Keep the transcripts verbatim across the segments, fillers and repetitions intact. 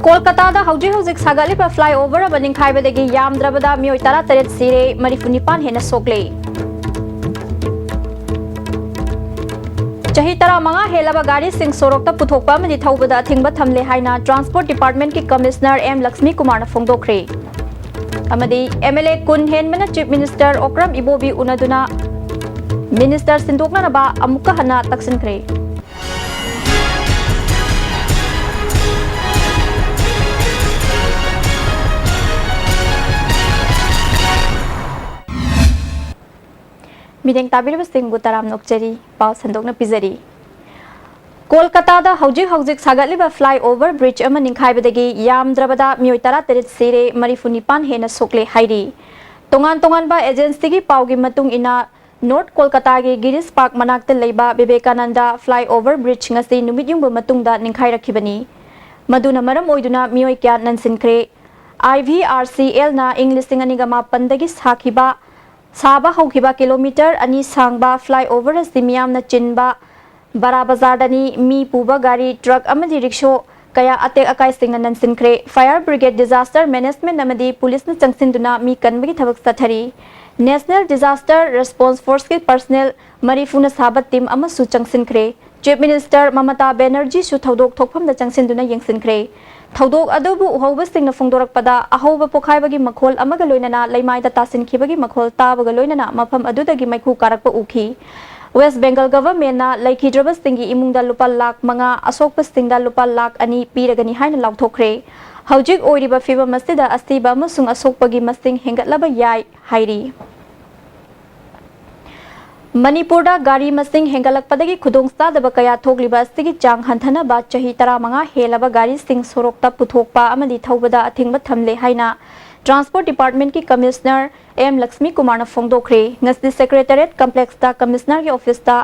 ꯀꯣꯜꯀꯇꯥꯗ ꯍꯧꯖꯤꯛ ꯍꯧꯖꯤꯛ ꯁꯥꯒꯠꯂꯤꯕ flyover ꯑꯃ ꯅꯤꯡꯈꯥꯏꯕꯗꯒꯤ ꯌꯥꯝꯗ꯭ꯔꯕꯗ ꯃꯤꯑꯣꯏ ꯇꯔꯥ ꯇꯔꯦꯠ ꯁꯤꯔꯦ, ꯃꯔꯤꯐꯨ ꯅꯤꯄꯥꯟ ꯍꯦꯟꯅ ꯁꯣꯛꯂꯦ꯫ ꯆꯍꯤ ꯇꯔꯥꯃꯉꯥ ꯍꯦꯜꯂꯕ ꯒꯥꯔꯤꯁꯤꯡ ꯁꯣꯔꯣꯛꯇ ꯄꯨꯊꯣꯛꯄ ꯑꯃꯗꯤ ꯊꯧꯕꯗ ꯑꯊꯤꯡꯕ ꯊꯝꯂꯦ ꯍꯥꯏꯅ Transport Department ꯀꯤ Commissioner ꯑꯦꯝ ꯂꯛꯁꯃꯤ ꯀꯨꯃꯥꯔꯅ ꯐꯣꯡꯗꯣꯛꯈ꯭ꯔꯦ꯫ ꯑꯃꯗꯤ MLA ꯀꯨꯟ ꯍꯦꯟꯕꯅ Chief Minister ꯑꯣꯀ꯭ꯔꯝ ꯏꯕꯣꯕꯤ ꯎꯅꯗꯨꯅ Minister ꯁꯤꯟꯗꯣꯛꯅꯅꯕ ꯑꯃꯨꯛꯀ ꯍꯟꯅ ꯇꯛꯁꯤꯟꯈ꯭ꯔꯦ꯫ ꯃꯤꯠꯌꯦꯡ ꯇꯥꯕꯤꯔꯤꯕꯁꯤꯡꯕꯨ ꯇꯔꯥꯝꯅ ꯑꯣꯛꯆꯔꯤ꯫ ꯄꯥꯎ ꯁꯟꯗꯣꯛꯅ ꯄꯤꯖꯔꯤ꯫ ꯀꯣꯜꯀꯇꯥꯗ ꯍꯧꯖꯤꯛ ꯍꯧꯖꯤꯛ ꯁꯥꯒꯠꯂꯤꯕ flyover bridge ꯑꯃ ꯅꯤꯡꯈꯥꯏꯕꯗꯒꯤ ꯌꯥꯝꯗ꯭ꯔꯕꯗ ꯃꯤꯑꯣꯏ ꯇꯔꯥ ꯇꯔꯦꯠ ꯁꯤꯔꯦ, ꯃꯔꯤꯐꯨ ꯅꯤꯄꯥꯟ ꯍꯦꯟꯅ ꯁꯣꯛꯂꯦ ꯍꯥꯏꯔꯤ꯫ ꯇꯣꯉꯥꯟ ꯇꯣꯉꯥꯟꯕ agency ꯒꯤ ꯄꯥꯎꯒꯤ ꯃꯇꯨꯡ ꯏꯟꯅ, North ꯀꯣꯜꯀꯇꯥꯒꯤ ꯒꯤꯔꯤꯁ ꯄꯥꯔꯛ ꯃꯅꯥꯛꯇ ꯂꯩꯕ ꯕꯤꯕꯦꯀꯥꯅꯟꯗ flyover bridge ꯉꯁꯤ ꯅꯨꯃꯤꯠ ꯌꯨꯡꯕ ꯃꯇꯨꯡꯗ ꯅꯤꯡꯈꯥꯏꯔꯛꯈꯤꯕꯅꯤ꯫ ꯃꯗꯨꯅ ꯃꯔꯝ ꯑꯣꯏꯗꯨꯅ ꯃꯤꯑꯣꯏ ꯀꯌꯥ ꯅꯟꯁꯤꯟꯈ꯭ꯔꯦ꯫ IVRCL ꯅ ꯏꯪ ꯂꯤꯁꯤꯡ ꯑꯅꯤꯒ ꯃꯥꯄꯟꯗꯒꯤ ꯁꯥꯈꯤꯕ, ꯁꯥꯕ ꯍꯧꯈꯤꯕ kilometre ꯑꯅꯤ ꯁꯥꯡꯕ flyover ꯑꯁꯤ ꯃꯤꯌꯥꯝꯅ ꯆꯤꯟꯕ ꯕꯔꯥ ꯕꯖꯥꯔꯗꯅꯤ꯫ ꯃꯤ ꯄꯨꯕ ꯒꯥꯔꯤ, truck ꯑꯃꯗꯤ rickshaw ꯀꯌꯥ ꯑꯇꯦꯛ ꯑꯀꯥꯏꯁꯤꯡꯅ ꯅꯟꯁꯤꯟꯈ꯭ꯔꯦ꯫ Fire brigade, disaster management ꯑꯃꯗꯤ ꯄꯨꯂꯤꯁꯅ ꯆꯪꯁꯤꯟꯗꯨꯅ ꯃꯤ ꯀꯟꯕꯒꯤ ꯊꯕꯛ ꯆꯠꯊꯔꯤ꯫ National Disaster Response Force ꯀꯤ personnel ꯃꯔꯤꯐꯨꯅ ꯁꯥꯕ team ꯑꯃꯁꯨ ꯆꯪꯁꯤꯟꯈ꯭ꯔꯦ꯫ Chief Minister ꯃꯃꯇꯥ ꯕꯦꯅꯔꯖꯤꯁꯨ ꯊꯧꯗꯣꯛ ꯊꯣꯛꯐꯝꯗ ꯆꯪꯁꯤꯟꯗꯨꯅ ꯌꯦꯡꯁꯤꯟꯈ꯭ꯔꯦ꯫ ꯊꯧꯗꯣꯛ ꯑꯗꯨꯕꯨ ꯎꯍꯧꯕꯁꯤꯡꯅ ꯐꯣꯡꯗꯣꯔꯛꯄꯗ, ꯑꯍꯧꯕ ꯄꯣꯈꯥꯏꯕꯒꯤ ꯃꯈꯣꯜ ꯑꯃꯒ ꯂꯣꯏꯅꯅ ꯂꯩꯃꯥꯏꯗ ꯇꯥꯁꯤꯟꯈꯤꯕꯒꯤ ꯃꯈꯣꯜ ꯇꯥꯕꯒ ꯂꯣꯏꯅꯅ ꯃꯐꯝ ꯑꯗꯨꯗꯒꯤ ꯃꯩꯈꯨ ꯀꯥꯔꯛꯄ ꯎꯈꯤ꯫ West Bengal government ꯅ ꯂꯩꯈꯤꯗ꯭ꯔꯕꯁꯤꯡꯒꯤ ꯏꯃꯨꯡꯗ ꯂꯨꯄꯥ ꯂꯥꯈ ꯃꯉꯥ, ꯑꯁꯣꯛꯄꯁꯤꯡꯗ ꯂꯨꯄꯥ ꯂꯥꯈ ꯑꯅꯤ ꯄꯤꯔꯒꯅꯤ ꯍꯥꯏꯅ ꯂꯥꯎꯊꯣꯛꯈ꯭ꯔꯦ꯫ ꯍꯧꯖꯤꯛ ꯑꯣꯏꯔꯤꯕ ꯐꯤꯕꯝ ꯑꯁꯤꯗ ꯑꯁꯤꯕ ꯑꯃꯁꯨꯡ ꯑꯁꯣꯛꯄꯒꯤ ꯃꯁꯤꯡ ꯍꯦꯟꯒꯠꯂꯕ ꯌꯥꯏ ꯍꯥꯏꯔꯤ꯫ ꯃꯅꯤꯄꯨꯔꯗ ꯒꯥꯔꯤ ꯃꯁꯤꯡ ꯍꯦꯟꯒꯠꯂꯛꯄꯗꯒꯤ ꯈꯨꯗꯣꯡꯆꯥꯗꯕ ꯀꯌꯥ ꯊꯣꯛꯂꯤꯕ ꯑꯁꯤꯒꯤ ꯆꯥꯡ ꯍꯟꯊꯅꯕ ꯆꯍꯤ ꯇꯔꯥꯃꯉꯥ ꯍꯦꯜꯂꯕ ꯒꯥꯔꯤꯁꯤꯡ ꯁꯣꯔꯣꯛꯇ ꯄꯨꯊꯣꯛꯄ ꯑꯃꯗꯤ ꯊꯧꯕꯗ ꯑꯊꯤꯡꯕ ꯊꯝꯂꯦ ꯍꯥꯏꯅ Transport Department ꯀꯤ Commissioner ꯑꯦꯝ ꯂꯛꯁꯃꯤ ꯀꯨꯃꯥꯔꯅ ꯐꯣꯡꯗꯣꯛꯈ꯭ꯔꯦ꯫ ꯉꯁꯤ Secretariat Complex ꯇ Commissioner ꯒꯤ office ꯇ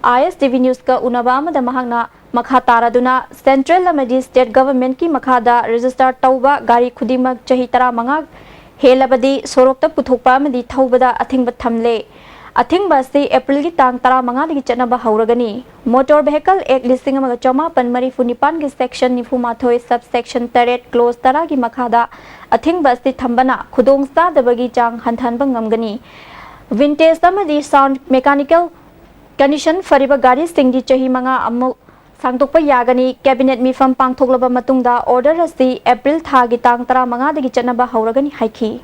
ISTV News ꯀ ꯎꯅꯕ ꯑꯃꯗ ꯃꯍꯥꯛꯅ ꯃꯈꯥ ꯇꯥꯔꯗꯨꯅ Central ꯑꯃꯗꯤ State Government ꯀꯤ ꯃꯈꯥꯗ register ꯇꯧꯕ ꯒꯥꯔꯤ ꯈꯨꯗꯤꯡꯃꯛ ꯆꯍꯤ ꯇꯔꯥꯃꯉꯥ ꯍꯦꯜꯂꯕꯗꯤ ꯁꯣꯔꯣꯛꯇ ꯄꯨꯊꯣꯛꯄ ꯑꯃꯗꯤ ꯊꯧꯕꯗ ꯑꯊꯤꯡꯕ ꯊꯝꯂꯦ꯫ ꯑꯊꯤꯡꯕ ꯑꯁꯤ ꯑꯦꯄ꯭ꯔꯤꯜꯒꯤ ꯇꯥꯡ ꯇꯔꯥꯃꯉꯥꯗꯒꯤ ꯆꯠꯅꯕ ꯍꯧꯔꯒꯅꯤ꯫ Motor Vehicle Act ꯂꯤꯁꯤꯡ ꯑꯃꯒ ꯆꯃꯥꯄꯟ ꯃꯔꯤꯐꯨ ꯅꯤꯄꯥꯟꯒꯤ section ꯅꯤꯐꯨ ꯃꯥꯊꯣꯏ, subsection ꯇꯔꯦꯠ, clause ꯇꯔꯥꯒꯤ ꯃꯈꯥꯗ ꯑꯊꯤꯡꯕ ꯑꯁꯤ ꯊꯝꯕꯅ ꯈꯨꯗꯣꯡꯆꯥꯗꯕꯒꯤ ꯆꯥꯡ ꯍꯟꯊꯍꯟꯕ ꯉꯝꯒꯅꯤ꯫ Vintage ꯑꯃꯗꯤ sound mechanical condition ꯐꯔꯤꯕ ꯒꯥꯔꯤꯁꯤꯡꯗꯤ ꯆꯍꯤ ꯃꯉꯥ ꯑꯃꯨꯛ ꯁꯥꯡꯗꯣꯛꯄ ꯌꯥꯒꯅꯤ꯫ Cabinet ꯃꯤꯐꯝ ꯄꯥꯡꯊꯣꯛꯂꯕ ꯃꯇꯨꯡꯗ order ꯑꯁꯤ ꯑꯦꯄ꯭ꯔꯤꯜ ꯊꯥꯒꯤ ꯇꯥꯡ ꯇꯔꯥꯃꯉꯥꯗꯒꯤ ꯆꯠꯅꯕ ꯍꯧꯔꯒꯅꯤ ꯍꯥꯏꯈꯤ꯫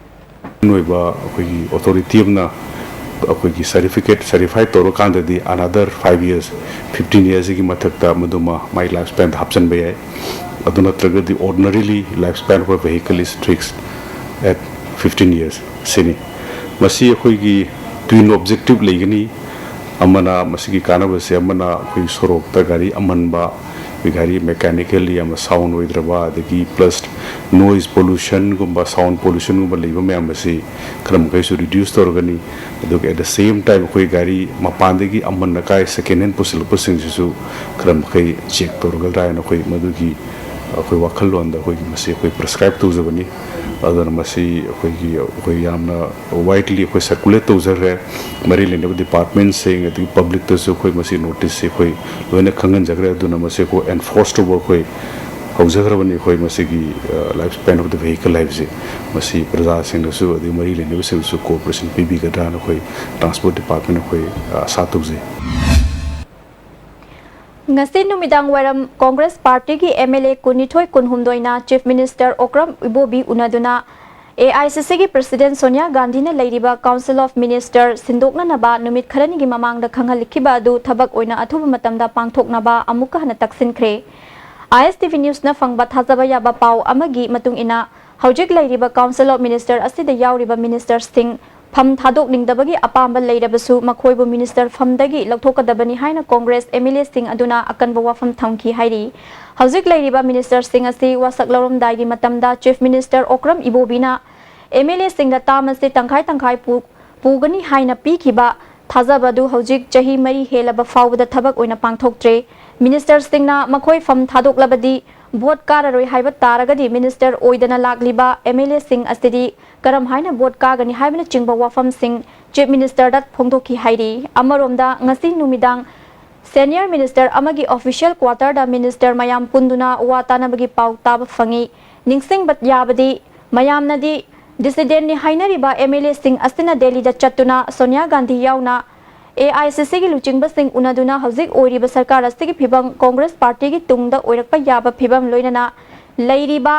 ꯑꯣꯏꯕ ꯑꯩꯈꯣꯏꯒꯤ authority ꯑꯃꯅ ꯑꯩꯈꯣꯏꯒꯤ certificate, certify ꯇꯧꯔꯀꯥꯟꯗꯗꯤ another five years, fifteen yearsꯁꯤꯒꯤ ꯃꯊꯛꯇ ꯃꯗꯨꯃ ꯃꯥꯏ life spanꯗ ꯍꯥꯞꯆꯤꯟꯕ ꯌꯥꯏ꯫ ꯑꯗꯨ ꯅꯠꯇ꯭ꯔꯒꯗꯤ ordinarily life span of a vehicle is fixed at fifteen years ꯁꯤꯅꯤ꯫ ꯃꯁꯤ ꯑꯩꯈꯣꯏꯒꯤ twin objective ꯂꯩꯒꯅꯤ꯫ ꯑꯃꯅ ꯃꯁꯤꯒꯤ ꯀꯥꯟꯅꯕꯁꯦ, ꯑꯃꯅ ꯑꯩꯈꯣꯏ ꯁꯣꯔꯣꯛꯇ ꯒꯥꯔꯤ ꯑꯃꯟꯕ, ꯑꯩꯈꯣꯏ ꯒꯥꯔꯤ mechanically ꯌꯥꯝꯅ sound ꯑꯣꯏꯗ꯭ꯔꯕ, ꯑꯗꯒꯤ plus noise pollutionꯒꯨꯝꯕ, sound pollutionꯒꯨꯝꯕ ꯂꯩꯕ ꯃꯌꯥꯝ ꯑꯁꯤ ꯈꯔ ꯃꯈꯩꯁꯨ reduce ꯇꯧꯔꯒꯅꯤ꯫ ꯑꯗꯨꯒ at the same time ꯑꯩꯈꯣꯏ ꯒꯥꯔꯤ ꯃꯄꯥꯟꯗꯒꯤ ꯑꯃꯟ ꯑꯀꯥꯏ second hand ꯄꯨꯁꯤꯜꯂꯛꯄꯁꯤꯡꯁꯤꯁꯨ ꯈꯔ ꯃꯈꯩ check ꯇꯧꯔꯒꯗ꯭ꯔꯥ ꯍꯥꯏꯅ ꯑꯩꯈꯣꯏ ꯃꯗꯨꯒꯤ ꯑꯩꯈꯣꯏ ꯋꯥꯈꯜꯂꯣꯟꯗ ꯑꯩꯈꯣꯏꯒꯤ ꯃꯁꯤ ꯑꯩꯈꯣꯏ prescribe ꯇꯧꯖꯕꯅꯤ꯫ ꯑꯗꯨꯅ ꯃꯁꯤ ꯑꯩꯈꯣꯏꯒꯤ, ꯑꯩꯈꯣꯏ ꯌꯥꯝꯅ widely ꯑꯩꯈꯣꯏ circulate ꯇꯧꯖꯈ꯭ꯔꯦ꯫ ꯃꯔꯤ ꯂꯩꯅꯕ departmentꯁꯤꯡ ꯑꯗꯒꯤ publicꯇꯁꯨ ꯑꯩꯈꯣꯏ ꯃꯁꯤ noticeꯁꯤ ꯑꯩꯈꯣꯏ ꯂꯣꯏꯅ ꯈꯪꯍꯟꯖꯈ꯭ꯔꯦ꯫ ꯑꯗꯨꯅ ꯃꯁꯤ ꯑꯩꯈꯣꯏ enforce ꯇꯧꯕ ꯑꯩꯈꯣꯏ ꯍꯧꯖꯈ꯭ꯔꯕꯅꯤ꯫ ꯑꯩꯈꯣꯏ ꯃꯁꯤꯒꯤ, ꯑ, life span of the vehicle ꯍꯥꯏꯕꯁꯤ, ꯃꯁꯤ ꯄ꯭ꯔꯖꯥꯁꯤꯡꯅꯁꯨ ꯑꯗꯒꯤ ꯃꯔꯤ ꯂꯩꯅꯕꯁꯤꯡꯅꯁꯨ cooperation ꯄꯤꯕꯤꯒꯗ꯭ꯔꯥꯅ ꯑꯩꯈꯣꯏ transport department ꯑꯩꯈꯣꯏ, ꯑ, ꯑꯥꯁꯥ ꯇꯧꯖꯩ꯫ ꯉꯁꯤ ꯅꯨꯃꯤꯗꯥꯡ ꯋꯥꯏꯔꯝ ꯀꯣꯡꯒ꯭ꯔꯦꯁ ꯄꯥꯔꯇꯤꯒꯤ MLA ꯀꯨꯟꯅꯤꯊꯣꯏ ꯀꯨꯟꯍꯨꯝꯗꯣꯏꯅ Chief Minister ꯑꯣꯀ꯭ꯔꯝ ꯏꯕꯣꯕꯤ ꯎꯅꯗꯨꯅ AICCꯒꯤ President ꯁꯣꯅꯤꯌꯥ ꯒꯥꯟꯙꯤꯅ ꯂꯩꯔꯤꯕ Council of Minister ꯁꯤꯟꯗꯣꯛꯅꯅꯕ ꯅꯨꯃꯤꯠ ꯈꯔꯅꯤꯒꯤ ꯃꯃꯥꯡꯗ ꯈꯪꯍꯜꯂꯛꯈꯤꯕ ꯑꯗꯨ ꯊꯕꯛ ꯑꯣꯏꯅ ꯑꯊꯨꯕ ꯃꯇꯝꯗ ꯄꯥꯡꯊꯣꯛꯅꯕ ꯑꯃꯨꯛꯀ ꯍꯟꯅ ꯇꯛꯁꯤꯟꯈ꯭ꯔꯦ꯫ ISTV Newsꯅ ꯐꯪꯕ ꯊꯥꯖꯕ ꯌꯥꯕ ꯄꯥꯎ ꯑꯃꯒꯤ ꯃꯇꯨꯡ ꯏꯟꯅ, ꯍꯧꯖꯤꯛ ꯂꯩꯔꯤꯕ Council of Minister ꯑꯁꯤꯗ ꯌꯥꯎꯔꯤꯕ ministerꯁꯤꯡ ꯐꯝ ꯊꯥꯗꯣꯛꯅꯤꯡꯗꯕꯒꯤ ꯑꯄꯥꯝꯕ ꯂꯩꯔꯕꯁꯨ ꯃꯈꯣꯏꯕꯨ minister ꯐꯝꯗꯒꯤ ꯂꯧꯊꯣꯛꯀꯗꯕꯅꯤ ꯍꯥꯏꯅ ꯀꯣꯡꯒ꯭ꯔꯦꯁ MLAꯁꯤꯡ ꯑꯗꯨꯅ ꯑꯀꯟꯕ ꯋꯥꯐꯝ ꯊꯝꯈꯤ ꯍꯥꯏꯔꯤ꯫ ꯍꯧꯖꯤꯛ ꯂꯩꯔꯤꯕ ministerꯁꯤꯡ ꯑꯁꯤ ꯋꯥꯁꯛ ꯂꯧꯔꯝꯗꯥꯏꯒꯤ ꯃꯇꯝꯗ Chief Minister ꯑꯣꯀ꯭ꯔꯝ ꯏꯕꯣꯕꯤꯅ MLAꯁꯤꯡꯗ term ꯑꯁꯤ ꯇꯪꯈꯥꯏ ꯇꯪꯈꯥꯏ ꯄꯨ-, ꯄꯨꯒꯅꯤ ꯍꯥꯏꯅ ꯄꯤꯈꯤꯕ ꯊꯥꯖꯕ ꯑꯗꯨ ꯍꯧꯖꯤꯛ ꯆꯍꯤ ꯃꯔꯤ ꯍꯦꯜꯂꯕ ꯐꯥꯎꯕꯗ ꯊꯕꯛ ꯑꯣꯏꯅ ꯄꯥꯡꯊꯣꯛꯇ꯭ꯔꯦ꯫ Ministerꯁꯤꯡꯅ ꯃꯈꯣꯏ ꯐꯝ ꯊꯥꯗꯣꯛꯂꯕꯗꯤ ꯚꯣꯠ ꯀꯥꯔꯔꯣꯏ ꯍꯥꯏꯕ ꯇꯥꯔꯒꯗꯤ ꯃꯤꯅꯤꯁꯇꯔ ꯑꯣꯏꯗꯅ ꯂꯥꯛꯂꯤꯕ ꯑꯦꯝ ꯑꯦꯜ ꯑꯦꯁꯤꯡ ꯑꯁꯤꯗꯤ ꯀꯔꯝ ꯍꯥꯏꯅ ꯚꯣꯠ ꯀꯥꯒꯅꯤ ꯍꯥꯏꯕꯅꯆꯤꯡꯕ ꯋꯥꯐꯝꯁꯤꯡ ꯆꯤꯐ ꯃꯤꯅꯤꯁꯇꯔꯗ ꯐꯣꯡꯗꯣꯛꯈꯤ ꯍꯥꯏꯔꯤ꯫ ꯑꯃꯔꯣꯝꯗ ꯉꯁꯤ ꯅꯨꯃꯤꯗꯥꯡ ꯁꯦꯅꯤꯌꯔ ꯃꯤꯅꯤꯁꯇꯔ ꯑꯃꯒꯤ ꯑꯣꯐꯤꯁꯤꯌꯦꯜ ꯀ꯭ꯋꯥꯇꯔꯗ ꯃꯤꯅꯤꯁꯇꯔ ꯃꯌꯥꯝ ꯄꯨꯟꯗꯨꯅ ꯋꯥ ꯇꯥꯅꯕꯒꯤ ꯄꯥꯎ ꯇꯥꯕ ꯐꯪꯉꯤ꯫ ꯅꯤꯡꯁꯤꯡꯕ ꯌꯥꯕꯗꯤ ꯃꯌꯥꯝꯅꯗꯤ ꯗꯤꯁꯤꯗꯦꯟꯅꯤ ꯍꯥꯏꯅꯔꯤꯕ ꯑꯦꯝ ꯑꯦꯜ ꯑꯦꯁꯤꯡ ꯑꯁꯤꯅ ꯗꯦꯜꯂꯤꯗ ꯆꯠꯇꯨꯅ ꯁꯣꯅꯤꯌꯥ ꯒꯥꯟꯙꯤ ꯌꯥꯎꯅ ꯑꯦ ꯑꯥꯏ ꯁꯤ ꯁꯤꯒꯤ ꯂꯨꯆꯤꯡꯕꯁꯤꯡ ꯎꯅꯗꯨꯅ ꯍꯧꯖꯤꯛ ꯑꯣꯏꯔꯤꯕ ꯁꯔꯀꯥꯔ ꯑꯁꯤꯒꯤ ꯐꯤꯕꯝ, ꯀꯣꯡꯒ꯭ꯔꯦꯁ ꯄꯥꯔꯇꯤꯒꯤ ꯇꯨꯡꯗ ꯑꯣꯏꯔꯛꯄ ꯌꯥꯕ ꯐꯤꯕꯝ, ꯂꯣꯏꯅꯅ ꯂꯩꯔꯤꯕ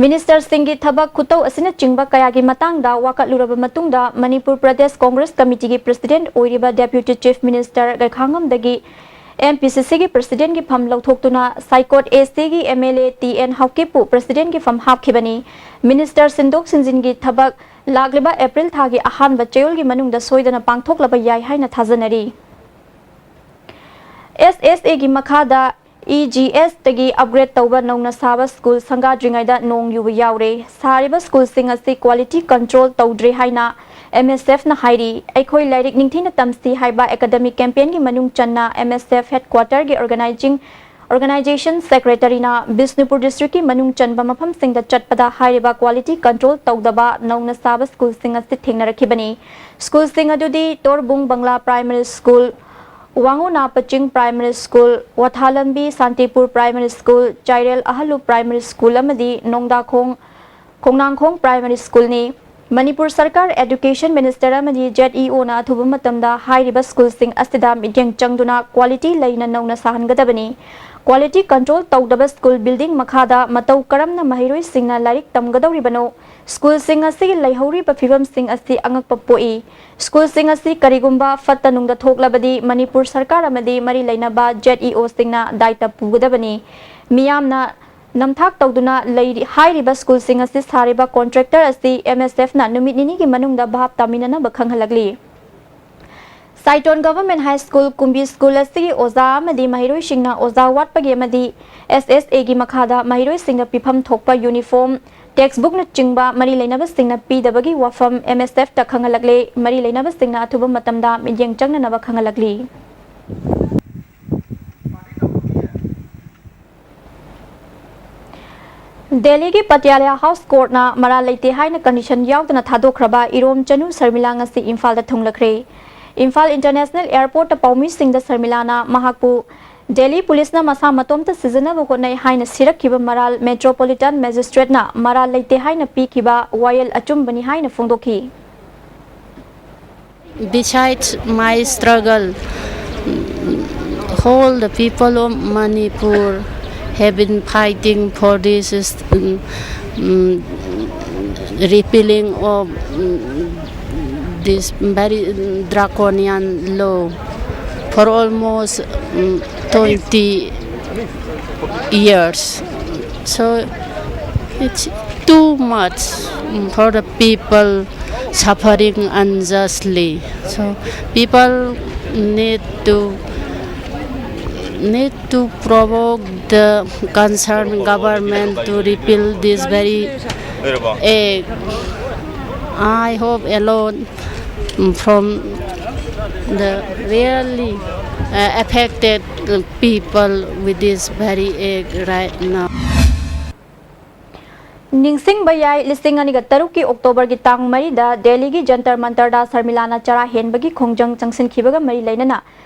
ꯃꯤꯅꯤꯁꯇꯔꯁꯤꯡꯒꯤ ꯊꯕꯛ ꯈꯨꯇꯧ ꯑꯁꯤꯅꯆꯤꯡꯕ ꯀꯌꯥꯒꯤ ꯃꯇꯥꯡꯗ ꯋꯥꯀꯠꯂꯨꯔꯕ ꯃꯇꯨꯡꯗ, ꯃꯅꯤꯄꯨꯔ ꯄ꯭ꯔꯗꯦꯁ ꯀꯣꯡꯒ꯭ꯔꯦꯁ ꯀꯃꯤꯇꯤꯒꯤ ꯄ꯭ꯔꯁꯤꯗꯦꯟꯠ ꯑꯣꯏꯔꯤꯕ ꯗꯦꯄ꯭ꯌꯨꯇꯤ ꯆꯤꯐ ꯃꯤꯅꯤꯁꯇꯔ ꯒꯩꯈꯥꯉꯝꯗꯒꯤ ꯑꯦꯝ ꯄꯤ ꯁꯤ ꯁꯤꯒꯤ ꯄ꯭ꯔꯁꯤꯗꯦꯟꯠꯀꯤ ꯐꯝ ꯂꯧꯊꯣꯛꯇꯨꯅ ꯁꯥꯏꯀꯣꯠ ꯑꯦ ꯁꯤꯒꯤ M L A T N ꯍꯥꯎꯀꯤꯞꯄꯨ ꯄ꯭ꯔꯁꯤꯗꯦꯟꯠꯀꯤ ꯐꯝ ꯍꯥꯞꯈꯤꯕꯅꯤ꯫ ꯃꯤꯅꯤꯁꯇꯔ ꯁꯤꯟꯗꯣꯛ ꯁꯤꯟꯖꯤꯟꯒꯤ ꯊꯕꯛ ꯂꯥꯛꯂꯤꯕ ꯑꯦꯄ꯭ꯔꯤꯜ ꯊꯥꯒꯤ ꯑꯍꯥꯟꯕ ꯆꯌꯣꯜꯒꯤ ꯃꯅꯨꯡꯗ ꯁꯣꯏꯗꯅ ꯄꯥꯡꯊꯣꯛꯂꯕ ꯌꯥꯏ ꯍꯥꯏꯅ ꯊꯥꯖꯅꯔꯤ꯫ ꯑꯦꯁ ꯑꯦꯁ ꯑꯦꯒꯤ ꯃꯈꯥꯗ ꯏ ꯖꯤ ꯑꯦꯁꯇꯒꯤ ꯑꯞꯒ꯭ꯔꯦꯗ ꯇꯧꯕ ꯅꯧꯅ ꯁꯥꯕ ꯁ꯭ꯀꯨꯜ ꯁꯪꯒꯥꯗ꯭ꯔꯤꯉꯩꯗ ꯅꯣꯡ ꯌꯨꯕ ꯌꯥꯎꯔꯦ꯫ ꯁꯥꯔꯤꯕ ꯁ꯭ꯀꯨꯜꯁꯤꯡ ꯑꯁꯤ ꯀ꯭ꯋꯥꯂꯤꯇꯤ ꯀꯟꯇ꯭ꯔꯣꯜ ꯇꯧꯗ꯭ꯔꯦ ꯍꯥꯏꯅ ꯑꯦꯝ ꯑꯦꯁ ꯑꯦꯐꯅ ꯍꯥꯏꯔꯤ꯫ ꯑꯩꯈꯣꯏ ꯂꯥꯏꯔꯤꯛ ꯅꯤꯡꯊꯤꯅ ꯇꯝꯁꯤ ꯍꯥꯏꯕ ꯑꯦꯀꯥꯗꯃꯤꯛ ꯀꯦꯝꯄꯦꯟꯒꯤ ꯃꯅꯨꯡ ꯆꯟꯅ ꯑꯦꯝ ꯑꯦꯁ ꯑꯦꯐ ꯍꯦꯗꯀ꯭ꯋꯥꯇꯔꯒꯤ ꯑꯣꯔꯒꯅꯥꯏꯖꯤꯡ, ꯑꯣꯔꯒꯅꯥꯏꯖꯦꯁꯟ ꯁꯦꯀ꯭ꯔꯦꯇꯔꯤꯅ ꯕꯤꯁꯅꯨꯄꯨꯔ ꯗꯤꯁꯇ꯭ꯔꯤꯛꯀꯤ ꯃꯅꯨꯡ ꯆꯟꯕ ꯃꯐꯝꯁꯤꯡꯗ ꯆꯠꯄꯗ ꯍꯥꯏꯔꯤꯕ ꯀ꯭ꯋꯥꯂꯤꯇꯤ ꯀꯟꯇ꯭ꯔꯣꯜ ꯇꯧꯗꯕ ꯅꯧꯅ ꯁꯥꯕ ꯁ꯭ꯀꯨꯜꯁꯤꯡ ꯑꯁꯤ ꯊꯦꯡꯅꯔꯛꯈꯤꯕꯅꯤ꯫ ꯁ꯭ꯀꯨꯜꯁꯤꯡ ꯑꯗꯨꯗꯤ ꯇꯣꯔꯕꯨꯡ ꯕꯪꯂꯥ ꯄ꯭ꯔꯥꯏꯃꯥꯔꯤ ꯁ꯭ꯀꯨꯜ, ꯋꯥꯉꯨꯅꯥ ꯄꯆꯤꯡ primary school, Wathalambi Shantipur primary school, Chairel ꯑꯍꯜꯂꯨꯞ ꯄ꯭ꯔꯥꯏꯃꯥꯔꯤ ꯁ꯭ꯀꯨꯜ ꯑꯃꯗꯤ ꯅꯣꯡꯗꯥꯈꯣꯡ, ꯈꯣꯡꯅꯥꯡꯈꯣꯡ ꯄ꯭ꯔꯥꯏꯃꯥꯔꯤ ꯁ꯭ꯀꯨꯜꯅꯤ꯫ ꯃꯅꯤꯄꯨꯔ ꯁꯔꯀꯥꯔ ꯑꯦꯗꯨꯀꯦꯁꯟ ꯃꯤꯅꯤꯁꯇꯔ ꯑꯃꯗꯤ ꯖꯦꯗ ꯏ ꯑꯣꯅ ꯑꯊꯨꯕ ꯃꯇꯝꯗ ꯍꯥꯏꯔꯤꯕ ꯁ꯭ꯀꯨꯜꯁꯤꯡ ꯑꯁꯤꯗ ꯃꯤꯠꯌꯦꯡ ꯆꯪꯗꯨꯅ ꯀ꯭ꯋꯥꯂꯤꯇꯤ ꯂꯩꯅ ꯅꯧꯅ ꯁꯥꯍꯟꯒꯗꯕꯅꯤ꯫ ꯀ꯭ꯋꯥꯂꯤꯇꯤ ꯀꯟꯇ꯭ꯔꯣꯜ ꯇꯧꯗꯕ ꯁ꯭ꯀꯨꯜ ꯕꯤꯜꯗꯤꯡ ꯃꯈꯥꯗ ꯃꯇꯧ ꯀꯔꯝꯅ ꯃꯍꯩꯔꯣꯏꯁꯤꯡꯅ ꯂꯥꯏꯔꯤꯛ ꯇꯝꯒꯗꯧꯔꯤꯕꯅꯣ? ꯁ꯭ꯀꯨꯜꯁꯤꯡ ꯑꯁꯤꯒꯤ ꯂꯩꯍꯧꯔꯤꯕ ꯐꯤꯕꯝꯁꯤꯡ ꯑꯁꯤ ꯑꯉꯛꯄ ꯄꯣꯛꯏ꯫ ꯁ꯭ꯀꯨꯜꯁꯤꯡ ꯑꯁꯤ ꯀꯔꯤꯒꯨꯝꯕ ꯐꯠꯇ ꯅꯨꯡꯗ ꯊꯣꯛꯂꯕꯗꯤ ꯃꯅꯤꯄꯨꯔ ꯁꯔꯀꯥꯔ ꯑꯃꯗꯤ ꯃꯔꯤ ꯂꯩꯅꯕ ꯖꯦꯗ ꯏ ꯑꯣꯁꯤꯡꯅ ꯗꯥꯏꯇ ꯄꯨꯒꯗꯕꯅꯤ꯫ ꯃꯤꯌꯥꯝꯅ ꯅꯝꯊꯥꯛ ꯇꯧꯗꯨꯅ ꯂꯩꯔꯤ-, ꯍꯥꯏꯔꯤꯕ ꯁ꯭ꯀꯨꯜꯁꯤꯡ ꯑꯁꯤ ꯁꯥꯔꯤꯕ ꯀꯣꯟꯇ꯭ꯔꯦꯛꯇꯔ ꯑꯁꯤ ꯑꯦꯝ ꯑꯦꯁ ꯑꯦꯐꯅ ꯅꯨꯃꯤꯠ ꯅꯤꯅꯤꯒꯤ ꯃꯅꯨꯡꯗ ꯚꯥꯞ ꯇꯥꯃꯤꯟꯅꯅꯕ ꯈꯪꯍꯜꯂꯛꯂꯤ꯫ ꯁꯥꯏꯇꯣꯟ ꯒꯚꯔꯟꯃꯦꯟꯠ ꯍꯥꯏ ꯁ꯭ꯀꯨꯜ ꯀꯨꯝꯕꯤ ꯁ꯭ꯀꯨꯜ ꯑꯁꯤꯒꯤ ꯑꯣꯖꯥ ꯑꯃꯗꯤ ꯃꯍꯩꯔꯣꯏꯁꯤꯡꯅ ꯑꯣꯖꯥ ꯋꯥꯠꯄꯒꯤ ꯑꯃꯗꯤ ꯑꯦꯁ ꯑꯦꯁ ꯑꯦꯒꯤ ꯃꯈꯥꯗ ꯃꯍꯩꯔꯣꯏꯁꯤꯡꯗ ꯄꯤꯐꯝ ꯊꯣꯛꯄ ꯌꯨꯅꯤꯐꯣꯔꯝ, ꯇꯦꯛꯁꯕꯨꯛꯅꯆꯤꯡꯕ ꯃꯔꯤ ꯂꯩꯅꯕꯁꯤꯡꯅ ꯄꯤꯗꯕꯒꯤ ꯋꯥꯐꯝ ꯑꯦꯝ ꯑꯦꯁ ꯑꯦꯐꯇ ꯈꯪꯍꯜꯂꯛꯂꯦ꯫ ꯃꯔꯤ ꯂꯩꯅꯕꯁꯤꯡꯅ ꯑꯊꯨꯕ ꯃꯇꯝꯗ ꯃꯤꯠꯌꯦꯡ ꯆꯪꯅꯅꯕ ꯈꯪꯍꯜꯂꯛꯂꯤ꯫ ꯗꯦꯜꯂꯤꯒꯤ ꯄꯇꯤꯌꯥꯂꯥ ꯍꯥꯎꯁ ꯀꯣꯔꯠꯅ ꯃꯔꯥꯜ ꯂꯩꯇꯦ ꯍꯥꯏꯅ ꯀꯟꯗꯤꯁꯟ ꯌꯥꯎꯗꯅ ꯊꯥꯗꯣꯛꯈ꯭ꯔꯕ ꯏꯔꯣꯝ ꯆꯅꯨ ꯁꯔꯃꯤꯂꯥ ꯉꯁꯤ ꯏꯝꯐꯥꯜꯗ ꯊꯨꯡꯂꯈ꯭ꯔꯦ꯫ ꯏꯝꯐꯥꯜ ꯏꯟꯇꯔꯅꯦꯁꯅꯦꯜ ꯑꯦꯌꯔꯄꯣꯔꯠꯇ ꯄꯥꯎꯃꯤꯁꯤꯡꯗ ꯁꯔꯃꯤꯂꯥꯅ ꯃꯍꯥꯛꯄꯨ ꯗꯦꯜꯂꯤ ꯄꯨꯂꯤꯁꯅ ꯃꯁꯥ ꯃꯇꯣꯝꯇ ꯁꯤꯖꯤꯟꯅꯕ ꯍꯣꯠꯅꯩ ꯍꯥꯏꯅ ꯁꯤꯔꯛꯈꯤꯕ ꯃꯔꯥꯜ ꯃꯦꯇ꯭ꯔꯣꯄꯣꯂꯤꯇꯟ ꯃꯦꯖꯤꯁꯇ꯭ꯔꯦꯠꯅ ꯃꯔꯥꯜ ꯂꯩꯇꯦ ꯍꯥꯏꯅ ꯄꯤꯈꯤꯕ ꯋꯥꯌꯦꯜ ꯑꯆꯨꯝꯕꯅꯤ ꯍꯥꯏꯅ ꯐꯣꯡꯗꯣꯛꯈꯤ꯫ Besides my struggle, whole the people of Manipur have been fighting for this, um, um, repealing of, um, this very draconian law for almost, um, twenty years. So it's too much, um, for the people suffering unjustly. So people need to need to provoke the concerned government to repeal this very act. I hope alone from the really, uh, affected people with this very act right now. ꯅꯤꯡꯁꯤꯡꯕ ꯌꯥꯏ, ꯂꯤꯁꯤꯡ ꯑꯅꯤꯒ ꯇꯔꯨꯛꯀꯤ ꯑꯣꯛꯇꯣꯕꯔꯒꯤ ꯇꯥꯡ ꯃꯔꯤꯗ ꯗꯦꯜꯂꯤꯒꯤ ꯖꯟꯇꯔ ꯃꯟꯇꯔꯗ ꯁꯔꯃꯤꯂꯥꯅ ꯆꯔꯥ ꯍꯦꯟꯕꯒꯤ ꯈꯣꯡꯖꯪ ꯆꯪꯁꯤꯟꯈꯤꯕꯒ ꯃꯔꯤ ꯂꯩꯅꯅ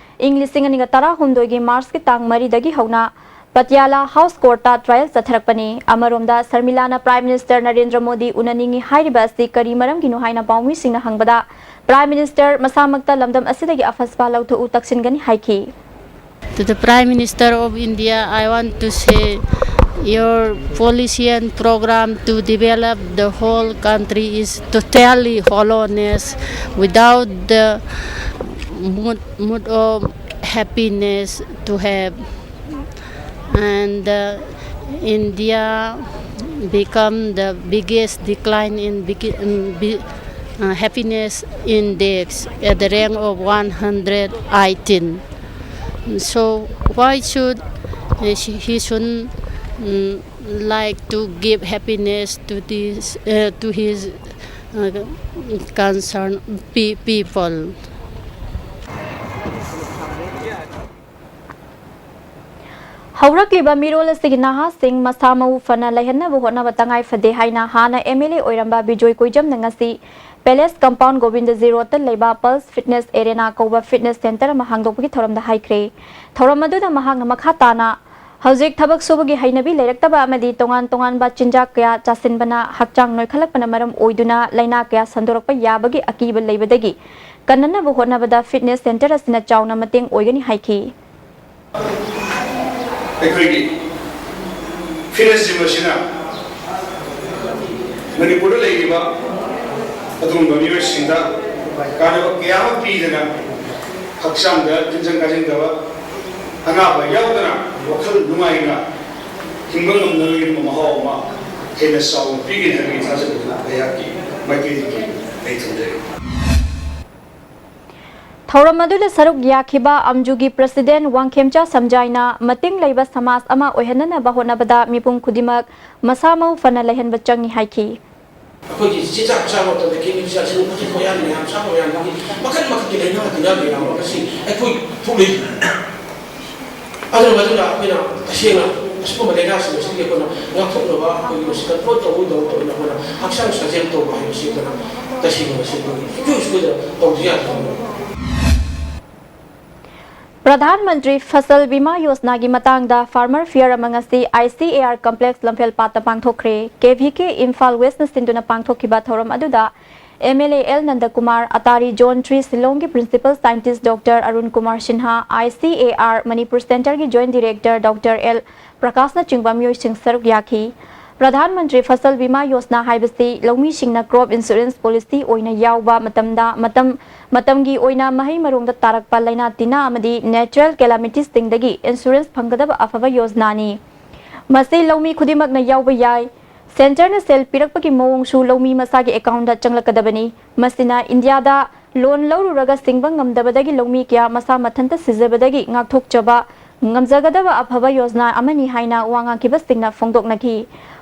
ꯏꯪ ꯂꯤꯁꯤꯡ ꯑꯅꯤꯒ ꯇꯔꯥꯍꯨꯝꯗꯣꯏꯒꯤ ꯃꯥꯔꯆꯀꯤ ꯇꯥꯡ ꯃꯔꯤꯗꯒꯤ ꯍꯧꯅ ꯄꯇꯤꯌꯥꯂꯥ ꯍꯥꯎꯁ ꯀꯣꯔꯠꯇ ꯇ꯭ꯔꯥꯌꯦꯜ ꯆꯠꯊꯔꯛꯄꯅꯤ꯫ ꯑꯃꯔꯣꯝꯗ ꯁꯔꯃꯤꯂꯥꯅ ꯄ꯭ꯔꯥꯏꯝ ꯃꯤꯅꯤꯁꯇꯔ ꯅꯔꯦꯟꯗ꯭ꯔ ꯃꯣꯗꯤ ꯎꯅꯅꯤꯡꯏ ꯍꯥꯏꯔꯤꯕ ꯑꯁꯤ ꯀꯔꯤ ꯃꯔꯝꯒꯤꯅꯣ ꯍꯥꯏꯅ ꯄꯥꯎꯃꯤꯁꯤꯡꯅ ꯍꯪꯕꯗ, ꯄ꯭ꯔꯥꯏꯝ ꯃꯤꯅꯤꯁꯇꯔ ꯃꯁꯥꯃꯛꯇ ꯂꯝꯗꯝ ꯑꯁꯤꯗꯒꯤ ꯑꯐꯁꯄꯥ ꯂꯧꯊꯣꯛꯎ ꯇꯛꯁꯤꯟꯒꯅꯤ ꯍꯥꯏꯈꯤ꯫ To the Prime Minister of India, I want to say your policy and program to develop the whole country is totally hollowness without the mood, mood of happiness to have. And, uh, India become the biggest decline in begi- in be- uh, happiness index at the rank of one hundred eighteen. So why should, uh, she- he shouldn't, mm, like to give happiness to this, uh, to his, uh, concerned pe- people? ꯍꯧꯔꯛꯂꯤꯕ ꯃꯤꯔꯣꯜ ꯑꯁꯤꯒꯤ ꯅꯍꯥꯁꯤꯡ ꯃꯁꯥ ꯃꯎ ꯐꯅ ꯂꯩꯍꯟꯅꯕ ꯍꯣꯠꯅꯕ ꯇꯉꯥꯏ ꯐꯗꯦ ꯍꯥꯏꯅ ꯍꯥꯟꯅ ꯑꯦꯝ ꯑꯦꯜ ꯑꯦ ꯑꯣꯏꯔꯝꯕ ꯕꯤꯖꯣꯏ ꯀꯣꯏꯖꯝꯅ ꯉꯁꯤ ꯄꯦꯂꯦꯁ ꯀꯝꯄꯥꯎꯟ ꯒꯣꯕꯤꯟꯗꯖꯤ ꯔꯣꯗꯇ ꯂꯩꯕ ꯄꯜꯁ ꯐꯤꯠꯅꯦꯁ ꯑꯦꯔꯦꯅꯥ ꯀꯧꯕ ꯐꯤꯠꯅꯦꯁ ꯁꯦꯟꯇꯔ ꯑꯃ ꯍꯥꯡꯗꯣꯛꯄꯒꯤ ꯊꯧꯔꯝꯗ ꯍꯥꯏꯈ꯭ꯔꯦ꯫ ꯊꯧꯔꯝ ꯑꯗꯨꯗ ꯃꯍꯥꯛꯅ ꯃꯈꯥ ꯇꯥꯅ, ꯍꯧꯖꯤꯛ ꯊꯕꯛ ꯁꯨꯕꯒꯤ ꯍꯩꯅꯕꯤ ꯂꯩꯔꯛꯇꯕ ꯑꯃꯗꯤ ꯇꯣꯉꯥꯟ ꯇꯣꯉꯥꯟꯕ ꯆꯤꯟꯖꯥꯛ ꯀꯌꯥ ꯆꯥꯁꯤꯟꯕꯅ ꯍꯛꯆꯥꯡ ꯅꯣꯏꯈꯠꯂꯛꯄꯅ ꯃꯔꯝ ꯑꯣꯏꯗꯨꯅ ꯂꯥꯏꯅꯥ ꯀꯌꯥ ꯁꯟꯗꯣꯔꯛꯄ ꯌꯥꯕꯒꯤ ꯑꯀꯤꯕ ꯂꯩꯕꯗꯒꯤ ꯀꯟꯅꯅꯕ ꯍꯣꯠꯅꯕꯗ ꯐꯤꯠꯅꯦꯁ ꯁꯦꯟꯇꯔ ꯑꯁꯤꯅ ꯆꯥꯎꯅ ꯃꯇꯦꯡ ꯑꯣꯏꯒꯅꯤ ꯍꯥꯏꯈꯤ꯫ ꯑꯩꯈꯣꯏꯒꯤ ꯐꯤꯠꯅꯦꯁ ꯖꯤꯝ ꯑꯁꯤꯅ ꯃꯅꯤꯄꯨꯔꯗ ꯂꯩꯔꯤꯕ ꯑꯗꯨꯒꯨꯝꯕ ꯃꯤꯑꯣꯏꯁꯤꯡꯗ ꯀꯥꯟꯅꯕ ꯀꯌꯥ ꯑꯃ ꯄꯤꯗꯅ, ꯍꯛꯆꯥꯡꯗ ꯇꯤꯟꯖꯪ ꯀꯥꯏꯖꯪꯗꯕ, ꯑꯅꯥꯕ ꯌꯥꯎꯗꯅ ꯋꯥꯈꯜ ꯅꯨꯡꯉꯥꯏꯅ ꯍꯤꯡꯕ ꯉꯝꯅꯕꯒꯤ ꯃꯍꯥꯎ ꯑꯃ ꯍꯦꯟꯅ ꯆꯥꯎꯅ ꯄꯤꯒꯅꯤ ꯍꯥꯏꯕꯒꯤ ꯊꯥꯖꯕꯗꯨ ꯑꯩꯍꯥꯛꯀꯤ ꯃꯥꯏꯀꯩꯗꯒꯤ ꯑꯩ ꯊꯝꯖꯔꯤ꯫ ꯊꯧꯔꯝ ꯑꯗꯨꯗ ꯁꯔꯨꯛ ꯌꯥꯈꯤꯕ ꯑꯝꯖꯨꯒꯤ ꯄ꯭ꯔꯁꯤꯗꯦꯟ ꯋꯥꯡꯈꯦꯝꯆꯥ ꯁꯝꯖꯥꯏꯅ ꯃꯇꯤꯡ ꯂꯩꯕ ꯁꯃꯥꯖ ꯑꯃ ꯑꯣꯏꯍꯟꯅꯅꯕ ꯍꯣꯠꯅꯕꯗ ꯃꯤꯄꯨꯝ ꯈꯨꯗꯤꯡꯃꯛ ꯃꯁꯥ ꯃꯎ ꯐꯅ ꯂꯩꯍꯟꯕ ꯆꯪꯏ ꯍꯥꯏꯈꯤ꯫ ꯑꯩꯈꯣꯏꯒꯤ ꯆꯤꯟꯖꯥꯛ ꯆꯥꯕ ꯃꯇꯝꯗ ꯀꯦꯃꯤꯀꯦꯜ ꯑꯁꯤꯒꯨꯝꯕ ꯃꯌꯥꯝ ꯃꯌꯥꯝ ꯆꯥꯕ ꯃꯌꯥꯝꯗꯒꯤ ꯃꯈꯜ ꯃꯈꯜꯒꯤ ꯂꯥꯏꯅꯥ ꯇꯤꯟꯅꯥ ꯀꯌꯥ ꯑꯃ ꯉꯁꯤ ꯑꯩꯈꯣꯏ ꯊꯣꯛꯂꯤ꯫ ꯑꯗꯨꯅ ꯃꯗꯨꯅ ꯑꯩꯈꯣꯏꯅ ꯇꯁꯦꯡꯅ ꯑꯁꯤꯒꯨꯝꯕ ꯂꯥꯏꯅꯥꯁꯤꯡ ꯑꯁꯤꯗꯒꯤ ꯑꯩꯈꯣꯏꯅ ꯉꯥꯛꯊꯣꯛꯅꯕ, ꯑꯩꯈꯣꯏꯒꯤ ꯃꯁꯤ ꯀꯟꯇ꯭ꯔꯣꯜ ꯇꯧꯕꯒꯤꯗꯃꯛꯇ ꯑꯩꯈꯣꯏꯅ ꯍꯛꯆꯥꯡ ꯁꯥꯖꯦꯜ ꯇꯧꯕ ꯍꯥꯏꯕꯁꯤ ꯑꯩꯈꯣꯏꯅ ꯇꯁꯦꯡꯅ ꯃꯁꯤ ꯑꯩꯈꯣꯏꯒꯤ ꯏꯁꯣꯏ ꯁꯣꯏꯗꯅ ꯇꯧꯗ ꯌꯥꯗꯕ ꯑꯃꯅꯤ꯫ ꯄ꯭ꯔꯙꯥꯟ ꯃꯟꯇ꯭ꯔꯤ ꯐꯁꯜ ꯕꯤꯃꯥ ꯌꯣꯖꯅꯥꯒꯤ ꯃꯇꯥꯡꯗ ꯐꯥꯔꯃꯔ ꯐꯤꯌꯔ ꯑꯃ ꯉꯁꯤ ꯑꯥꯏ ꯁꯤ ꯑꯦ ꯑꯥꯔ ꯀꯝꯄ꯭ꯂꯦꯛꯁ ꯂꯝꯐꯦꯜ ꯄꯥꯠꯇ ꯄꯥꯡꯊꯣꯛꯈ꯭ꯔꯦ꯫ ꯀꯦ ꯚꯤ ꯀꯦ ꯏꯝꯐꯥꯜ ꯋꯦꯁꯅ ꯁꯤꯟꯗꯨꯅ ꯄꯥꯡꯊꯣꯛꯈꯤꯕ ꯊꯧꯔꯝ ꯑꯗꯨꯗ M L A L Nandakumar, ꯑꯇꯥꯔꯤ ꯖꯣꯟ ꯊ꯭ꯔꯤ ꯁꯤꯂꯣꯡꯒꯤ principal scientist doctor Arun Kumar Sinha, I C A R Manipur ꯁꯦꯟꯇꯔꯒꯤ ꯖꯣꯏꯟꯠ ꯗꯤꯔꯦꯛꯇꯔ ꯗꯣꯛꯇꯔ ꯑꯦꯜ ꯄ꯭ꯔꯀꯥꯁꯅꯆꯤꯡꯕ ꯃꯤꯑꯣꯏꯁꯤꯡ ꯁꯔꯨꯛ ꯌꯥꯈꯤ꯫ ꯄ꯭ꯔꯙꯥꯟ ꯃꯟꯇ꯭ꯔꯤ ꯐꯁꯜ ꯕꯤꯃꯥ ꯌꯣꯖꯅꯥ ꯍꯥꯏꯕꯁꯤ ꯂꯧꯃꯤꯁꯤꯡꯅ ꯀ꯭ꯔꯣꯞ ꯏꯟꯁꯨꯔꯦꯟꯁ ꯄꯣꯂꯤꯁꯤ ꯑꯣꯏꯅ ꯌꯥꯎꯕ ꯃꯇꯝꯗ ꯃꯇꯝ, ꯃꯇꯝꯒꯤ ꯑꯣꯏꯅ ꯃꯍꯩ ꯃꯔꯣꯡꯗ ꯇꯥꯔꯛꯄ ꯂꯥꯏꯅꯥ ꯇꯤꯟꯅꯥ ꯑꯃꯗꯤ ꯅꯦꯆꯔꯦꯜ ꯀꯦꯂꯥꯃꯤꯇꯤꯁꯁꯤꯡꯗꯒꯤ ꯏꯟꯁꯨꯔꯦꯟꯁ ꯐꯪꯒꯗꯕ ꯑꯐꯕ ꯌꯣꯖꯅꯥꯅꯤ꯫ ꯃꯁꯤ ꯂꯧꯃꯤ ꯈꯨꯗꯤꯡꯃꯛꯅ ꯌꯥꯎꯕ ꯌꯥꯏ꯫ ꯁꯦꯟꯇꯔꯅ ꯁꯦꯜ ꯄꯤꯔꯛꯄꯒꯤ ꯃꯑꯣꯡꯁꯨ ꯂꯧꯃꯤ ꯃꯁꯥꯒꯤ ꯑꯦꯀꯥꯎꯟꯗ ꯆꯪꯂꯛꯀꯗꯕꯅꯤ꯫ ꯃꯁꯤꯅ ꯏꯟꯗꯤꯌꯥꯗ ꯂꯣꯟ ꯂꯧꯔꯨꯔꯒ ꯁꯤꯡꯕ ꯉꯝꯗꯕꯗꯒꯤ ꯂꯧꯃꯤ ꯀꯌꯥ ꯃꯁꯥ ꯃꯊꯟꯇ ꯁꯤꯖꯕꯗꯒꯤ ꯉꯥꯛꯊꯣꯛꯆꯕ ꯉꯝꯖꯒꯗꯕ ꯑꯐꯕ ꯌꯣꯖꯅꯥ ꯑꯃꯅꯤ ꯍꯥꯏꯅ ꯋꯥ ꯉꯥꯡꯈꯤꯕꯁꯤꯡꯅ ꯐꯣꯡꯗꯣꯛꯅꯈꯤ꯫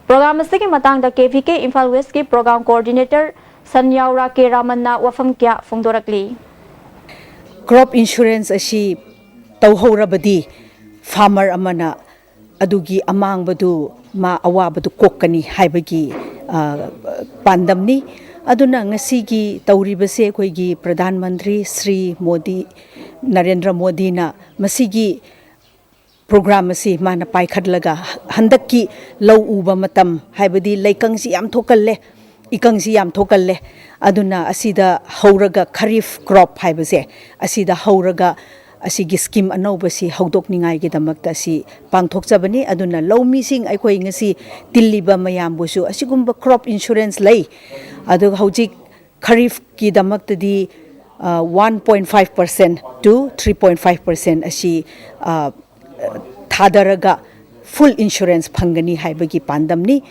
ꯄ꯭ꯔꯣꯒ꯭ꯔꯥꯝ ꯑꯁꯤꯒꯤ ꯃꯇꯥꯡꯗ ꯀꯦ ꯚꯤ ꯀꯦ ꯏꯝꯐꯥꯜ ꯋꯦꯁꯀꯤ ꯄ꯭ꯔꯣꯒ꯭ꯔꯥꯝ ꯀꯣꯑꯣꯔꯗꯤꯅꯦꯇꯔ ꯁꯟꯌꯥꯎꯔꯥ ꯀꯦ ꯔꯥꯃꯟꯅ ꯋꯥꯐꯝ ꯀꯌꯥ ꯐꯣꯡꯗꯣꯔꯛꯂꯤ꯫ ꯀ꯭ꯔꯣꯞ ꯏꯟꯁꯨꯔꯦꯟꯁ ꯑꯁꯤ ꯇꯧꯍꯧꯔꯕꯗꯤ farmer ꯑꯃꯅ ꯑꯗꯨꯒꯤ ꯑꯃꯥꯡꯕꯗꯨ, ꯃꯥ ꯑꯋꯥꯕꯗꯨ ꯀꯣꯛꯀꯅꯤ ꯍꯥꯏꯕꯒꯤ, ꯑ, ꯄꯥꯟꯗꯝꯅꯤ꯫ ꯑꯗꯨꯅ ꯉꯁꯤꯒꯤ ꯇꯧꯔꯤꯕꯁꯦ ꯑꯩꯈꯣꯏꯒꯤ ꯄ꯭ꯔꯙꯥꯟ ꯃꯟꯇ꯭ꯔꯤ ꯁ꯭ꯔꯤ ꯃꯣꯗꯤ, ꯅꯔꯦꯟꯗ꯭ꯔ ꯃꯣꯗꯤꯅ ꯃꯁꯤꯒꯤ ꯄ꯭ꯔꯣꯒ꯭ꯔꯥꯝ ꯑꯁꯤ ꯃꯥꯅ ꯄꯥꯏꯈꯠꯂꯒ ꯍꯟꯗꯛꯀꯤ ꯂꯧ ꯎꯕ ꯃꯇꯝ, ꯍꯥꯏꯕꯗꯤ ꯂꯩꯀꯪꯁꯤ ꯌꯥꯝ ꯊꯣꯛꯀꯜꯂꯦ, ꯏꯀꯪꯁꯤ ꯌꯥꯝ ꯊꯣꯛꯀꯜꯂꯦ꯫ ꯑꯗꯨꯅ ꯑꯁꯤꯗ ꯍꯧꯔꯒ ꯈꯔꯤꯐ ꯀ꯭ꯔꯣꯞ ꯍꯥꯏꯕꯁꯦ ꯑꯁꯤꯗ ꯍꯧꯔꯒ ꯑꯁꯤꯒꯤ ꯁ꯭ꯀꯤꯝ ꯑꯅꯧꯕꯁꯤ ꯍꯧꯗꯣꯛꯅꯤꯡꯉꯥꯏꯒꯤꯗꯃꯛꯇ ꯑꯁꯤ ꯄꯥꯡꯊꯣꯛꯆꯕꯅꯤ꯫ ꯑꯗꯨꯅ ꯂꯧꯃꯤꯁꯤꯡ, ꯑꯩꯈꯣꯏ ꯉꯁꯤ ꯇꯤꯜꯂꯤꯕ ꯃꯌꯥꯝꯕꯨꯁꯨ ꯑꯁꯤꯒꯨꯝꯕ ꯀ꯭ꯔꯣꯞ ꯏꯟꯁꯨꯔꯦꯟꯁ ꯂꯩ꯫ ꯑꯗꯨꯒ ꯍꯧꯖꯤꯛ ꯈꯔꯤꯐꯀꯤꯗꯃꯛꯇꯗꯤ, ꯑ, one point five percent to three point five percent ꯑꯁꯤ, ꯑ, ꯊꯥꯗꯔꯒ ꯐꯨꯜ ꯏꯟꯁꯨꯔꯦꯟꯁ ꯐꯪꯒꯅꯤ ꯍꯥꯏꯕꯒꯤ ꯄꯥꯟꯗꯝꯅꯤ꯫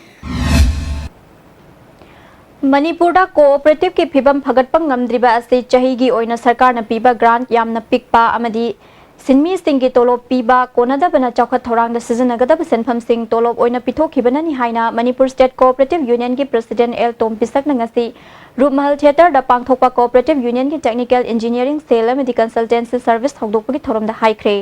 ꯃꯅꯤꯄꯨꯔꯗ ꯀꯣꯑꯣꯄꯔꯦꯇꯤꯚꯀꯤ ꯐꯤꯕꯝ ꯐꯒꯠꯄ ꯉꯝꯗ꯭ꯔꯤꯕ ꯑꯁꯤ ꯆꯍꯤꯒꯤ ꯑꯣꯏꯅ ꯁꯔꯀꯥꯔꯅ ꯄꯤꯕ ꯒ꯭ꯔꯥꯟꯠ ꯌꯥꯝꯅ ꯄꯤꯛꯄ ꯑꯃꯗꯤ ꯁꯤꯟꯃꯤꯁꯤꯡꯒꯤ ꯇꯣꯂꯣꯞ ꯄꯤꯕ ꯀꯣꯟꯅꯗꯕꯅ ꯆꯥꯎꯈꯠ ꯊꯧꯔꯥꯡꯗ ꯁꯤꯖꯤꯟꯅꯒꯗꯕ ꯁꯦꯟꯐꯝꯁꯤꯡ ꯇꯣꯂꯣꯞ ꯑꯣꯏꯅ ꯄꯤꯊꯣꯛꯈꯤꯕꯅꯅꯤ ꯍꯥꯏꯅ ꯃꯅꯤꯄꯨꯔ ꯁ꯭ꯇꯦꯠ ꯀꯣꯑꯣꯄꯔꯦꯇꯤꯚ ꯌꯨꯅꯤꯌꯟꯒꯤ ꯄ꯭ꯔꯁꯤꯗꯦꯟꯠ ꯑꯦꯜ ꯇꯣꯝ ꯄꯤꯁꯛꯅ ꯉꯁꯤ ꯔꯨꯞꯃꯍꯜ ꯊꯤꯌꯦꯇꯔꯗ ꯄꯥꯡꯊꯣꯛꯄ ꯀꯣꯑꯣꯄꯔꯦꯇꯤꯚ ꯌꯨꯅꯤꯌꯟꯒꯤ ꯇꯦꯛꯅꯤꯀꯦꯜ ꯏꯟꯖꯤꯅꯤꯌꯔꯤꯡ ꯁꯦꯜ ꯑꯃꯗꯤ ꯀꯟꯁꯜꯇꯦꯟꯁꯤ ꯁꯔꯚꯤꯁ ꯍꯧꯗꯣꯛꯄꯒꯤ ꯊꯧꯔꯝꯗ ꯍꯥꯏꯈ꯭ꯔꯦ꯫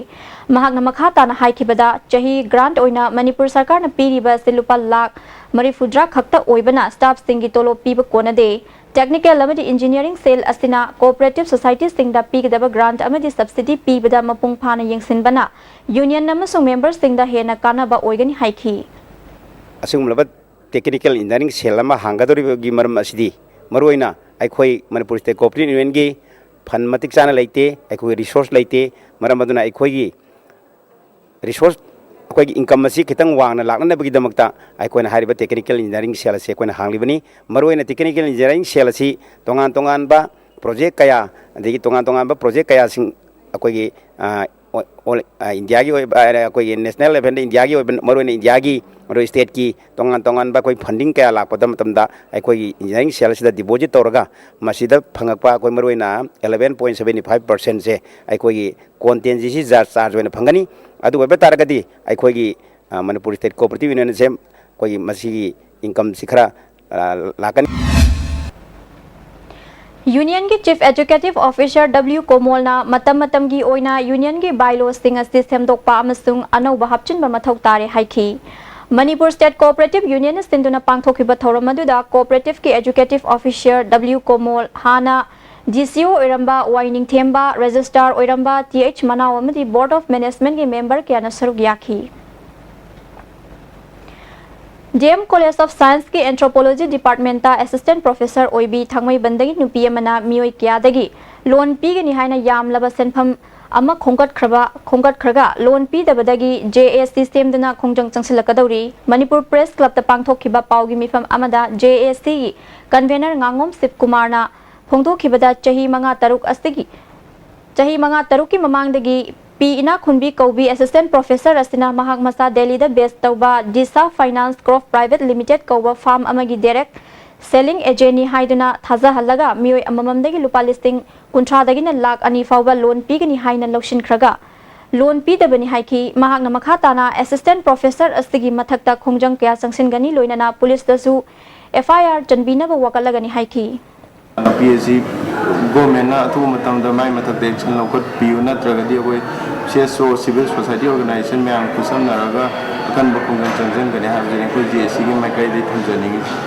ꯃꯍꯥꯛꯅ ꯃꯈꯥ ꯇꯥꯅ ꯍꯥꯏꯈꯤꯕꯗ, ꯆꯍꯤ ꯒ꯭ꯔꯥꯟꯠ ꯑꯣꯏꯅ ꯃꯅꯤꯄꯨꯔ ꯁꯔꯀꯥꯔꯅ ꯄꯤꯔꯤꯕ ꯑꯁꯤ ꯂꯨꯄꯥ ꯂꯥꯈ ꯃꯔꯤꯐꯨꯇꯔꯥ ꯈꯛꯇ ꯑꯣꯏꯕꯅ ꯁ꯭ꯇꯥꯐꯁꯤꯡꯒꯤ ꯇꯣꯂꯣꯞ ꯄꯤꯕ ꯀꯣꯟꯅꯗꯦ꯫ ꯇꯦꯛꯅꯤꯀꯦꯜ ꯑꯃꯗꯤ ꯏꯟꯖꯤꯅꯤꯌꯔꯤꯡ ꯁꯦꯜ ꯑꯁꯤꯅ ꯀꯣꯑꯣꯄꯔꯦꯇꯤꯚ ꯁꯣꯁꯥꯏꯇꯤꯁꯤꯡꯗ ꯄꯤꯒꯗꯕ ꯒ꯭ꯔꯥꯟꯠ ꯑꯃꯗꯤ ꯁꯕꯁꯤꯗꯤ ꯄꯤꯕꯗ ꯃꯄꯨꯡ ꯐꯥꯅ ꯌꯦꯡꯁꯤꯟꯕꯅ ꯌꯨꯅꯤꯌꯟ ꯑꯃꯁꯨꯡ ꯃꯦꯝꯕꯔꯁꯤꯡꯗ ꯍꯦꯟꯅ ꯀꯥꯟꯅꯕ ꯑꯣꯏꯒꯅꯤ ꯍꯥꯏꯈꯤ꯫ ꯑꯁꯤꯒꯨꯝꯂꯕ ꯇꯦꯛꯅꯤꯀꯦꯜ ꯏꯟꯖꯤꯅꯤꯌꯔꯤꯡ ꯁꯦꯜ ꯑꯃ ꯍꯥꯡꯒꯗꯧꯔꯤꯕꯒꯤ ꯃꯔꯝ ꯑꯁꯤꯗꯤ ꯃꯔꯨꯑꯣꯏꯅ ꯑꯩꯈꯣꯏ ꯃꯅꯤꯄꯨꯔ ꯁ꯭ꯇꯦꯠ ꯀꯣꯑꯣꯄꯔꯦꯇꯤꯚ ꯌꯨꯅꯤꯌꯟꯒꯤ ꯐꯟ ꯃꯇꯤꯛ ꯆꯥꯅ ꯂꯩꯇꯦ, ꯑꯩꯈꯣꯏꯒꯤ ꯔꯤꯁꯣꯔꯁ ꯂꯩꯇꯦ꯫ ꯃꯔꯝ ꯑꯗꯨꯅ ꯑꯩꯈꯣꯏꯒꯤ ꯔꯤꯁꯣꯔꯁ, ꯑꯩꯈꯣꯏꯒꯤ ꯏꯟꯀꯝ ꯑꯁꯤ ꯈꯤꯇꯪ ꯋꯥꯡꯅ ꯂꯥꯛꯅꯅꯕꯒꯤꯗꯃꯛꯇ ꯑꯩꯈꯣꯏꯅ ꯍꯥꯏꯔꯤꯕ ꯇꯦꯛꯅꯤꯀꯦꯜ ꯏꯟꯖꯤꯅꯤꯌꯔꯤꯡ ꯁꯦꯜ ꯑꯁꯤ ꯑꯩꯈꯣꯏꯅ ꯍꯥꯡꯂꯤꯕꯅꯤ꯫ ꯃꯔꯨꯑꯣꯏꯅ ꯇꯦꯛꯅꯤꯀꯦꯜ ꯏꯟꯖꯤꯅꯤꯌꯔꯤꯡ ꯁꯦꯜ ꯑꯁꯤ ꯇꯣꯉꯥꯟ ꯇꯣꯉꯥꯟꯕ ꯄ꯭ꯔꯣꯖꯦꯛ ꯀꯌꯥ, ꯑꯗꯒꯤ ꯇꯣꯉꯥꯟ ꯇꯣꯉꯥꯟꯕ ꯄ꯭ꯔꯣꯖꯦꯛ ꯀꯌꯥꯁꯤꯡ ꯑꯩꯈꯣꯏꯒꯤ, ꯑ, ꯑꯣ-, ꯑꯣꯜ-, ꯑ, ꯏꯟꯗꯤꯌꯥꯒꯤ ꯑꯣꯏꯕ, ꯑ, ꯑꯩꯈꯣꯏꯒꯤ ꯅꯦꯁꯅꯦꯜ ꯂꯦꯚꯦꯜꯗ ꯏꯟꯗꯤꯌꯥꯒꯤ ꯑꯣꯏꯕ, ꯃꯔꯨꯑꯣꯏꯅ ꯏꯟꯗꯤꯌꯥꯒꯤ, ꯃꯔꯨꯑꯣꯏ ꯁ꯭ꯇꯦꯠꯀꯤ ꯇꯣꯉꯥꯟ ꯇꯣꯉꯥꯟꯕ ꯑꯩꯈꯣꯏ ꯐꯟꯗꯤꯡ ꯀꯌꯥ ꯂꯥꯛꯄꯗ ꯃꯇꯝꯗ ꯑꯩꯈꯣꯏꯒꯤ ꯏꯟꯖꯤꯅꯤꯌꯔꯤꯡ ꯁꯦꯜ ꯑꯁꯤꯗ ꯗꯤꯄꯣꯖꯤꯠ ꯇꯧꯔꯒ ꯃꯁꯤꯗ ꯐꯪꯉꯛꯄ ꯑꯩꯈꯣꯏ ꯃꯔꯨꯑꯣꯏꯅ eleven point seventy five percentꯁꯦ ꯑꯩꯈꯣꯏꯒꯤ ꯀꯣꯟꯇꯦꯟꯁꯤꯁꯤ ꯆꯥꯔꯖ, ꯆꯥꯔꯖ ꯑꯣꯏꯅ ꯐꯪꯒꯅꯤ꯫ ꯑꯗꯨ ꯑꯣꯏꯕ ꯇꯥꯔꯒꯗꯤ ꯑꯩꯈꯣꯏꯒꯤ, ꯑ, ꯃꯅꯤꯄꯨꯔ ꯁ꯭ꯇꯦꯠ ꯀꯣꯑꯣꯄꯔꯦꯇꯤꯚ ꯌꯨꯅꯤꯌꯟꯁꯦ ꯑꯩꯈꯣꯏꯒꯤ ꯃꯁꯤꯒꯤ ꯏꯟꯀꯝꯁꯤ ꯈꯔ, ꯑ, ꯂꯥꯛꯀꯅꯤ꯫ Union ꯒꯤ Chief Executive Officer W ꯀꯣꯃꯣꯜꯅ ꯃꯇꯝ ꯃꯇꯝꯒꯤ ꯑꯣꯏꯅ Union ꯒꯤ bylaws ꯁꯤꯡ ꯑꯁꯤ ꯁꯦꯝꯗꯣꯛꯄ ꯑꯃꯁꯨꯡ ꯑꯅꯧꯕ ꯍꯥꯞꯆꯤꯟꯕ ꯃꯊꯧ ꯇꯥꯔꯦ ꯍꯥꯏꯈꯤ꯫ Manipur State Cooperative Union ꯅ ꯁꯤꯟꯗꯨꯅ ꯄꯥꯡꯊꯣꯛꯈꯤꯕ ꯊꯧꯔꯝ ꯑꯗꯨꯗ Cooperative ꯀꯤ Executive Officer W ꯀꯣꯃꯣꯜ, ꯍꯥꯟꯅ D C O ꯑꯣꯏꯔꯝꯕ ꯋꯥꯏ ꯅꯤꯡꯊꯦꯝꯕ, Registrar ꯑꯣꯏꯔꯝꯕ T H ꯃꯅꯥꯎ ꯑꯃꯗꯤ Board of Management ꯀꯤ member ꯀꯌꯥꯅ ꯁꯔꯨꯛ ꯌꯥꯈꯤ꯫ D M College of Science ꯀꯤ Anthropology Department ꯇ Assistant Professor ꯑꯣꯏꯕꯤ ꯊꯥꯡꯃꯩꯕꯟꯗꯒꯤ ꯅꯨꯄꯤ ꯑꯃꯅ ꯃꯤꯑꯣꯏ ꯀꯌꯥꯗꯒꯤ loan ꯄꯤꯒꯅꯤ ꯍꯥꯏꯅ ꯌꯥꯝꯂꯕ ꯁꯦꯟꯐꯝ ꯑꯃ ꯈꯣꯝꯒꯠꯈ꯭ꯔꯕ, ꯈꯣꯝꯒꯠꯈ꯭ꯔꯒ loan ꯄꯤꯗꯕꯗꯒꯤ J A C ꯁꯦꯝꯗꯨꯅ ꯈꯣꯡꯖꯪ ꯆꯪꯁꯤꯜꯂꯛꯀꯗꯧꯔꯤ꯫ Manipur Press Club ꯇ ꯄꯥꯡꯊꯣꯛꯈꯤꯕ ꯄꯥꯎꯒꯤ ꯃꯤꯐꯝ ꯑꯃꯗ J A C ꯒꯤ convener ꯉꯥꯉꯣꯝ ꯁꯤꯕꯀꯨꯃꯥꯔꯅ ꯐꯣꯡꯗꯣꯛꯈꯤꯕꯗ ꯆꯍꯤ ꯃꯉꯥ ꯇꯔꯨꯛ ꯑꯁꯤꯒꯤ ꯆꯍꯤ ꯃꯉꯥ ꯇꯔꯨꯛꯀꯤ ꯃꯃꯥꯡꯗꯒꯤ ꯄꯤ ꯏꯅꯥꯛꯈꯨꯟꯕꯤ ꯀꯧꯕꯤ Assistant Professor ꯑꯁꯤꯅ ꯃꯍꯥꯛ ꯃꯁꯥ ꯗꯦꯜꯂꯤꯗ base ꯇꯧꯕ Disha Finance Corp Private Limited ꯀꯧꯕ firm ꯑꯃꯒꯤ direct selling agent ꯅꯤ ꯍꯥꯏꯗꯨꯅ ꯊꯥꯖꯍꯜꯂꯒ ꯃꯤꯑꯣꯏ ꯑꯃꯃꯝꯗꯒꯤ ꯂꯨꯄꯥ ꯂꯤꯁꯤꯡ ꯀꯨꯟꯊ꯭ꯔꯥꯗꯒꯤꯅ ꯂꯥꯈ ꯑꯅꯤ ꯐꯥꯎꯕ loan ꯄꯤꯒꯅꯤ ꯍꯥꯏꯅ ꯂꯧꯁꯤꯟꯈ꯭ꯔꯒ loan ꯄꯤꯗꯕꯅꯤ ꯍꯥꯏꯈꯤ꯫ ꯃꯍꯥꯛꯅ ꯃꯈꯥ ꯇꯥꯅ Assistant Professor ꯑꯁꯤꯒꯤ ꯃꯊꯛꯇ ꯈꯣꯡꯖꯪ ꯀꯌꯥ ꯆꯪꯁꯤꯟꯒꯅꯤ, ꯂꯣꯏꯅꯅ police ꯇꯁꯨ F I R ꯆꯟꯕꯤꯅꯕ ꯋꯥꯀꯠꯂꯒꯅꯤ ꯍꯥꯏꯈꯤ꯫ ꯅꯨꯄꯤ ꯑꯁꯤ government ꯅ ꯑꯊꯨꯕ ꯃꯇꯝꯗ ꯃꯥꯏ ꯃꯊꯛꯇ action ꯂꯧꯈꯠꯄꯤꯌꯨ, ꯅꯠꯇ꯭ꯔꯒꯗꯤ ꯑꯩꯈꯣꯏ C S O, civil society organization ꯃꯌꯥꯝ ꯈꯨꯠꯁꯝꯅꯔꯒ ꯑꯀꯟꯕ ꯈꯣꯡꯖꯪ ꯆꯪꯁꯤꯟꯒꯅꯤ ꯍꯥꯏꯕꯁꯤꯅꯤ ꯑꯩꯈꯣꯏ J A C ꯒꯤ ꯃꯥꯏꯀꯩꯗꯒꯤ ꯊꯝꯖꯅꯤꯡꯉꯤ꯫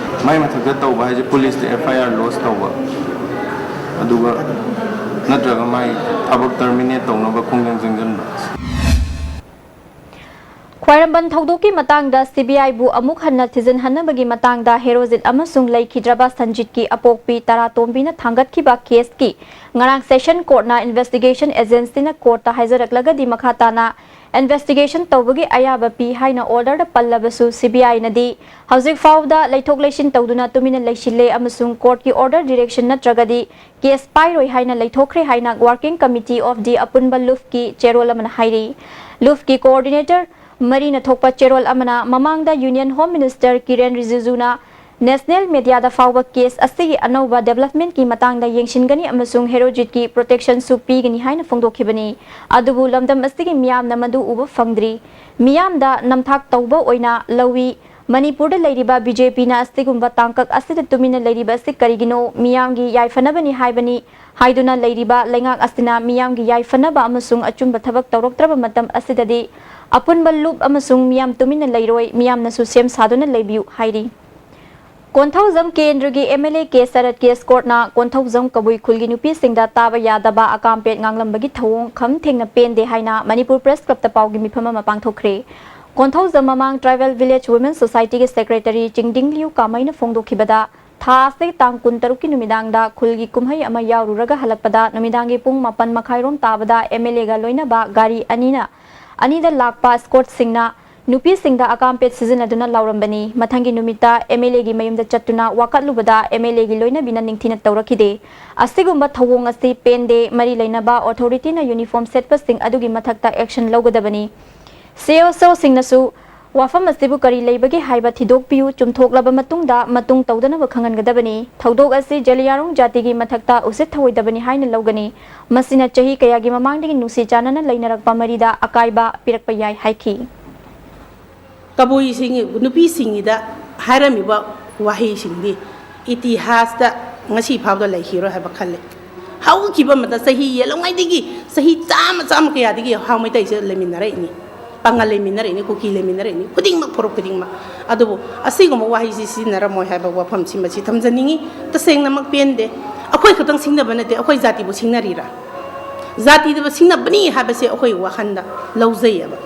ꯃꯥꯏ ꯃꯊꯛꯇ ꯇꯧꯕ ꯍꯥꯏꯁꯦ police ꯇ F I R lodge ꯇꯧꯕ, ꯑꯗꯨꯒ ꯅꯠꯇ꯭ꯔꯒ ꯃꯥꯏ ꯊꯕꯛ terminate ꯇꯧꯅꯕ ꯈꯣꯡꯖꯪ ꯆꯪꯁꯤꯟꯕ꯫ ꯈ꯭ꯋꯥꯏꯔꯝꯕꯟ ꯊꯧꯗꯣꯛꯀꯤ ꯃꯇꯥꯡꯗ C B I ꯕꯨ ꯑꯃꯨꯛ ꯍꯟꯅ ꯊꯤꯖꯤꯟꯍꯟꯅꯕꯒꯤ ꯃꯇꯥꯡꯗ ꯍꯦꯔꯣꯖꯤꯠ ꯑꯃꯁꯨꯡ ꯂꯩꯈꯤꯗ꯭ꯔꯕ ꯁꯟꯖꯤꯠꯀꯤ ꯑꯄꯣꯛꯄꯤ ꯇꯔꯥꯇꯣꯝꯕꯤꯅ ꯊꯥꯡꯒꯠꯈꯤꯕ case ꯀꯤ ꯉꯔꯥꯡ session court ꯅ investigation agency ꯅ court ꯇ ꯍꯥꯏꯖꯔꯛꯂꯒꯗꯤ ꯃꯈꯥ ꯇꯥꯅ investigation ꯇꯧꯕꯒꯤ ꯑꯌꯥꯕ ꯄꯤ ꯍꯥꯏꯅ order the ꯄꯜꯂꯕꯁꯨ, C B I ꯅꯗꯤ ꯍꯧꯖꯤꯛ ꯐꯥꯎꯕꯗ ꯂꯩꯊꯣꯛ ꯂꯩꯁꯤꯟ ꯇꯧꯗꯨꯅ ꯇꯨꯃꯤꯟꯅ ꯂꯩꯁꯤꯜꯂꯦ ꯑꯃꯁꯨꯡ court ꯀꯤ order, direction ꯅꯠꯇ꯭ꯔꯒꯗꯤ case ꯄꯥꯏꯔꯣꯏ ꯍꯥꯏꯅ ꯂꯩꯊꯣꯛꯈ꯭ꯔꯦ ꯍꯥꯏꯅ Working Committee of the ꯑꯄꯨꯟꯕ ꯂꯨꯐꯀꯤ ꯆꯦꯔꯣꯜ ꯑꯃꯅ ꯍꯥꯏꯔꯤ꯫ ꯂꯨꯐꯀꯤ coordinator ꯃꯔꯤꯅ ꯊꯣꯛꯄ ꯆꯦꯔꯣꯜ ꯑꯃꯅ ꯃꯃꯥꯡꯗ Union Home Minister ꯀꯤꯔꯦꯟ ꯔꯤꯖꯤꯖꯨꯅ national media ꯗ ꯐꯥꯎꯕ case ꯑꯁꯤꯒꯤ ꯑꯅꯧꯕ development ꯀꯤ ꯃꯇꯥꯡꯗ ꯌꯦꯡꯁꯤꯟꯒꯅꯤ ꯑꯃꯁꯨꯡ ꯍꯦꯔꯣꯖꯤꯠꯀꯤ protection ꯁꯨ ꯄꯤꯒꯅꯤ ꯍꯥꯏꯅ ꯐꯣꯡꯗꯣꯛꯈꯤꯕꯅꯤ꯫ ꯑꯗꯨꯕꯨ ꯂꯝꯗꯝ ꯑꯁꯤꯒꯤ ꯃꯤꯌꯥꯝꯅ ꯃꯗꯨ ꯎꯕ ꯐꯪꯗ꯭ꯔꯤ꯫ ꯃꯤꯌꯥꯝꯗ ꯅꯝꯊꯥꯛ ꯇꯧꯕ ꯑꯣꯏꯅ ꯂꯧꯏ꯫ ꯃꯅꯤꯄꯨꯔꯗ ꯂꯩꯔꯤꯕ ꯕꯤ ꯖꯦ ꯄꯤꯅ ꯑꯁꯤꯒꯨꯝꯕ ꯇꯥꯡꯀꯛ ꯑꯁꯤꯗ ꯇꯨꯃꯤꯟꯅ ꯂꯩꯔꯤꯕ ꯑꯁꯤ ꯀꯔꯤꯒꯤꯅꯣ? ꯃꯤꯌꯥꯝꯒꯤ ꯌꯥꯏꯐꯅꯕꯅꯤ ꯍꯥꯏꯕꯅꯤ ꯍꯥꯏꯗꯨꯅ ꯂꯩꯔꯤꯕ ꯂꯩꯉꯥꯛ ꯑꯁꯤꯅ ꯃꯤꯌꯥꯝꯒꯤ ꯌꯥꯏꯐꯅꯕ ꯑꯃꯁꯨꯡ ꯑꯆꯨꯝꯕ ꯊꯕꯛ ꯇꯧꯔꯛꯇ꯭ꯔꯕ ꯃꯇꯝ ꯑꯁꯤꯗꯗꯤ ꯑꯄꯨꯟꯕ ꯂꯨꯞ ꯑꯃꯁꯨꯡ ꯃꯤꯌꯥꯝ ꯇꯨꯃꯤꯟꯅ ꯂꯩꯔꯣꯏ, ꯃꯤꯌꯥꯝꯅꯁꯨ ꯁꯦꯝ ꯁꯥꯗꯨꯅ ꯂꯩꯕꯤꯌꯨ ꯍꯥꯏꯔꯤ꯫ ꯀꯣꯟꯊꯧꯖꯝ ꯀꯦꯟꯗ꯭ꯔꯒꯤ M L A K ꯁꯔꯠꯀꯤ ꯏꯁꯀꯣꯔꯠꯅ Konthoujam ꯀꯕꯨꯏ ꯈꯨꯜꯒꯤ ꯅꯨꯄꯤꯁꯤꯡꯗ ꯇꯥꯕ ꯌꯥꯗꯕ ꯑꯀꯥꯝꯄꯦꯠ ꯉꯥꯡꯂꯝꯕꯒꯤ ꯊꯧꯑꯣꯡ ꯈꯝ ꯊꯦꯡꯅ ꯄꯦꯟꯗꯦ ꯍꯥꯏꯅ ꯃꯅꯤꯄꯨꯔ ꯄ꯭ꯔꯦꯁ ꯀ꯭ꯂꯕꯇ ꯄꯥꯎꯒꯤ ꯃꯤꯐꯝ ꯑꯃ ꯄꯥꯡꯊꯣꯛꯈ꯭ꯔꯦ꯫ ꯀꯣꯟꯊꯧꯖꯝ ꯃꯃꯥꯡ ꯇ꯭ꯔꯥꯏꯕꯦꯜ ꯚꯤꯂꯦꯖ ꯋꯨꯃꯦꯟ ꯁꯣꯁꯥꯏꯇꯤꯒꯤ ꯁꯦꯀ꯭ꯔꯦꯇꯔꯤ ꯆꯤꯡꯗꯤꯡꯂꯤꯌꯨ ꯀꯥꯃꯩꯅ ꯐꯣꯡꯗꯣꯛꯈꯤꯕꯗ, ꯊꯥ ꯑꯁꯤꯒꯤ ꯇꯥꯡ ꯀꯨꯟꯇꯔꯨꯛꯀꯤ ꯅꯨꯃꯤꯗꯥꯡꯗ ꯈꯨꯜꯒꯤ ꯀꯨꯝꯍꯩ ꯑꯃ ꯌꯥꯎꯔꯨꯔꯒ ꯍꯜꯂꯛꯄꯗ ꯅꯨꯃꯤꯗꯥꯡꯒꯤ ꯄꯨꯡ ꯃꯥꯄꯟ ꯃꯈꯥꯏꯔꯣꯝ ꯇꯥꯕꯗ ꯑꯦꯝ ꯑꯦꯜ ꯑꯦꯒ ꯂꯣꯏꯅꯕ ꯒꯥꯔꯤ ꯑꯅꯤꯅ, ꯑꯅꯤꯗ ꯂꯥꯛꯄ ꯏꯁꯀꯣꯔꯠꯁꯤꯡꯅ ꯅꯨꯄꯤꯁꯤꯡꯗ ꯑꯀꯥꯝꯄꯦꯠ ꯁꯤꯖꯤꯟꯅꯗꯨꯅ ꯂꯥꯎꯔꯝꯕꯅꯤ꯫ ꯃꯊꯪꯒꯤ ꯅꯨꯃꯤꯠꯇ ꯑꯦꯝ ꯑꯦꯜ ꯑꯦꯒꯤ ꯃꯌꯨꯝꯗ ꯆꯠꯇꯨꯅ ꯋꯥꯀꯠꯂꯨꯕꯗ ꯑꯦꯝ ꯑꯦꯜ ꯑꯦꯒꯤ ꯂꯣꯏꯅꯕꯤꯅ ꯅꯤꯡꯊꯤꯅ ꯇꯧꯔꯛꯈꯤꯗꯦ꯫ ꯑꯁꯤꯒꯨꯝꯕ ꯊꯧꯑꯣꯡ ꯑꯁꯤ ꯄꯦꯟꯗꯦ, ꯃꯔꯤ ꯂꯩꯅꯕ ꯑꯣꯊꯣꯔꯤꯇꯤꯅ ꯌꯨꯅꯤꯐꯣꯔꯝ ꯁꯦꯠꯄꯁꯤꯡ ꯑꯗꯨꯒꯤ ꯃꯊꯛꯇ ꯑꯦꯛꯁꯟ ꯂꯧꯒꯗꯕꯅꯤ꯫ ꯁꯤ ꯑꯦꯁ ꯑꯣꯁꯤꯡꯅꯁꯨ ꯋꯥꯐꯝ ꯑꯁꯤꯕꯨ ꯀꯔꯤ ꯂꯩꯕꯒꯦ ꯍꯥꯏꯕ ꯊꯤꯗꯣꯛꯄꯤꯌꯨ, ꯆꯨꯝꯊꯣꯛꯂꯕ ꯃꯇꯨꯡꯗ ꯃꯇꯨꯡ ꯇꯧꯗꯅꯕ ꯈꯪꯍꯟꯒꯗꯕꯅꯤ꯫ ꯊꯧꯗꯣꯛ ꯑꯁꯤ ꯖꯦꯂꯤꯌꯥꯡꯔꯣꯡ ꯖꯥꯇꯤꯒꯤ ꯃꯊꯛꯇ ꯎꯁꯤꯠ ꯊꯑꯣꯏꯗꯕꯅꯤ ꯍꯥꯏꯅ ꯂꯧꯒꯅꯤ꯫ ꯃꯁꯤꯅ ꯆꯍꯤ ꯀꯌꯥꯒꯤ ꯃꯃꯥꯡꯗꯒꯤ ꯅꯨꯡꯁꯤ ꯆꯥꯟꯅꯅ ꯂꯩꯅꯔꯛꯄ ꯃꯔꯤꯗ ꯑꯀꯥꯏꯕ ꯄꯤꯔꯛꯄ ꯌꯥꯏ ꯍꯥꯏꯈꯤ꯫ ꯀꯕꯨꯏꯁꯤꯡ, ꯅꯨꯄꯤꯁꯤꯡꯒꯤꯗ ꯍꯥꯏꯔꯝꯃꯤꯕ ꯋꯥꯍꯩꯁꯤꯡꯗꯤ ꯏꯇꯤꯍꯥꯁꯇ ꯉꯁꯤ ꯐꯥꯎꯗ ꯂꯩꯈꯤꯔꯣꯏ ꯍꯥꯏꯕ ꯈꯜꯂꯤ꯫ ꯍꯧꯈꯤꯕ ꯃꯇꯝ ꯆꯍꯤ ꯌꯦꯜꯂꯣꯡꯉꯩꯗꯒꯤ ꯆꯍꯤ ꯆꯥꯝꯃ, ꯆꯥꯝꯃ ꯀꯌꯥꯗꯒꯤ ꯍꯥꯎ ꯃꯩꯇꯩꯁꯦ ꯂꯩꯃꯤꯟꯅꯔꯛꯏꯅꯤ, ꯄꯥꯉꯜ ꯂꯩꯃꯤꯟꯅꯔꯛꯏꯅꯤ, ꯀꯨꯀꯤ ꯂꯩꯃꯤꯟꯅꯔꯛꯏꯅꯤ, ꯈꯨꯗꯤꯡꯃꯛ ꯐꯨꯔꯨꯞ ꯈꯨꯗꯤꯡꯃꯛ꯫ ꯑꯗꯨꯕꯨ ꯑꯁꯤꯒꯨꯝꯕ ꯋꯥꯍꯩꯁꯤ ꯁꯤꯖꯤꯟꯅꯔꯝꯃꯣꯏ ꯍꯥꯏꯕ ꯋꯥꯐꯝꯁꯤ ꯃꯁꯤ ꯊꯝꯖꯅꯤꯡꯉꯤ꯫ ꯇꯁꯦꯡꯅꯃꯛ ꯄꯦꯟꯗꯦ꯫ ꯑꯩꯈꯣꯏ ꯈꯛꯇꯪ ꯁꯤꯡꯅꯕ ꯅꯠꯇꯦ, ꯑꯩꯈꯣꯏ ꯖꯥꯇꯤꯕꯨ ꯁꯤꯡꯅꯔꯤꯔꯥ? ꯖꯥꯇꯤꯗꯕꯨ ꯁꯤꯡꯅꯕꯅꯤ ꯍꯥꯏꯕꯁꯦ ꯑꯩꯈꯣꯏ ꯋꯥꯈꯜꯗ ꯂꯧꯖꯩꯌꯦꯕ꯫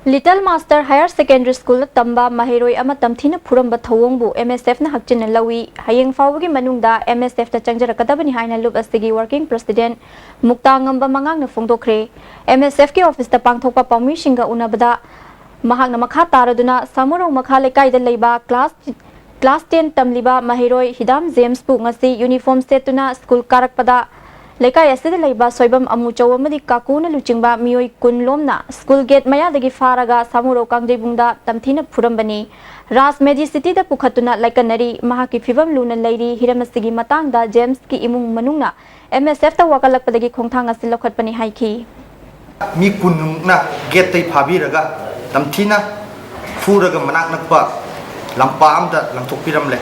ꯂꯤꯇꯜ ꯃꯥꯁꯇꯔ ꯍꯥꯌꯔ ꯁꯦꯀꯦꯟꯗꯔꯤ ꯁ꯭ꯀꯨꯜꯗ ꯇꯝꯕ ꯃꯍꯩꯔꯣꯏ ꯑꯃ ꯇꯝꯊꯤꯅ ꯐꯨꯔꯝꯕ ꯊꯧꯑꯣꯡꯕꯨ ꯑꯦꯝ ꯑꯦꯁ ꯑꯦꯐꯅ ꯍꯛꯆꯤꯟꯅ ꯂꯧꯏ꯫ ꯍꯌꯦꯡ ꯐꯥꯎꯕꯒꯤ ꯃꯅꯨꯡꯗ ꯑꯦꯝ ꯑꯦꯁ ꯑꯦꯐꯇ ꯆꯪꯖꯔꯛꯀꯗꯕꯅꯤ ꯍꯥꯏꯅ ꯂꯨꯞ ꯑꯁꯤꯒꯤ ꯋꯥꯔꯀꯤꯡ ꯄ꯭ꯔꯁꯤꯗꯦꯟꯠ ꯃꯨꯛꯇꯥꯉꯝꯕ ꯃꯉꯥꯡꯅ ꯐꯣꯡꯗꯣꯛꯈ꯭ꯔꯦ꯫ ꯑꯦꯝ ꯑꯦꯁ ꯑꯦꯐꯀꯤ ꯑꯣꯐꯤꯁꯇ ꯄꯥꯡꯊꯣꯛꯄ ꯄꯥꯎꯃꯤꯁꯤꯡꯒ ꯎꯅꯕꯗ ꯃꯍꯥꯛꯅ ꯃꯈꯥ ꯇꯥꯔꯗꯨꯅ ꯁꯥꯃꯨꯔꯧ ꯃꯈꯥ ꯂꯩꯀꯥꯏꯗ ꯂꯩꯕ ꯀ꯭ꯂꯥꯁ, ꯀ꯭ꯂꯥꯁ ꯇꯦꯟ ꯇꯝꯂꯤꯕ ꯃꯍꯩꯔꯣꯏ ꯍꯤꯗꯥꯝ ꯖꯦꯝꯁꯄꯨ ꯉꯁꯤ ꯌꯨꯅꯤꯐꯣꯔꯝ ꯁꯦꯠꯇꯨꯅ ꯁ꯭ꯀꯨꯜ ꯀꯥꯔꯛꯄꯗ ꯂꯩꯀꯥꯏ ꯑꯁꯤꯗ ꯂꯩꯕ ꯁꯣꯏꯕꯝ ꯑꯃꯨꯆꯧ ꯑꯃꯗꯤ ꯀꯥꯀꯨꯅ ꯂꯨꯆꯤꯡꯕ ꯃꯤꯑꯣꯏ ꯀꯨꯟ ꯂꯣꯝꯅ ꯁ꯭ꯀꯨꯜ ꯒꯦꯠ ꯃꯌꯥꯗꯒꯤ ꯐꯥꯔꯒ ꯁꯥꯃꯨꯔꯧ ꯀꯥꯡꯖꯩꯕꯨꯡꯗ ꯇꯝꯊꯤꯅ ꯐꯨꯔꯝꯕꯅꯤ꯫ ꯔꯥꯖ ꯃꯦꯗꯤꯁꯤꯇꯤꯗ ꯄꯨꯈꯠꯇꯨꯅ ꯂꯥꯏꯀꯠꯅꯔꯤ꯫ ꯃꯍꯥꯛꯀꯤ ꯐꯤꯕꯝ ꯂꯨꯅ ꯂꯩꯔꯤ꯫ ꯍꯤꯔꯝ ꯑꯁꯤꯒꯤ ꯃꯇꯥꯡꯗ ꯖꯦꯝꯁꯀꯤ ꯏꯃꯨꯡ ꯃꯅꯨꯡꯅ ꯑꯦꯝ ꯑꯦꯁ ꯑꯦꯐꯇ ꯋꯥꯀꯠꯂꯛꯄꯗꯒꯤ ꯈꯣꯡꯊꯥꯡ ꯑꯁꯤ ꯂꯧꯈꯠꯄꯅꯤ ꯍꯥꯏꯈꯤ꯫ ꯃꯤ ꯀꯨꯟꯃꯨꯛꯅ ꯒꯦꯠꯇꯩ ꯐꯥꯕꯤꯔꯒ ꯇꯝꯊꯤꯅ ꯐꯨꯔꯒ ꯃꯅꯥꯛ ꯅꯛꯄ ꯂꯝꯄꯥꯛ ꯑꯃꯗ ꯂꯪꯊꯣꯛꯄꯤꯔꯝꯂꯦ꯫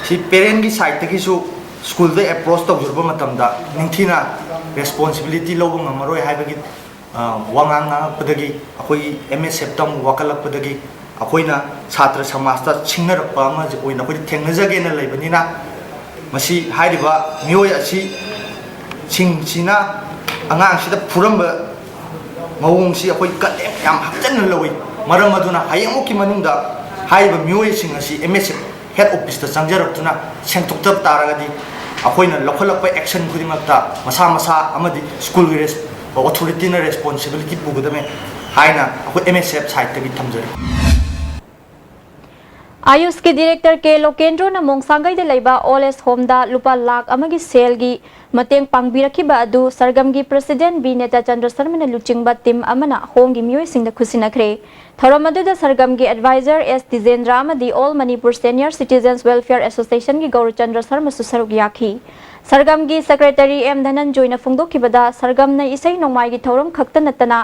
ꯁꯤ ꯄꯦꯔꯦꯟꯒꯤ ꯁꯥꯏꯠꯇꯒꯤꯁꯨ ꯁ꯭ꯀꯨꯜꯗ ꯑꯦꯄ꯭ꯔꯣꯁ ꯇꯧꯖꯔꯨꯕ ꯃꯇꯝꯗ ꯅꯤꯡꯊꯤꯅ ꯔꯦꯁꯄꯣꯟꯁꯤꯕꯤꯂꯤꯇꯤ ꯂꯧꯕ ꯉꯝꯃꯔꯣꯏ ꯍꯥꯏꯕꯒꯤ ꯋꯥꯉꯥꯡ ꯉꯥꯡꯉꯛꯄꯗꯒꯤ, ꯑꯩꯈꯣꯏꯒꯤ ꯑꯦꯝ ꯑꯦꯁ ꯑꯦꯐꯇ ꯑꯃꯨꯛ ꯋꯥꯀꯠꯂꯛꯄꯗꯒꯤ ꯑꯩꯈꯣꯏꯅ ꯁꯥꯇ꯭ꯔ ꯁꯃꯥꯖꯇ ꯁꯤꯡꯅꯔꯛꯄ ꯑꯃ ꯑꯣꯏꯅ ꯑꯩꯈꯣꯏꯗ ꯊꯦꯡꯅꯖꯒꯦꯅ ꯂꯩꯕꯅꯤꯅ, ꯃꯁꯤ ꯍꯥꯏꯔꯤꯕ ꯃꯤꯑꯣꯏ ꯑꯁꯤ ꯁꯤꯡꯁꯤꯅ ꯑꯉꯥꯡꯁꯤꯗ ꯐꯨꯔꯝꯕ ꯃꯑꯣꯡꯁꯤ ꯑꯩꯈꯣꯏ ꯀꯟꯗꯦꯝ ꯌꯥꯝ ꯍꯛꯆꯟꯅ ꯂꯧꯏ꯫ ꯃꯔꯝ ꯑꯗꯨꯅ ꯍꯌꯦꯡꯃꯨꯛꯀꯤ ꯃꯅꯨꯡꯗ ꯍꯥꯏꯔꯤꯕ ꯃꯤꯑꯣꯏꯁꯤꯡ ꯑꯁꯤ ꯑꯦꯝ ꯑꯦꯁ ꯑꯦꯐ ꯍꯦꯗ ꯑꯣꯐꯤꯁꯇ ꯆꯪꯖꯔꯛꯇꯨꯅ ꯁꯦꯡꯗꯣꯛꯇꯕ ꯇꯥꯔꯒꯗꯤ, ꯑꯩꯈꯣꯏꯅ ꯂꯧꯈꯠꯂꯛꯄ ꯑꯦꯛꯁꯟ ꯈꯨꯗꯤꯡꯃꯛꯇ ꯃꯁꯥ ꯃꯁꯥ ꯑꯃꯗꯤ ꯁ꯭ꯀꯨꯜꯒꯤ ꯑꯣꯊꯣꯔꯤꯇꯤꯅ ꯔꯦꯁꯄꯣꯟꯁꯤꯕꯤꯂꯤꯇꯤ ꯄꯨꯒꯗꯕꯅꯤ ꯍꯥꯏꯅ ꯑꯩꯈꯣꯏ ꯑꯦꯝ ꯑꯦꯁ ꯑꯦꯐ ꯁꯥꯏꯠꯇꯒꯤ ꯊꯝꯖꯔꯤ꯫ ꯑꯥꯌꯨꯁꯀꯤ ꯗꯤꯔꯦꯛꯇꯔ ꯀꯦ ꯂꯣꯀꯦꯟꯗ꯭ꯔꯣꯅ ꯃꯣꯡꯁꯥꯡꯒꯩꯗ ꯂꯩꯕ ꯑꯣꯜ ꯑꯦꯖ ꯍꯣꯝꯗ ꯂꯨꯄꯥ ꯂꯥꯈ ꯑꯃꯒꯤ ꯁꯦꯜꯒꯤ ꯃꯇꯦꯡ ꯄꯥꯡꯕꯤꯔꯛꯈꯤꯕ ꯑꯗꯨ ꯁꯔꯒꯝꯒꯤ ꯄ꯭ꯔꯁꯤꯗꯦꯟ ꯕꯤ ꯅꯦꯇꯥꯆꯟꯗ꯭ꯔ ꯁꯔꯃꯅ ꯂꯨꯆꯤꯡꯕ ꯇꯤꯝ ꯑꯃꯅ ꯍꯣꯝꯒꯤ ꯃꯤꯑꯣꯏꯁꯤꯡꯗ ꯈꯨꯠꯁꯤꯟꯅꯈ꯭ꯔꯦ꯫ ꯊꯧꯔꯝ ꯑꯗꯨꯗ ꯁꯔꯒꯝꯒꯤ ꯑꯦꯗꯚꯥꯏꯖꯔ ꯑꯦꯁ ꯇꯤꯖꯦꯟꯗ꯭ꯔ ꯑꯃꯗꯤ all Manipur senior citizens welfare ꯑꯦꯁꯣꯁꯤꯌꯦꯁꯟꯒꯤ ꯒꯧꯔꯆꯟꯗ꯭ꯔ ꯁꯔꯃꯁꯨ ꯁꯔꯨꯛ ꯌꯥꯈꯤ꯫ ꯁꯔꯒꯝꯒꯤ ꯁꯦꯀ꯭ꯔꯦꯇꯔꯤ ꯑꯦꯝ ꯙꯅꯟꯖꯣꯏꯅ ꯐꯣꯡꯗꯣꯛꯈꯤꯕꯗ, ꯁꯔꯒꯝꯅ ꯏꯁꯩ ꯅꯣꯡꯃꯥꯏꯒꯤ ꯊꯧꯔꯝ ꯈꯛꯇ ꯅꯠꯇꯅ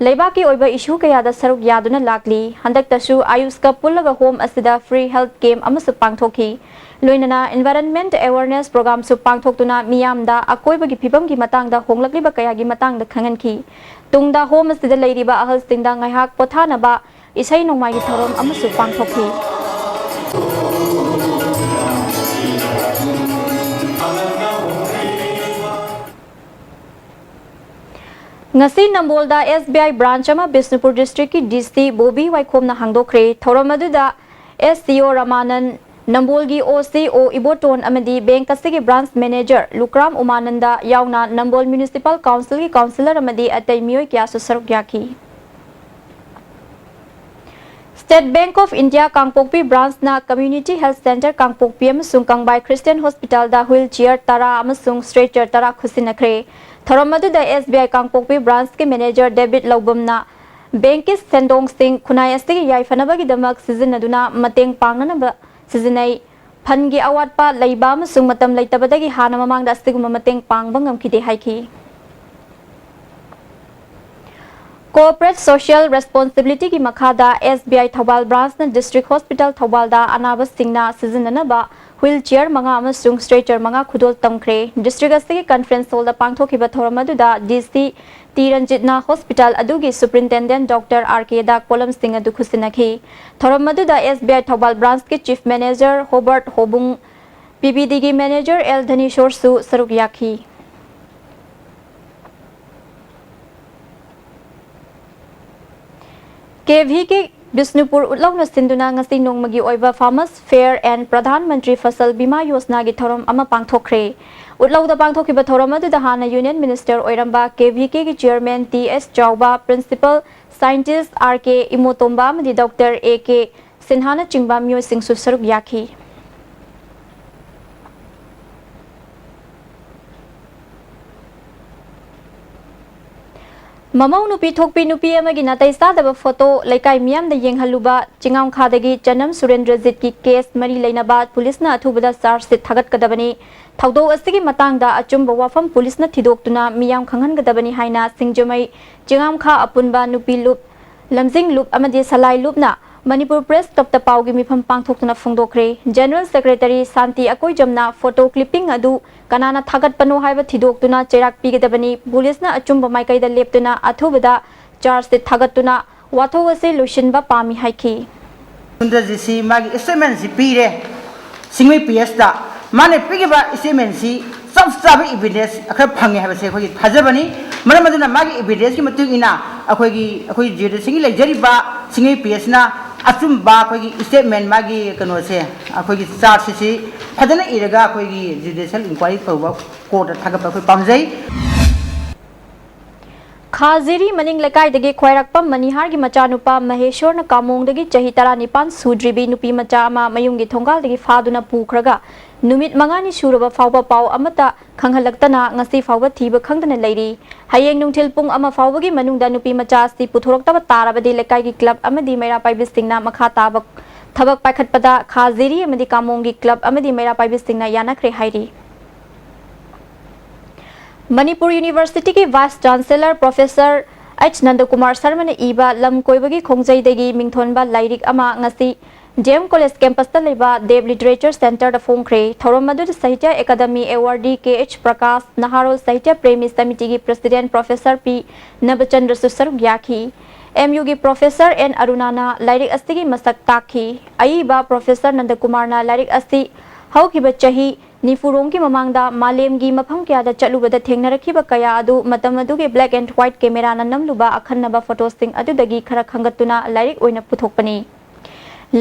ꯂꯩꯕꯥꯛꯀꯤ ꯑꯣꯏꯕ ꯏꯁꯨ ꯀꯌꯥꯗ ꯁꯔꯨꯛ ꯌꯥꯗꯨꯅ ꯂꯥꯛꯂꯤ꯫ ꯍꯟꯗꯛꯇꯁꯨ ꯑꯥꯌꯨꯁꯀ ꯄꯨꯜꯂꯒ ꯍꯣꯝ ꯑꯁꯤꯗ ꯐ꯭ꯔꯤ ꯍꯦꯜꯊ ꯀꯦꯝꯞ ꯑꯃꯁꯨ ꯄꯥꯡꯊꯣꯛꯈꯤ꯫ ꯂꯣꯏꯅꯅ ꯏꯟꯚꯥꯏꯔꯟꯃꯦꯟꯠ ꯑꯦꯋꯥꯔꯅꯦꯁ ꯄ꯭ꯔꯣꯒ꯭ꯔꯥꯝꯁꯨ ꯄꯥꯡꯊꯣꯛꯇꯨꯅ ꯃꯤꯌꯥꯝꯗ ꯑꯀꯣꯏꯕꯒꯤ ꯐꯤꯕꯝꯒꯤ ꯃꯇꯥꯡꯗ ꯍꯣꯡꯂꯛꯂꯤꯕ ꯀꯌꯥꯒꯤ ꯃꯇꯥꯡꯗ ꯈꯪꯍꯟꯈꯤ꯫ ꯇꯨꯡꯗ ꯍꯣꯝ ꯑꯁꯤꯗ ꯂꯩꯔꯤꯕ ꯑꯍꯜꯁꯤꯡꯗ ꯉꯥꯏꯍꯥꯛ ꯄꯣꯊꯥꯅꯕ ꯏꯁꯩ ꯅꯣꯡꯃꯥꯏꯒꯤ ꯊꯧꯔꯝ ꯑꯃꯁꯨ ꯄꯥꯡꯊꯣꯛꯈꯤ꯫ ꯉꯁꯤ ꯅꯝꯕꯣꯜꯗ ꯑꯦꯁ ꯕꯤ ꯑꯥꯏ ꯕ꯭ꯔꯥꯟꯆ ꯑꯃ ꯕꯤꯁꯅꯨꯄꯨꯔ ꯗꯤꯁꯇ꯭ꯔꯤꯛꯀꯤ ꯗꯤ ꯁꯤ ꯕꯣꯕꯤ ꯋꯥꯏꯈꯣꯝꯅ ꯍꯥꯡꯗꯣꯛꯈ꯭ꯔꯦ꯫ ꯊꯧꯔꯝ ꯑꯗꯨꯗ ꯑꯦꯁ ꯁꯤ ꯑꯣ ꯔꯃꯥꯅꯟ, ꯅꯝꯕꯣꯜꯒꯤ ꯑꯣ ꯁꯤ ꯑꯣ ꯏꯕꯣꯇꯣꯟ ꯑꯃꯗꯤ ꯕꯦꯡꯛ ꯑꯁꯤꯒꯤ ꯕ꯭ꯔꯥꯟꯆ ꯃꯦꯅꯦꯖꯔ ꯂꯨꯀ꯭ꯔꯥꯝ ꯎꯃꯥꯅꯟꯗ ꯌꯥꯎꯅ ꯅꯝꯕꯣꯜ ꯃ꯭ꯌꯨꯅꯤꯁꯤꯄꯥꯜ ꯀꯥꯎꯟꯁꯤꯜꯒꯤ ꯀꯥꯎꯟꯁꯤꯂꯔ ꯑꯃꯗꯤ ꯑꯇꯩ ꯃꯤꯑꯣꯏ ꯀꯌꯥꯁꯨ ꯁꯔꯨꯛ ꯌꯥꯈꯤ꯫ State bank of India Kangpokpi ꯕ꯭ꯔꯥꯟꯆꯅ ꯀꯝꯃ꯭ꯌꯨꯅꯤꯇꯤ ꯍꯦꯜꯊ ꯁꯦꯟꯇꯔ ꯀꯥꯡꯄꯣꯛꯄꯤ ꯑꯃꯁꯨꯡ ꯀꯪꯕꯥꯏ ꯈ꯭ꯔꯤꯁꯇꯤꯌꯟ ꯍꯣꯁꯄꯤꯇꯥꯜꯗ ꯍ꯭ꯋꯤꯜ ꯆꯤꯌꯔ ꯇꯔꯥ ꯑꯃꯁꯨꯡ ꯁ꯭ꯇ꯭ꯔꯦꯆꯔ ꯇꯔꯥ ꯈꯨꯠꯁꯤꯟꯅꯈ꯭ꯔꯦ꯫ ꯊꯧꯔꯝ ꯑꯗꯨꯗ ꯑꯦꯁ ꯕꯤ ꯑꯥꯏ ꯀꯥꯡꯄꯣꯛꯄꯤ ꯕ꯭ꯔꯥꯟꯆꯀꯤ ꯃꯦꯅꯦꯖꯔ ꯗꯦꯕꯤꯠ ꯂꯧꯕꯝꯅ ꯕꯦꯡꯛꯀꯤ ꯁꯦꯟꯗꯣꯡꯁꯤꯡ ꯈꯨꯟꯅꯥꯏ ꯑꯁꯤꯒꯤ ꯌꯥꯏꯐꯅꯕꯒꯤꯗꯃꯛ ꯁꯤꯖꯤꯟꯅꯗꯨꯅ ꯃꯇꯦꯡ ꯄꯥꯡꯅꯅꯕ ꯁꯤꯖꯤꯟꯅꯩ꯫ ꯐꯟꯒꯤ ꯑꯋꯥꯠꯄ ꯂꯩꯕ ꯑꯃꯁꯨꯡ ꯃꯇꯝ ꯂꯩꯇꯕꯗꯒꯤ ꯍꯥꯟꯅ ꯃꯃꯥꯡꯗ ꯑꯁꯤꯒꯨꯝꯕ ꯃꯇꯦꯡ ꯄꯥꯡꯕ ꯉꯝꯈꯤꯗꯦ ꯍꯥꯏꯈꯤ꯫ Corporate Social Responsibility ꯒꯤ ꯃꯈꯥꯗ S B I Thoubal branch ꯅ District Hospital ꯊꯧꯕꯥꯜꯗ ꯑꯅꯥꯕꯁꯤꯡꯅ ꯁꯤꯖꯤꯟꯅꯅꯕ wheelchair ꯃꯉꯥ ꯑꯃꯁꯨꯡ stretcher ꯃꯉꯥ ꯈꯨꯗꯣꯜ ꯇꯝꯈ꯭ꯔꯦ꯫ District ꯑꯁꯤꯒꯤ conference hall ꯗ ꯄꯥꯡꯊꯣꯛꯈꯤꯕ ꯊꯧꯔꯝ ꯑꯗꯨꯗ D C T ꯔꯟꯖꯤꯠꯅ hospital ꯑꯗꯨꯒꯤ superintendent Doctor R K ꯗ ꯀꯣꯂꯝꯁꯤꯡ ꯑꯗꯨ ꯈꯨꯠꯁꯤꯟꯅꯈꯤ꯫ ꯊꯧꯔꯝ ꯑꯗꯨꯗ S B I Thoubal branch ꯀꯤ chief manager Hobart ꯍꯣꯕꯨꯡ, P B D ꯒꯤ manager L ꯙꯅꯤꯁꯣꯔꯁꯨ ꯁꯔꯨꯛ ꯌꯥꯈꯤ꯫ K V K ꯕꯤꯁꯅꯨꯄꯨꯔ ꯎꯠꯂꯧꯅ ꯁꯤꯟꯗꯨꯅ ꯉꯁꯤ ꯅꯣꯡꯃꯒꯤ ꯑꯣꯏꯕ Farmers Fair and Pradhan Mantri Fasal bima ꯌꯣꯖꯅꯥꯒꯤ ꯊꯧꯔꯝ ꯑꯃ ꯄꯥꯡꯊꯣꯛꯈ꯭ꯔꯦ꯫ ꯎꯠꯂꯧꯗ ꯄꯥꯡꯊꯣꯛꯈꯤꯕ ꯊꯧꯔꯝ ꯑꯗꯨꯗ ꯍꯥꯟꯅ Union Minister ꯑꯣꯏꯔꯝꯕ K V K ꯒꯤ chairman T S ꯆꯥꯎꯕ, principal scientist R K ꯏꯃꯣꯇꯣꯝꯕ ꯑꯃꯗꯤ Doctor A K ꯁꯤꯟꯍꯥꯅꯆꯤꯡꯕ ꯃꯤꯑꯣꯏꯁꯤꯡꯁꯨ ꯁꯔꯨꯛ ꯌꯥꯈꯤ꯫ ꯃꯃꯧ ꯅꯨꯄꯤ ꯊꯣꯛꯄꯤ ꯅꯨꯄꯤ ꯑꯃꯒꯤ ꯅꯥꯇꯩ ꯆꯥꯗꯕ photo ꯂꯩꯀꯥꯏ ꯃꯤꯌꯥꯝꯗ ꯌꯦꯡꯍꯜꯂꯨꯕ ꯆꯤꯡꯉꯥꯝꯈꯥꯗꯒꯤ ꯆꯅꯝ ꯁꯨꯔꯦꯟꯗ꯭ꯔꯖꯤꯠꯀꯤ case ꯃꯔꯤ ꯂꯩꯅꯕ ꯄꯨꯂꯤꯁꯅ ꯑꯊꯨꯕꯗ charge sheet ꯊꯥꯒꯠꯀꯗꯕꯅꯤ꯫ ꯊꯧꯗꯣꯛ ꯑꯁꯤꯒꯤ ꯃꯇꯥꯡꯗ ꯑꯆꯨꯝꯕ ꯋꯥꯐꯝ ꯄꯨꯂꯤꯁꯅ ꯊꯤꯗꯣꯛꯇꯨꯅ ꯃꯤꯌꯥꯝ ꯈꯪꯍꯟꯒꯗꯕꯅꯤ ꯍꯥꯏꯅ ꯁꯤꯡꯖꯃꯩ ꯆꯤꯡꯉꯥꯝꯈꯥ ꯑꯄꯨꯟꯕ ꯅꯨꯄꯤ ꯂꯨꯞ, ꯂꯝꯖꯤꯡ ꯂꯨꯞ ꯑꯃꯗꯤ ꯁꯂꯥꯏ ꯂꯨꯞꯅ ꯃꯅꯤꯄꯨꯔ Press Club ꯇ ꯄꯥꯎꯒꯤ ꯃꯤꯐꯝ ꯄꯥꯡꯊꯣꯛꯇꯨꯅ ꯐꯣꯡꯗꯣꯛꯈ꯭ꯔꯦ꯫ General Secretary ꯁꯥꯟꯇꯤ ꯑꯀꯣꯏꯖꯝꯅ photo clipping ꯑꯗꯨ ꯀꯅꯥꯅ ꯊꯥꯒꯠꯄꯅꯣ ꯍꯥꯏꯕ ꯊꯤꯗꯣꯛꯇꯨꯅ ꯆꯩꯔꯥꯛ ꯄꯤꯒꯗꯕꯅꯤ꯫ ꯄꯨꯂꯤꯁꯅ ꯑꯆꯨꯝꯕ ꯃꯥꯏꯀꯩꯗ ꯂꯦꯞꯇꯨꯅ ꯑꯊꯨꯕꯗ charge sheet ꯊꯥꯒꯠꯇꯨꯅ ꯋꯥꯊꯣꯛ ꯑꯁꯤ ꯂꯣꯏꯁꯤꯟꯕ ꯄꯥꯝꯃꯤ ꯍꯥꯏꯈꯤ꯫ ꯁꯨꯟꯗ꯭ꯔꯖꯤꯠꯁꯤ ꯃꯥꯒꯤ statement ꯁꯤ ꯄꯤꯔꯦ꯫ ꯁꯤꯡꯃꯩ P S ꯇ ꯃꯥꯅ ꯄꯤꯈꯤꯕ statement ꯁꯤ ꯆꯞ ꯆꯥꯕ evidence ꯈꯔ ꯐꯪꯉꯦ ꯍꯥꯏꯕꯁꯦ ꯑꯩꯈꯣꯏꯒꯤ ꯊꯥꯖꯕꯅꯤ꯫ ꯃꯔꯝ ꯑꯗꯨꯅ ꯃꯥꯒꯤ evidence ꯀꯤ ꯃꯇꯨꯡ ꯏꯟꯅ ꯑꯩꯈꯣꯏꯒꯤ, ꯑꯩꯈꯣꯏ ꯖꯨꯗꯤꯁꯤꯌꯦꯜꯒꯤ ꯂꯩꯖꯔꯤꯕ ꯁꯤꯡꯃꯩ P S ꯅ ꯑꯆꯨꯝꯕ ꯑꯩꯈꯣꯏꯒꯤ statement, ꯃꯥꯒꯤ ꯀꯩꯅꯣꯁꯦ, ꯑꯩꯈꯣꯏꯒꯤ charge sheet ꯁꯤ ꯐꯖꯅ ꯏꯔꯒ ꯑꯩꯈꯣꯏꯒꯤ judicial inquiry ꯇꯧꯕ court ꯇ ꯊꯥꯒꯠꯄ ꯑꯩꯈꯣꯏ ꯄꯥꯝꯖꯩ꯫ ꯈꯥꯖꯤꯔꯤ ꯃꯅꯤꯡ ꯂꯩꯀꯥꯏꯗꯒꯤ ꯈ꯭ꯋꯥꯏꯔꯥꯛꯄꯝ ꯃꯅꯤꯍꯥꯔꯒꯤ ꯃꯆꯥꯅꯨꯄꯥ ꯃꯍꯦꯁꯣꯔꯅ ꯀꯥꯃꯣꯡꯗꯒꯤ ꯆꯍꯤ ꯇꯔꯥꯅꯤꯄꯥꯟ ꯁꯨꯗ꯭ꯔꯤꯕꯤ ꯅꯨꯄꯤ ꯃꯆꯥ ꯑꯃ ꯃꯌꯨꯝꯒꯤ ꯊꯣꯡꯒꯥꯜꯗꯒꯤ ꯐꯥꯗꯨꯅ ꯄꯨꯈ꯭ꯔꯒ ꯅꯨꯃꯤꯠ ꯃꯉꯥꯅꯤ ꯁꯨꯔꯕ ꯐꯥꯎꯕ ꯄꯥꯎ ꯑꯃꯠꯇ ꯈꯪꯍꯜꯂꯛꯇꯅ ꯉꯁꯤ ꯐꯥꯎꯕ ꯊꯤꯕ ꯈꯪꯗꯅ ꯂꯩꯔꯤ꯫ ꯍꯌꯦꯡ ꯅꯨꯡꯊꯤꯜ ꯄꯨꯡ ꯑꯃ ꯐꯥꯎꯕꯒꯤ ꯃꯅꯨꯡꯗ ꯅꯨꯄꯤ ꯃꯆꯥ ꯑꯁꯤ ꯄꯨꯊꯣꯔꯛꯇꯕ ꯇꯥꯔꯕꯗꯤ ꯂꯩꯀꯥꯏꯒꯤ club ꯑꯃꯗꯤ ꯃꯩꯔꯥ ꯄꯥꯏꯕꯤꯁꯤꯡꯅ ꯃꯈꯥ ꯇꯥꯕ ꯊꯕꯛ ꯄꯥꯏꯈꯠꯄꯗ ꯈꯥꯖꯤꯔꯤ ꯑꯃꯗꯤ ꯀꯥꯃꯣꯡꯒꯤ club ꯑꯃꯗꯤ ꯃꯩꯔꯥ ꯄꯥꯏꯕꯤꯁꯤꯡꯅ ꯌꯥꯅꯈ꯭ꯔꯦ ꯍꯥꯏꯔꯤ꯫ ꯃꯅꯤꯄꯨꯔ University ꯒꯤ Vice Chancellor Professor ꯑꯩꯆ ꯅꯟꯗꯀꯨꯃꯥꯔ ꯁꯔꯃꯅ ꯏꯕ ꯂꯝ ꯀꯣꯏꯕꯒꯤ ꯈꯣꯡꯖꯩꯗꯒꯤ ꯃꯤꯡꯊꯣꯟꯕ ꯂꯥꯏꯔꯤꯛ ꯑꯃ ꯉꯁꯤ ꯗꯤ ꯑꯦꯝ ꯀꯣꯂꯦꯖ ꯀꯦꯝꯄꯁꯇ ꯂꯩꯕ ꯗꯦꯕ ꯂꯤꯇꯔꯦꯆꯔ ꯁꯦꯟꯇꯔꯗ ꯐꯣꯡꯈ꯭ꯔꯦ꯫ ꯊꯧꯔꯝ ꯑꯗꯨꯗ ꯁꯥꯍꯤꯇ꯭ꯌ ꯑꯦꯀꯥꯗꯃꯤ ꯑꯦꯋꯥꯔꯗꯤ ꯀꯦ ꯑꯩꯆ ꯄ꯭ꯔꯀꯥꯁ, ꯅꯍꯥꯔꯣꯜ ꯁꯥꯍꯤꯇ꯭ꯌ ꯄ꯭ꯔꯦꯃꯤ ꯁꯃꯤꯇꯤꯒꯤ ꯄ꯭ꯔꯁꯤꯗꯦꯟꯠ ꯄ꯭ꯔꯣꯐꯦꯁꯔ ꯄꯤ ꯅꯕꯆꯟꯗ꯭ꯔꯁꯨ ꯁꯔꯨꯛ ꯌꯥꯈꯤ꯫ ꯑꯦꯝ ꯌꯨꯒꯤ ꯄ꯭ꯔꯣꯐꯦꯁꯔ ꯑꯦꯟ ꯑꯔꯨꯅꯥꯅ ꯂꯥꯏꯔꯤꯛ ꯑꯁꯤꯒꯤ ꯃꯁꯛ ꯇꯥꯛꯈꯤ꯫ ꯑꯏꯕ ꯄ꯭ꯔꯣꯐꯦꯁꯔ ꯅꯟꯗꯀꯨꯃꯥꯔꯅ ꯂꯥꯏꯔꯤꯛ ꯑꯁꯤ ꯍꯧꯈꯤꯕ ꯆꯍꯤ ꯅꯤꯐꯨꯔꯣꯝꯒꯤ ꯃꯃꯥꯡꯗ ꯃꯥꯂꯦꯝꯒꯤ ꯃꯐꯝ ꯀꯌꯥꯗ ꯆꯠꯂꯨꯕꯗ ꯊꯦꯡꯅꯔꯛꯈꯤꯕ ꯀꯌꯥ ꯑꯗꯨ ꯃꯇꯝ ꯑꯗꯨꯒꯤ black and white cameraꯅ ꯅꯝꯂꯨꯕ ꯑꯈꯟꯅꯕ ꯐꯣꯇꯣꯁꯤꯡ ꯑꯗꯨꯗꯒꯤ ꯈꯔ ꯈꯟꯒꯠꯇꯨꯅ ꯂꯥꯏꯔꯤꯛ ꯑꯣꯏꯅ ꯄꯨꯊꯣꯛꯄꯅꯤ꯫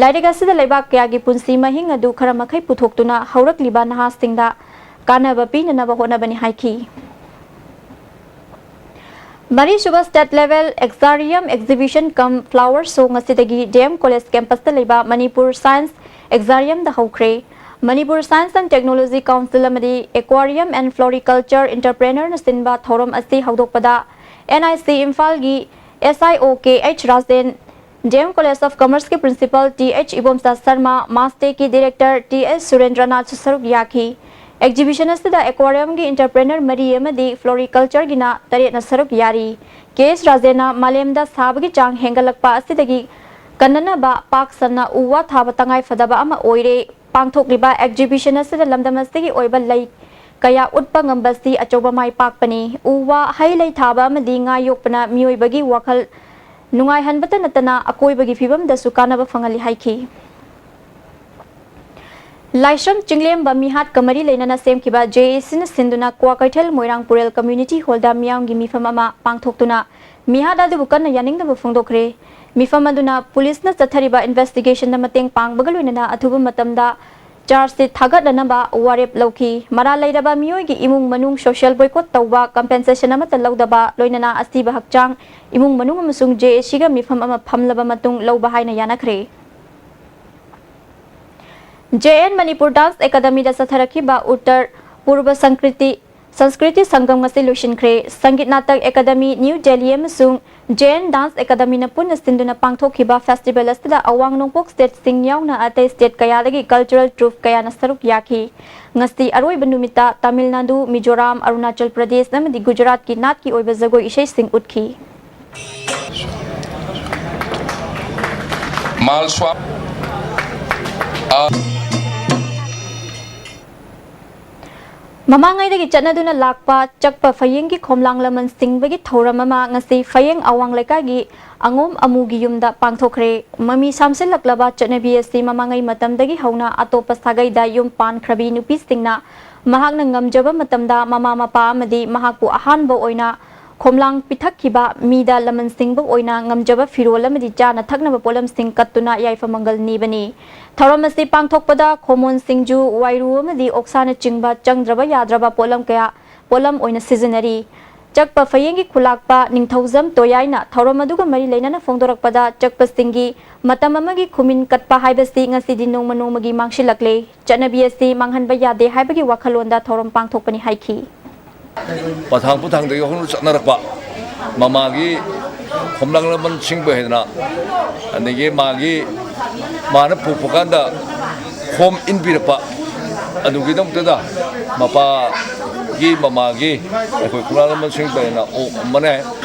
ꯂꯥꯏꯔꯤꯛ ꯑꯁꯤꯗ ꯂꯩꯕꯥꯛ ꯀꯌꯥꯒꯤ ꯄꯨꯟꯁꯤ ꯃꯍꯤꯡ ꯑꯗꯨ ꯈꯔ ꯃꯈꯩ ꯄꯨꯊꯣꯛꯇꯨꯅ ꯍꯧꯔꯛꯂꯤꯕ ꯅꯍꯥꯁꯤꯡꯗ ꯀꯥꯟꯅꯕ ꯄꯤꯅꯅꯕ ꯍꯣꯠꯅꯕꯅꯤ ꯍꯥꯏꯈꯤ꯫ ꯃꯔꯤꯁꯨꯕ State Level Agrarium Exhibition cum Flower Show ꯉꯁꯤꯗꯒꯤ ꯗꯤ ꯑꯦꯝ ꯀꯣꯂꯦꯖ ꯀꯦꯝꯄꯁꯇ ꯂꯩꯕ ꯃꯅꯤꯄꯨꯔ ꯁꯥꯏꯟꯁ ꯑꯦꯛꯖꯥꯔꯤꯌꯝꯗ ꯍꯧꯈ꯭ꯔꯦ꯫ Manipur Science and Technology Council ꯑꯃꯗꯤ Aquarium and Floriculture Entrepreneurꯅ ꯁꯤꯟꯕ ꯊꯧꯔꯝ ꯑꯁꯤ ꯍꯧꯗꯣꯛꯄꯗ ꯑꯦꯟ ꯑꯥꯏ ꯁꯤ ꯏꯝꯐꯥꯜꯒꯤ S I O K H Rajen, D M College of Commerceꯀꯤ principal T H Ibomcha Sarma, ꯃꯥꯁꯇꯦꯛꯀꯤ director ꯇꯤ ꯑꯦꯁ ꯁꯨꯔꯦꯟꯗ꯭ꯔꯅꯥꯊꯁꯨ ꯁꯔꯨꯛ ꯌꯥꯈꯤ꯫ Exhibition ꯑꯁꯤꯗ aquariumꯒꯤ entrepreneur ꯃꯔꯤ ꯑꯃꯗꯤ floricultureꯒꯤꯅ ꯇꯔꯦꯠꯅ ꯁꯔꯨꯛ ꯌꯥꯔꯤ꯫ ꯀꯦ ꯑꯦꯁ ꯔꯥꯖꯦꯟꯅ ꯃꯥꯂꯦꯝꯗ ꯁꯥꯕꯒꯤ ꯆꯥꯡ ꯍꯦꯟꯒꯠꯂꯛꯄ ꯑꯁꯤꯗꯒꯤ ꯀꯟꯅꯅꯕ ꯄꯥꯛ ꯁꯟꯅ ꯎ ꯋꯥ ꯊꯥꯕ ꯇꯉꯥꯏ ꯐꯗꯕ ꯑꯃ ꯑꯣꯏꯔꯦ꯫ ꯄꯥꯡꯊꯣꯛꯂꯤꯕ exhibition ꯑꯁꯤꯗ ꯂꯝꯗꯝ ꯑꯁꯤꯒꯤ ꯑꯣꯏꯕ ꯂꯩ ꯀꯌꯥ ꯎꯠꯄ ꯉꯝꯕꯁꯤ ꯑꯆꯧꯕ ꯃꯥꯏ ꯄꯥꯛꯄꯅꯤ꯫ ꯎ ꯋꯥ, ꯍꯩ ꯂꯩ ꯊꯥꯕ ꯑꯃꯗꯤ ꯉꯥ ꯌꯣꯛꯄꯅ ꯃꯤꯑꯣꯏꯕꯒꯤ ꯋꯥꯈꯜ ꯅꯨꯡꯉꯥꯏꯍꯟꯕꯇ ꯅꯠꯇꯅ ꯑꯀꯣꯏꯕꯒꯤ ꯐꯤꯕꯝꯗꯁꯨ ꯀꯥꯟꯅꯕ ꯐꯪꯍꯜꯂꯤ ꯍꯥꯏꯈꯤ꯫ ꯂꯥꯏꯁ꯭ꯔꯝ ꯆꯤꯡꯂꯦꯝꯕ ꯃꯤꯍꯥꯠꯀ ꯃꯔꯤ ꯂꯩꯅꯅ ꯁꯦꯝꯈꯤꯕ ꯖꯦ ꯑꯦ ꯁꯤꯅ ꯁꯤꯟꯗꯨꯅ ꯀ꯭ꯋꯥꯀꯩꯊꯦꯜ ꯃꯣꯏꯔꯥꯡ ꯄꯨꯔꯦꯜ community hallꯗ ꯃꯤꯌꯥꯝꯒꯤ ꯃꯤꯐꯝ ꯑꯃ ꯄꯥꯡꯊꯣꯛꯇꯨꯅ ꯃꯤꯍꯥꯠ ꯑꯗꯨꯕꯨ ꯀꯟꯅ ꯌꯥꯅꯤꯡꯗꯕ ꯐꯣꯡꯗꯣꯛꯈ꯭ꯔꯦ꯫ ꯃꯤꯐꯝ ꯑꯗꯨꯅ ꯄꯨꯂꯤꯁꯅ ꯆꯠꯊꯔꯤꯕ investigationꯗ ꯃꯇꯦꯡ ꯄꯥꯡꯕꯒ ꯂꯣꯏꯅꯅ ꯑꯊꯨꯕ ꯃꯇꯝꯗ charge sheet ꯊꯥꯒꯠꯅꯅꯕ ꯋꯥꯔꯦꯞ ꯂꯧꯈꯤ꯫ ꯃꯔꯥꯜ ꯂꯩꯔꯕ ꯃꯤꯑꯣꯏꯒꯤ ꯏꯃꯨꯡ ꯃꯅꯨꯡ social boycott ꯇꯧꯕ, compensation ꯑꯃꯠꯇ ꯂꯧꯗꯕ, ꯂꯣꯏꯅꯅ ꯑꯁꯤꯕ ꯍꯛꯆꯥꯡ, ꯏꯃꯨꯡ ꯃꯅꯨꯡ ꯑꯃꯁꯨꯡ ꯖꯦ ꯑꯦ ꯁꯤꯒ ꯃꯤꯐꯝ ꯑꯃ ꯐꯝꯂꯕ ꯃꯇꯨꯡ ꯂꯧꯕ ꯍꯥꯏꯅ ꯌꯥꯅꯈ꯭ꯔꯦ꯫ ꯖꯦ ꯑꯦꯟ ꯃꯅꯤꯄꯨꯔ Dance Academyꯗ ꯆꯠꯊꯔꯛꯈꯤꯕ ꯎꯠꯇꯔ ꯄꯨꯔꯕ ꯁꯪꯀ꯭ꯔꯤꯇꯤ, ꯁꯪꯁꯀ꯭ꯔꯤꯇꯤ ꯁꯪꯒꯝ ꯉꯁꯤ ꯂꯣꯏꯁꯤꯟꯈ꯭ꯔꯦ꯫ ꯁꯪꯒꯤꯠ ꯅꯥꯇꯛ ꯑꯦꯀꯥꯗꯃꯤ ꯅ꯭ꯌꯨ ꯗꯦꯜꯂꯤ ꯑꯃꯁꯨꯡ ꯖꯦ ꯑꯦꯟ Dance Academyꯅ ꯄꯨꯟꯅ ꯁꯤꯟꯗꯨꯅ ꯄꯥꯡꯊꯣꯛꯈꯤꯕ festival ꯑꯁꯤꯗ ꯑꯋꯥꯡ ꯅꯣꯡꯄꯣꯛ stateꯁꯤꯡ ꯌꯥꯎꯅ ꯑꯇꯩ state ꯀꯌꯥꯗꯒꯤ cultural troupe ꯀꯌꯥꯅ ꯁꯔꯨꯛ ꯌꯥꯈꯤ꯫ ꯉꯁꯤ ꯑꯔꯣꯏꯕ ꯅꯨꯃꯤꯠꯇ ꯇꯥꯃꯤꯜ ꯅꯥꯗꯨ, ꯃꯤꯖꯣꯔꯥꯝ, ꯑꯔꯨꯅꯥꯆꯜ ꯄ꯭ꯔꯗꯦꯁ ꯑꯃꯗꯤ ꯒꯨꯖꯔꯥꯠꯀꯤ ꯅꯥꯠꯀꯤ ꯑꯣꯏꯕ ꯖꯒꯣꯏ ꯏꯁꯩꯁꯤꯡ ꯎꯠꯈꯤ꯫ मालस्वा आ- ꯃꯃꯥꯡꯉꯩꯗꯒꯤ ꯆꯠꯅꯗꯨꯅ ꯂꯥꯛꯄ ꯆꯛꯄ ꯐꯌꯦꯡꯒꯤ ꯈꯣꯝꯂꯥꯡ ꯂꯃꯟ ꯁꯤꯡꯕꯒꯤ ꯊꯧꯔꯝ ꯑꯃ ꯉꯁꯤ ꯐꯌꯦꯡ ꯑꯋꯥꯡ ꯂꯩꯀꯥꯏꯒꯤ ꯑꯉꯣꯝ ꯑꯃꯨꯒꯤ ꯌꯨꯝꯗ ꯄꯥꯡꯊꯣꯛꯈ꯭ꯔꯦ꯫ ꯃꯃꯤ ꯁꯥꯝꯁꯤꯜꯂꯛꯂꯕ ꯆꯠꯅꯕꯤ ꯑꯁꯤ ꯃꯃꯥꯡꯉꯩ ꯃꯇꯝꯗꯒꯤ ꯍꯧꯅ ꯑꯇꯣꯞꯄ ꯁꯥꯒꯩꯗ ꯌꯨꯝ ꯄꯥꯟꯈ꯭ꯔꯕꯤ ꯅꯨꯄꯤꯁꯤꯡꯅ ꯃꯍꯥꯛꯅ ꯉꯝꯖꯕ ꯃꯇꯝꯗ ꯃꯃꯥ ꯃꯄꯥ ꯑꯃꯗꯤ ꯃꯍꯥꯛꯄꯨ ꯑꯍꯥꯟꯕ ꯑꯣꯏꯅ ꯈꯣꯝꯂꯥꯡ ꯄꯤꯊꯛꯈꯤꯕ ꯃꯤꯗ ꯂꯃꯟ ꯁꯤꯡꯕ ꯑꯣꯏꯅ ꯉꯝꯖꯕ ꯐꯤꯔꯣꯜ ꯑꯃꯗꯤ ꯆꯥꯅ ꯊꯛꯅꯕ ꯄꯣꯠꯂꯝꯁꯤꯡ ꯀꯠꯇꯨꯅ ꯌꯥꯏꯐ ꯃꯪꯒꯜ ꯅꯤꯕꯅꯤ꯫ ꯊꯧꯔꯝ ꯑꯁꯤ ꯄꯥꯡꯊꯣꯛꯄꯗ ꯈꯣꯃꯣꯟ ꯁꯤꯡꯖꯨ, ꯋꯥꯏꯔꯨ ꯑꯃꯗꯤ ꯑꯣꯛꯁꯥꯅꯆꯤꯡꯕ ꯆꯪꯗ꯭ꯔꯕ ꯌꯥꯗ꯭ꯔꯕ ꯄꯣꯠꯂꯝ ꯀꯌꯥ ꯄꯣꯠꯂꯝ ꯑꯣꯏꯅ ꯁꯤꯖꯤꯟꯅꯔꯤ꯫ ꯆꯛꯄ ꯐꯌꯦꯡꯒꯤ ꯈꯨꯂꯥꯛꯄ ꯅꯤꯡꯊꯧꯖꯝ ꯇꯣꯌꯥꯏꯅ ꯊꯧꯔꯝ ꯑꯗꯨꯒ ꯃꯔꯤ ꯂꯩꯅꯅ ꯐꯣꯡꯗꯣꯔꯛꯄꯗ, ꯆꯛꯄꯁꯤꯡꯒꯤ ꯃꯇꯝ ꯑꯃꯒꯤ ꯈꯨꯃꯤꯟ ꯀꯠꯄ ꯍꯥꯏꯕꯁꯤ ꯉꯁꯤꯗꯤ ꯅꯣꯡꯃ ꯅꯣꯡꯃꯒꯤ ꯃꯥꯡꯁꯤꯜꯂꯛꯂꯦ꯫ ꯆꯠꯅꯕꯤ ꯑꯁꯤ ꯃꯥꯡꯍꯟꯕ ꯌꯥꯗꯦ ꯍꯥꯏꯕꯒꯤ ꯋꯥꯈꯜꯂꯣꯟꯗ ꯊꯧꯔꯝ ꯄꯥꯡꯊꯣꯛꯄꯅꯤ ꯍꯥꯏꯈꯤ꯫ ꯄꯊꯥꯡ ꯄꯊꯥꯡꯗꯒꯤ ꯍꯧꯅ ꯆꯠꯅꯔꯛꯄ ꯃꯃꯥꯒꯤ ꯈꯣꯝꯂꯥꯡ ꯂꯃꯟ ꯁꯤꯡꯕ ꯍꯥꯏꯗꯅ, ꯑꯗꯒꯤ ꯃꯥꯒꯤ, ꯃꯥꯅ ꯄꯣꯛꯄ ꯀꯥꯟꯗ ꯈꯣꯝ ꯏꯟꯕꯤꯔꯛꯄ, ꯑꯗꯨꯒꯤꯗꯃꯛꯇꯗ ꯃꯄꯥꯒꯤ ꯃꯃꯥꯒꯤ ꯑꯩꯈꯣꯏ ꯈꯣꯝꯂꯥꯡ ꯂꯃꯟ ꯁꯤꯡꯕ ꯍꯥꯏꯅ ꯑꯣꯛ ꯑꯃꯅꯦ,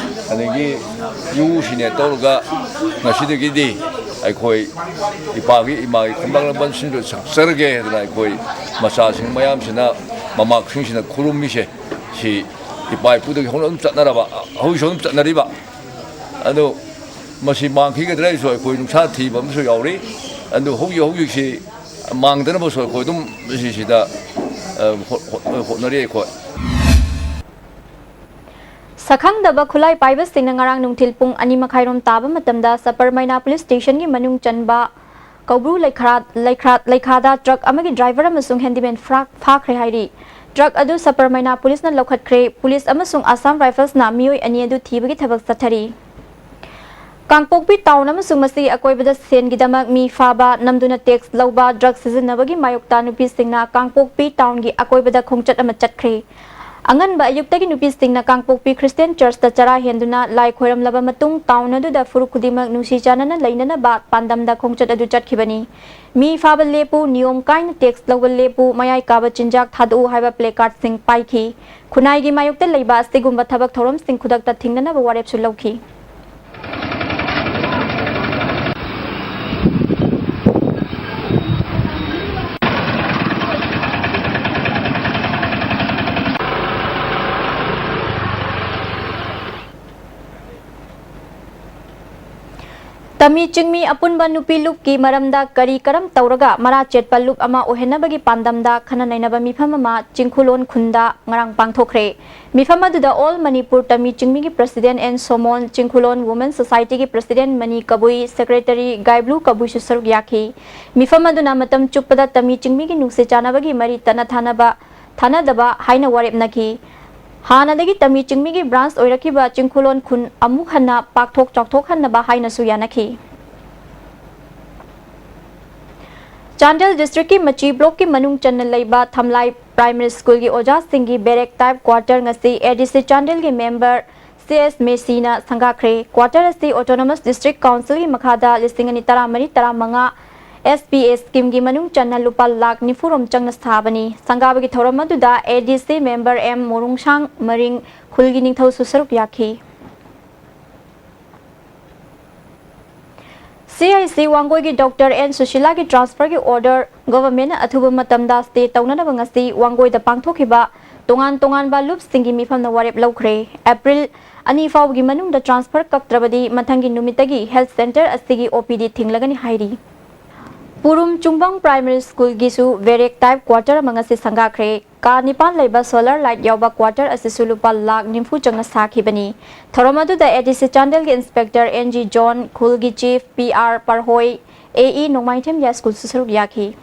ꯑꯗꯒꯤ ꯌꯨꯁꯤꯅꯦ ꯇꯧꯔꯒ ꯉꯁꯤꯗꯒꯤꯗꯤ ꯑꯩꯈꯣꯏ ꯏꯄꯥꯒꯤ ꯏꯃꯥꯒꯤ ꯈꯣꯝꯂꯥꯡ ꯂꯃꯟꯁꯤꯡꯗꯨ ꯁꯛꯆꯔꯒꯦ ꯍꯥꯏꯗꯅ ꯑꯩꯈꯣꯏ ꯃꯆꯥꯁꯤꯡ ꯃꯌꯥꯝꯁꯤꯅ, ꯃꯃꯥꯁꯤꯡꯁꯤꯅ ꯈꯨꯔꯨꯝꯃꯤꯁꯦ꯫ ꯁꯤ ꯏꯄꯥ ꯏꯄꯨꯗꯒꯤ ꯍꯧꯅ ꯑꯗꯨꯝ ꯆꯠꯅꯔꯕ, ꯍꯧꯖꯤꯛꯁꯨ ꯑꯗꯨꯝ ꯆꯠꯅꯔꯤꯕ꯫ ꯑꯗꯨ ꯃꯁꯤ ꯃꯥꯡꯈꯤꯒꯗ꯭ꯔꯥ ꯍꯥꯏꯁꯨ ꯑꯩꯈꯣꯏ ꯅꯨꯡꯁꯥ ꯊꯤꯕ ꯑꯃꯁꯨ ꯌꯥꯎꯔꯤ꯫ ꯑꯗꯨ ꯍꯧꯖꯤꯛ ꯍꯧꯖꯤꯛꯁꯤ ꯃꯥꯡꯗꯅꯕꯁꯨ ꯑꯩꯈꯣꯏ ꯑꯗꯨꯝ ꯁꯤꯁꯤꯗ, ꯑ, ꯍꯣ-, ꯍꯣ-, ꯍꯣꯠꯅꯔꯤ ꯑꯩꯈꯣꯏ꯫ ꯁꯛꯈꯪꯗꯕ ꯈꯨꯠꯂꯥꯏ ꯄꯥꯏꯕꯁꯤꯡꯅ ꯉꯔꯥꯡ ꯅꯨꯡꯊꯤꯜ ꯄꯨꯡ ꯑꯅꯤ ꯃꯈꯥꯏꯔꯣꯝ ꯇꯥꯕ ꯃꯇꯝꯗ ꯁꯄꯔꯃꯩꯅꯥ ꯄꯨꯂꯤꯁ ꯁ꯭ꯇꯦꯁꯟꯒꯤ ꯃꯅꯨꯡ ꯆꯟꯕ ꯀꯧꯕ꯭ꯔꯨ ꯂꯩꯈ꯭ꯔꯥ-, ꯂꯩꯈ꯭ꯔꯥ-, ꯂꯩꯈꯥꯗ ꯇ꯭ꯔꯛ ꯑꯃꯒꯤ ꯗ꯭ꯔꯥꯏꯚꯔ ꯑꯃꯁꯨꯡ ꯍꯦꯟꯗꯤꯃꯦꯟ ꯐ꯭ꯔꯥ-, ꯐꯥꯈ꯭ꯔꯦ ꯍꯥꯏꯔꯤ꯫ ꯇ꯭ꯔꯛ ꯑꯗꯨ ꯁꯄꯔꯃꯩꯅꯥ ꯄꯨꯂꯤꯁꯅ ꯂꯧꯈꯠꯈ꯭ꯔꯦ꯫ ꯄꯨꯂꯤꯁ ꯑꯃꯁꯨꯡ ꯑꯁꯥꯝ ꯔꯥꯏꯐꯜꯁꯅ ꯃꯤꯑꯣꯏ ꯑꯅꯤ ꯑꯗꯨ ꯊꯤꯕꯒꯤ ꯊꯕꯛ ꯆꯠꯊꯔꯤ꯫ ꯀꯥꯡꯄꯣꯛꯄꯤ ꯇꯥꯎꯟ ꯑꯃꯁꯨꯡ ꯃꯁꯤꯒꯤ ꯑꯀꯣꯏꯕꯗ ꯁꯦꯟꯒꯤꯗꯃꯛ ꯃꯤ ꯐꯥꯕ, ꯅꯝꯗꯨꯅ ꯇꯦꯛꯁ ꯂꯧꯕ, ꯗ꯭ꯔꯒ ꯁꯤꯖꯤꯟꯅꯕꯒꯤ ꯃꯥꯌꯣꯛꯇ ꯅꯨꯄꯤꯁꯤꯡꯅ ꯀꯥꯡꯄꯣꯛꯄꯤ ꯇꯥꯎꯟꯒꯤ ꯑꯀꯣꯏꯕꯗ ꯈꯣꯡꯆꯠ ꯑꯃ ꯆꯠꯈ꯭ꯔꯦ꯫ ꯑꯉꯟꯕ ꯑꯌꯨꯛꯇꯒꯤ ꯅꯨꯄꯤꯁꯤꯡꯅ ꯀꯥꯡꯄꯣꯛꯄꯤ ꯈ꯭ꯔꯤꯁꯇꯤꯌꯥꯟ ꯆꯔꯆꯇ ꯆꯔꯥ ꯍꯦꯟꯗꯨꯅ ꯂꯥꯏ ꯈꯣꯏꯔꯝꯂꯕ ꯃꯇꯨꯡ, ꯇꯥꯎꯟ ꯑꯗꯨꯗ ꯐꯨꯔꯨꯞ ꯈꯨꯗꯤꯡꯃꯛ ꯅꯨꯡꯁꯤ ꯆꯥꯟꯅꯅ ꯂꯩꯅꯅꯕ ꯄꯥꯟꯗꯝꯗ ꯈꯣꯡꯆꯠ ꯑꯗꯨ ꯆꯠꯈꯤꯕꯅꯤ꯫ "ꯃꯤ ꯐꯥꯕ ꯂꯦꯞꯄꯨ", "ꯅꯤꯌꯣꯝ ꯀꯥꯏꯅ ꯇꯦꯛꯁ ꯂꯧꯕ ꯂꯦꯞꯄꯨ", "ꯃꯌꯥꯏ ꯀꯥꯕ ꯆꯤꯟꯖꯥꯛ ꯊꯥꯗꯣꯛꯎ" ꯍꯥꯏꯕ ꯄ꯭ꯂꯦ ꯀꯥꯔꯗꯁꯤꯡ ꯄꯥꯏꯈꯤ꯫ ꯈꯨꯟꯅꯥꯏꯒꯤ ꯃꯥꯌꯣꯛꯇ ꯂꯩꯕ ꯑꯁꯤꯒꯨꯝꯕ ꯊꯕꯛ ꯊꯧꯔꯝꯁꯤꯡ ꯈꯨꯗꯛꯇ ꯊꯤꯡꯅꯅꯕ ꯋꯥꯔꯦꯞꯁꯨ ꯂꯧꯈꯤ꯫ ꯇꯃꯤ ꯆꯤꯡꯃꯤ ꯑꯄꯨꯟꯕ ꯅꯨꯄꯤ ꯂꯨꯞꯀꯤ ꯃꯔꯝꯗ ꯀꯔꯤ ꯀꯔꯝ ꯇꯧꯔꯒ ꯃꯔꯥ ꯆꯦꯠꯄ ꯂꯨꯞ ꯑꯃ ꯑꯣꯏꯍꯟꯅꯕꯒꯤ ꯄꯥꯟꯗꯝꯗ ꯈꯟꯅ ꯅꯩꯅꯕ ꯃꯤꯐꯝ ꯑꯃ ꯆꯤꯡꯈꯨꯂꯣꯟ ꯈꯨꯟꯗ ꯉꯔꯥꯡ ꯄꯥꯡꯊꯣꯛꯈ꯭ꯔꯦ꯫ ꯃꯤꯐꯝ ꯑꯗꯨꯗ All Manipur ꯇꯃꯤ ꯆꯤꯡꯃꯤꯒꯤ President N ꯁꯣꯃꯣꯟ, ꯆꯤꯡꯈꯨꯂꯣꯟ Women Society ꯒꯤ President ꯃꯅꯤ ꯀꯕꯨꯏ, Secretary ꯒꯥꯏꯕ꯭ꯂꯨ ꯀꯕꯨꯏꯁꯨ ꯁꯔꯨꯛ ꯌꯥꯈꯤ꯫ ꯃꯤꯐꯝ ꯑꯗꯨꯅ ꯃꯇꯝ ꯆꯨꯞꯄꯗ ꯇꯃꯤ ꯆꯤꯡꯃꯤꯒꯤ ꯅꯨꯡꯁꯤ ꯆꯥꯟꯅꯕꯒꯤ ꯃꯔꯤ ꯇꯠꯅ ꯊꯥꯅꯕ, ꯊꯥꯅꯗꯕ ꯍꯥꯏꯅ ꯋꯥꯔꯦꯞꯅꯈꯤ꯫ ꯍꯥꯟꯅꯗꯒꯤ ꯇꯃꯤ ꯆꯤꯡꯃꯤꯒꯤ branch ꯑꯣꯏꯔꯛꯈꯤꯕ ꯆꯤꯡꯈꯨꯂꯣꯟ ꯈꯨꯟ ꯑꯃꯨꯛ ꯍꯟꯅ ꯄꯥꯛꯊꯣꯛ ꯆꯥꯎꯊꯣꯛꯍꯟꯅꯕ ꯍꯥꯏꯅꯁꯨ ꯌꯥꯅꯈꯤ꯫ ꯆꯥꯟꯗꯦꯜ district ꯀꯤ ꯃꯆꯤ block ꯀꯤ ꯃꯅꯨꯡ ꯆꯟꯅ ꯂꯩꯕ ꯊꯝꯂꯥꯏ Primary School ꯒꯤ ꯑꯣꯖꯥꯁꯤꯡꯒꯤ barrack type quarter ꯉꯁꯤ A D C ꯆꯥꯟꯗꯦꯜꯒꯤ member C S ꯃꯦꯁꯤꯅ ꯁꯪꯒꯥꯈ꯭ꯔꯦ꯫ Quarter ꯑꯁꯤ Autonomous District Council ꯒꯤ ꯃꯈꯥꯗ ꯂꯤꯁꯤꯡ ꯑꯅꯤ ꯇꯔꯥꯃꯔꯤ ꯇꯔꯥꯃꯉꯥ S P A scheme ꯒꯤ ꯃꯅꯨꯡ ꯆꯟꯅ ꯂꯨꯄꯥ ꯂꯥꯈ ꯅꯤꯐꯨ ꯔꯣꯝ ꯆꯪꯅ ꯁꯥꯕꯅꯤ꯫ ꯁꯪꯒꯥꯕꯒꯤ ꯊꯧꯔꯝ ꯑꯗꯨꯗ A D C member M ꯃꯣꯔꯨꯡꯁꯥꯡ ꯃꯔꯤꯡ, ꯈꯨꯜꯒꯤ ꯅꯤꯡꯊꯧꯁꯨ ꯁꯔꯨꯛ ꯌꯥꯈꯤ꯫ C I C ꯋꯥꯡꯒꯣꯏꯒꯤ Doctor N ꯁꯨꯁꯤꯂꯥꯒꯤ transfer ꯒꯤ order government ꯅ ꯑꯊꯨꯕ ꯃꯇꯝꯗ stay ꯇꯧꯅꯅꯕ ꯉꯁꯤ ꯋꯥꯡꯒꯣꯏꯗ ꯄꯥꯡꯊꯣꯛꯈꯤꯕ ꯇꯣꯉꯥꯟ ꯇꯣꯉꯥꯟꯕ ꯂꯨꯞꯁꯤꯡꯒꯤ ꯃꯤꯐꯝꯅ ꯋꯥꯔꯦꯞ ꯂꯧꯈ꯭ꯔꯦ꯫ April ꯑꯅꯤ ꯐꯥꯎꯕꯒꯤ ꯃꯅꯨꯡꯗ transfer ꯀꯛꯇ꯭ꯔꯕꯗꯤ ꯃꯊꯪꯒꯤ ꯅꯨꯃꯤꯠꯇꯒꯤ health centre ꯑꯁꯤꯒꯤ O P D ꯊꯤꯡꯂꯒꯅꯤ ꯍꯥꯏꯔꯤ꯫ ꯄꯨꯔꯨꯝ ꯆꯨꯡꯕꯪ Primary School ꯒꯤꯁꯨ barrack type quarter ꯑꯃ ꯉꯁꯤ ꯁꯪꯒꯥꯈ꯭ꯔꯦ꯫ ꯀꯥ ꯅꯤꯄꯥꯟ ꯂꯩꯕ solar light ꯌꯥꯎꯕ quarter ꯑꯁꯤꯁꯨ ꯂꯨꯄꯥ ꯂꯥꯈ ꯅꯤꯐꯨ ꯆꯪꯅ ꯁꯥꯈꯤꯕꯅꯤ꯫ ꯊꯧꯔꯝ ꯑꯗꯨꯗ A D C ꯆꯥꯟꯗꯦꯜꯒꯤ Inspector N G ꯖꯣꯟ, ꯈꯨꯜꯒꯤ Chief P R ꯄꯥꯔꯍꯣꯏ, A E ꯅꯣꯡꯃꯥꯏꯊꯦꯝ ꯌꯥꯏꯁ꯭ꯀꯨꯜꯁꯨ ꯁꯔꯨꯛ ꯌꯥꯈꯤ꯫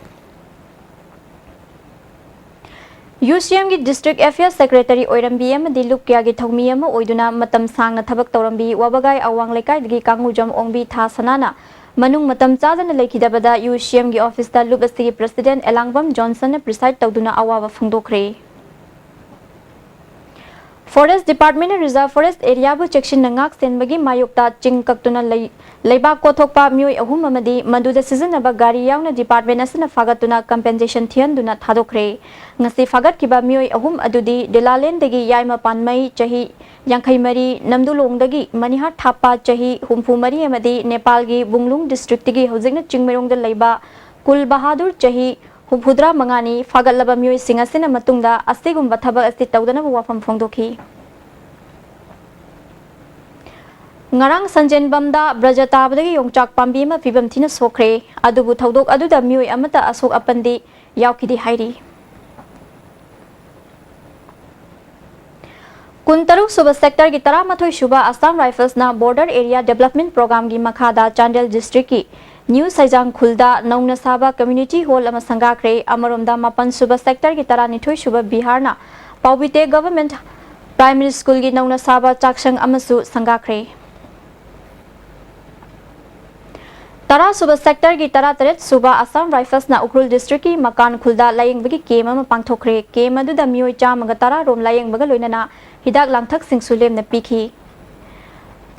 U C M ꯒꯤ District Affairs Secretary ꯑꯣꯏꯔꯝꯕꯤ ꯑꯃꯗꯤ ꯂꯨꯞ ꯀꯌꯥꯒꯤ ꯊꯧꯃꯤ ꯑꯃ ꯑꯣꯏꯗꯨꯅ ꯃꯇꯝ ꯁꯥꯡꯅ ꯊꯕꯛ ꯇꯧꯔꯝꯕꯤ ꯋꯥꯕꯒꯥꯏ ꯑꯋꯥꯡ ꯂꯩꯀꯥꯏꯗꯒꯤ ꯀꯥꯡꯉꯨꯖꯝ ꯑꯣꯡꯕꯤ ꯊꯥ ꯁꯅꯥꯅ ꯃꯅꯨꯡ ꯃꯇꯝ ꯆꯥꯗꯅ ꯂꯩꯈꯤꯗꯕꯗ U C M ꯒꯤ office ꯇ ꯂꯨꯞ ꯑꯁꯤꯒꯤ President ꯑꯦꯂꯥꯡꯕꯝ ꯖꯣꯟꯁꯟꯅ preside ꯇꯧꯗꯨꯅ ꯑꯋꯥꯕ ꯐꯣꯡꯗꯣꯛꯈ꯭ꯔꯦ꯫ Forest Department ꯅ reserve forest area ꯕꯨ ꯆꯦꯛꯁꯤꯟꯅ ꯉꯥꯛ ꯁꯦꯟꯕꯒꯤ ꯃꯥꯌꯣꯛꯇ ꯆꯤꯡ ꯀꯛꯇꯨꯅ ꯂꯩ-, ꯂꯩꯕꯥꯛ ꯀꯣꯊꯣꯛꯄ ꯃꯤꯑꯣꯏ ꯑꯍꯨꯝ ꯑꯃꯗꯤ ꯃꯗꯨꯗ ꯁꯤꯖꯤꯟꯅꯕ ꯒꯥꯔꯤ ꯌꯥꯎꯅ department ꯑꯁꯤꯅ ꯐꯥꯒꯠꯇꯨꯅ compensation ꯊꯤꯍꯟꯗꯨꯅ ꯊꯥꯗꯣꯛꯈ꯭ꯔꯦ꯫ ꯉꯁꯤ ꯐꯥꯒꯠꯈꯤꯕ ꯃꯤꯑꯣꯏ ꯑꯍꯨꯝ ꯑꯗꯨꯗꯤ ꯗꯤꯂꯥꯂꯦꯟꯗꯒꯤ ꯌꯥꯏꯃ ꯄꯥꯟꯃꯩ, ꯆꯍꯤ ꯌꯥꯡꯈꯩ ꯃꯔꯤ, ꯅꯝꯗꯨꯂꯣꯡꯗꯒꯤ ꯃꯅꯤꯍꯥꯔ ꯊꯥꯞꯄ, ꯆꯍꯤ ꯍꯨꯝꯐꯨ ꯃꯔꯤ, ꯑꯃꯗꯤ ꯅꯦꯄꯥꯜꯒꯤ ꯕꯨꯡꯂꯨꯡ district ꯇꯒꯤ ꯍꯧꯖꯤꯛꯅ ꯆꯤꯡꯃꯩꯔꯣꯡꯗ ꯂꯩꯕ ꯀꯨꯜ ꯕꯍꯥꯗꯨꯔ, ꯆꯍꯤ ꯍꯨꯝꯐꯨꯇꯔꯥ ꯃꯉꯥꯅꯤ꯫ ꯐꯥꯒꯠꯂꯕ ꯃꯤꯑꯣꯏꯁꯤꯡ ꯑꯁꯤꯅ ꯃꯇꯨꯡꯗ ꯑꯁꯤꯒꯨꯝꯕ ꯊꯕꯛ ꯑꯁꯤ ꯇꯧꯗꯅꯕ ꯋꯥꯐꯝ ꯐꯣꯡꯗꯣꯛꯈꯤ꯫ ꯉꯔꯥꯡ ꯁꯟꯖꯦꯟꯕꯝꯗ ꯕ꯭ꯔꯖ ꯇꯥꯕꯗꯒꯤ ꯌꯣꯡꯆꯥꯛ ꯄꯥꯝꯕꯤ ꯑꯃ ꯐꯤꯕꯝ ꯊꯤꯅ ꯁꯣꯛꯈ꯭ꯔꯦ꯫ ꯑꯗꯨꯕꯨ ꯊꯧꯗꯣꯛ ꯑꯗꯨꯗ ꯃꯤꯑꯣꯏ ꯑꯃꯠꯇ ꯑꯁꯣꯛ ꯑꯄꯟꯗꯤ ꯌꯥꯎꯈꯤꯗꯦ ꯍꯥꯏꯔꯤ꯫ ꯀꯨꯟꯇꯔꯨꯛ ꯁꯨꯕ ꯁꯦꯛꯇꯔꯒꯤ ꯇꯔꯥꯃꯥꯊꯣꯏ ꯁꯨꯕ ꯑꯁꯥꯝ ꯔꯥꯏꯐꯜꯁꯅ ꯕꯣꯔꯗꯔ ꯑꯦꯔꯤꯌꯥ ꯗꯦꯕꯂꯞꯃꯦꯟ ꯄ꯭ꯔꯣꯒ꯭ꯔꯥꯝꯒꯤ ꯃꯈꯥꯗ ꯆꯥꯟꯗꯦꯜ ꯗꯤꯁꯇ꯭ꯔꯤꯛꯀꯤ ꯅ꯭ꯌꯨ ꯁꯩꯖꯥꯡ ꯈꯨꯜꯗ ꯅꯧꯅ ꯁꯥꯕ ꯀꯝꯃ꯭ꯌꯨꯅꯤꯇꯤ ꯍꯣꯜ ꯑꯃ ꯁꯪꯒꯥꯈ꯭ꯔꯦ꯫ ꯑꯃꯔꯣꯝꯗ ꯃꯥꯄꯟ ꯁꯨꯕ ꯁꯦꯛꯇꯔꯒꯤ ꯇꯔꯥꯅꯤꯊꯣꯏ ꯁꯨꯕ ꯕꯤꯍꯥꯔꯅ ꯄꯥꯎꯕꯤꯇꯦ ꯒꯚꯔꯟꯃꯦꯟꯠ ꯄ꯭ꯔꯥꯏꯃꯔꯤ ꯁ꯭ꯀꯨꯜꯒꯤ ꯅꯧꯅ ꯁꯥꯕ ꯆꯥꯛꯁꯪ ꯑꯃꯁꯨ ꯁꯪꯒꯥꯈ꯭ꯔꯦ꯫ ꯇꯔꯥ ꯁꯨꯕ ꯁꯦꯛꯇꯔꯒꯤ ꯇꯔꯥꯇꯔꯦꯠ ꯁꯨꯕ ꯑꯁꯥꯝ ꯔꯥꯏꯐꯜꯁꯅ ꯎꯈ꯭ꯔꯨꯜ ꯗꯤꯁꯇ꯭ꯔꯤꯛꯀꯤ ꯃꯀꯥꯟ ꯈꯨꯜꯗ ꯂꯥꯌꯦꯡꯕꯒꯤ ꯀꯦꯝ ꯑꯃ ꯄꯥꯡꯊꯣꯛꯈ꯭ꯔꯦ꯫ ꯀꯦꯝ ꯑꯗꯨꯗ ꯃꯤꯑꯣꯏ ꯆꯥꯝꯃꯒ ꯇꯔꯥ ꯔꯣꯝ ꯂꯥꯌꯦꯡꯕꯒ ꯂꯣꯏꯅꯅ ꯍꯤꯗꯥꯛ ꯂꯥꯡꯊꯛꯁꯤꯡꯁꯨ ꯂꯦꯝꯅ ꯄꯤꯈꯤ꯫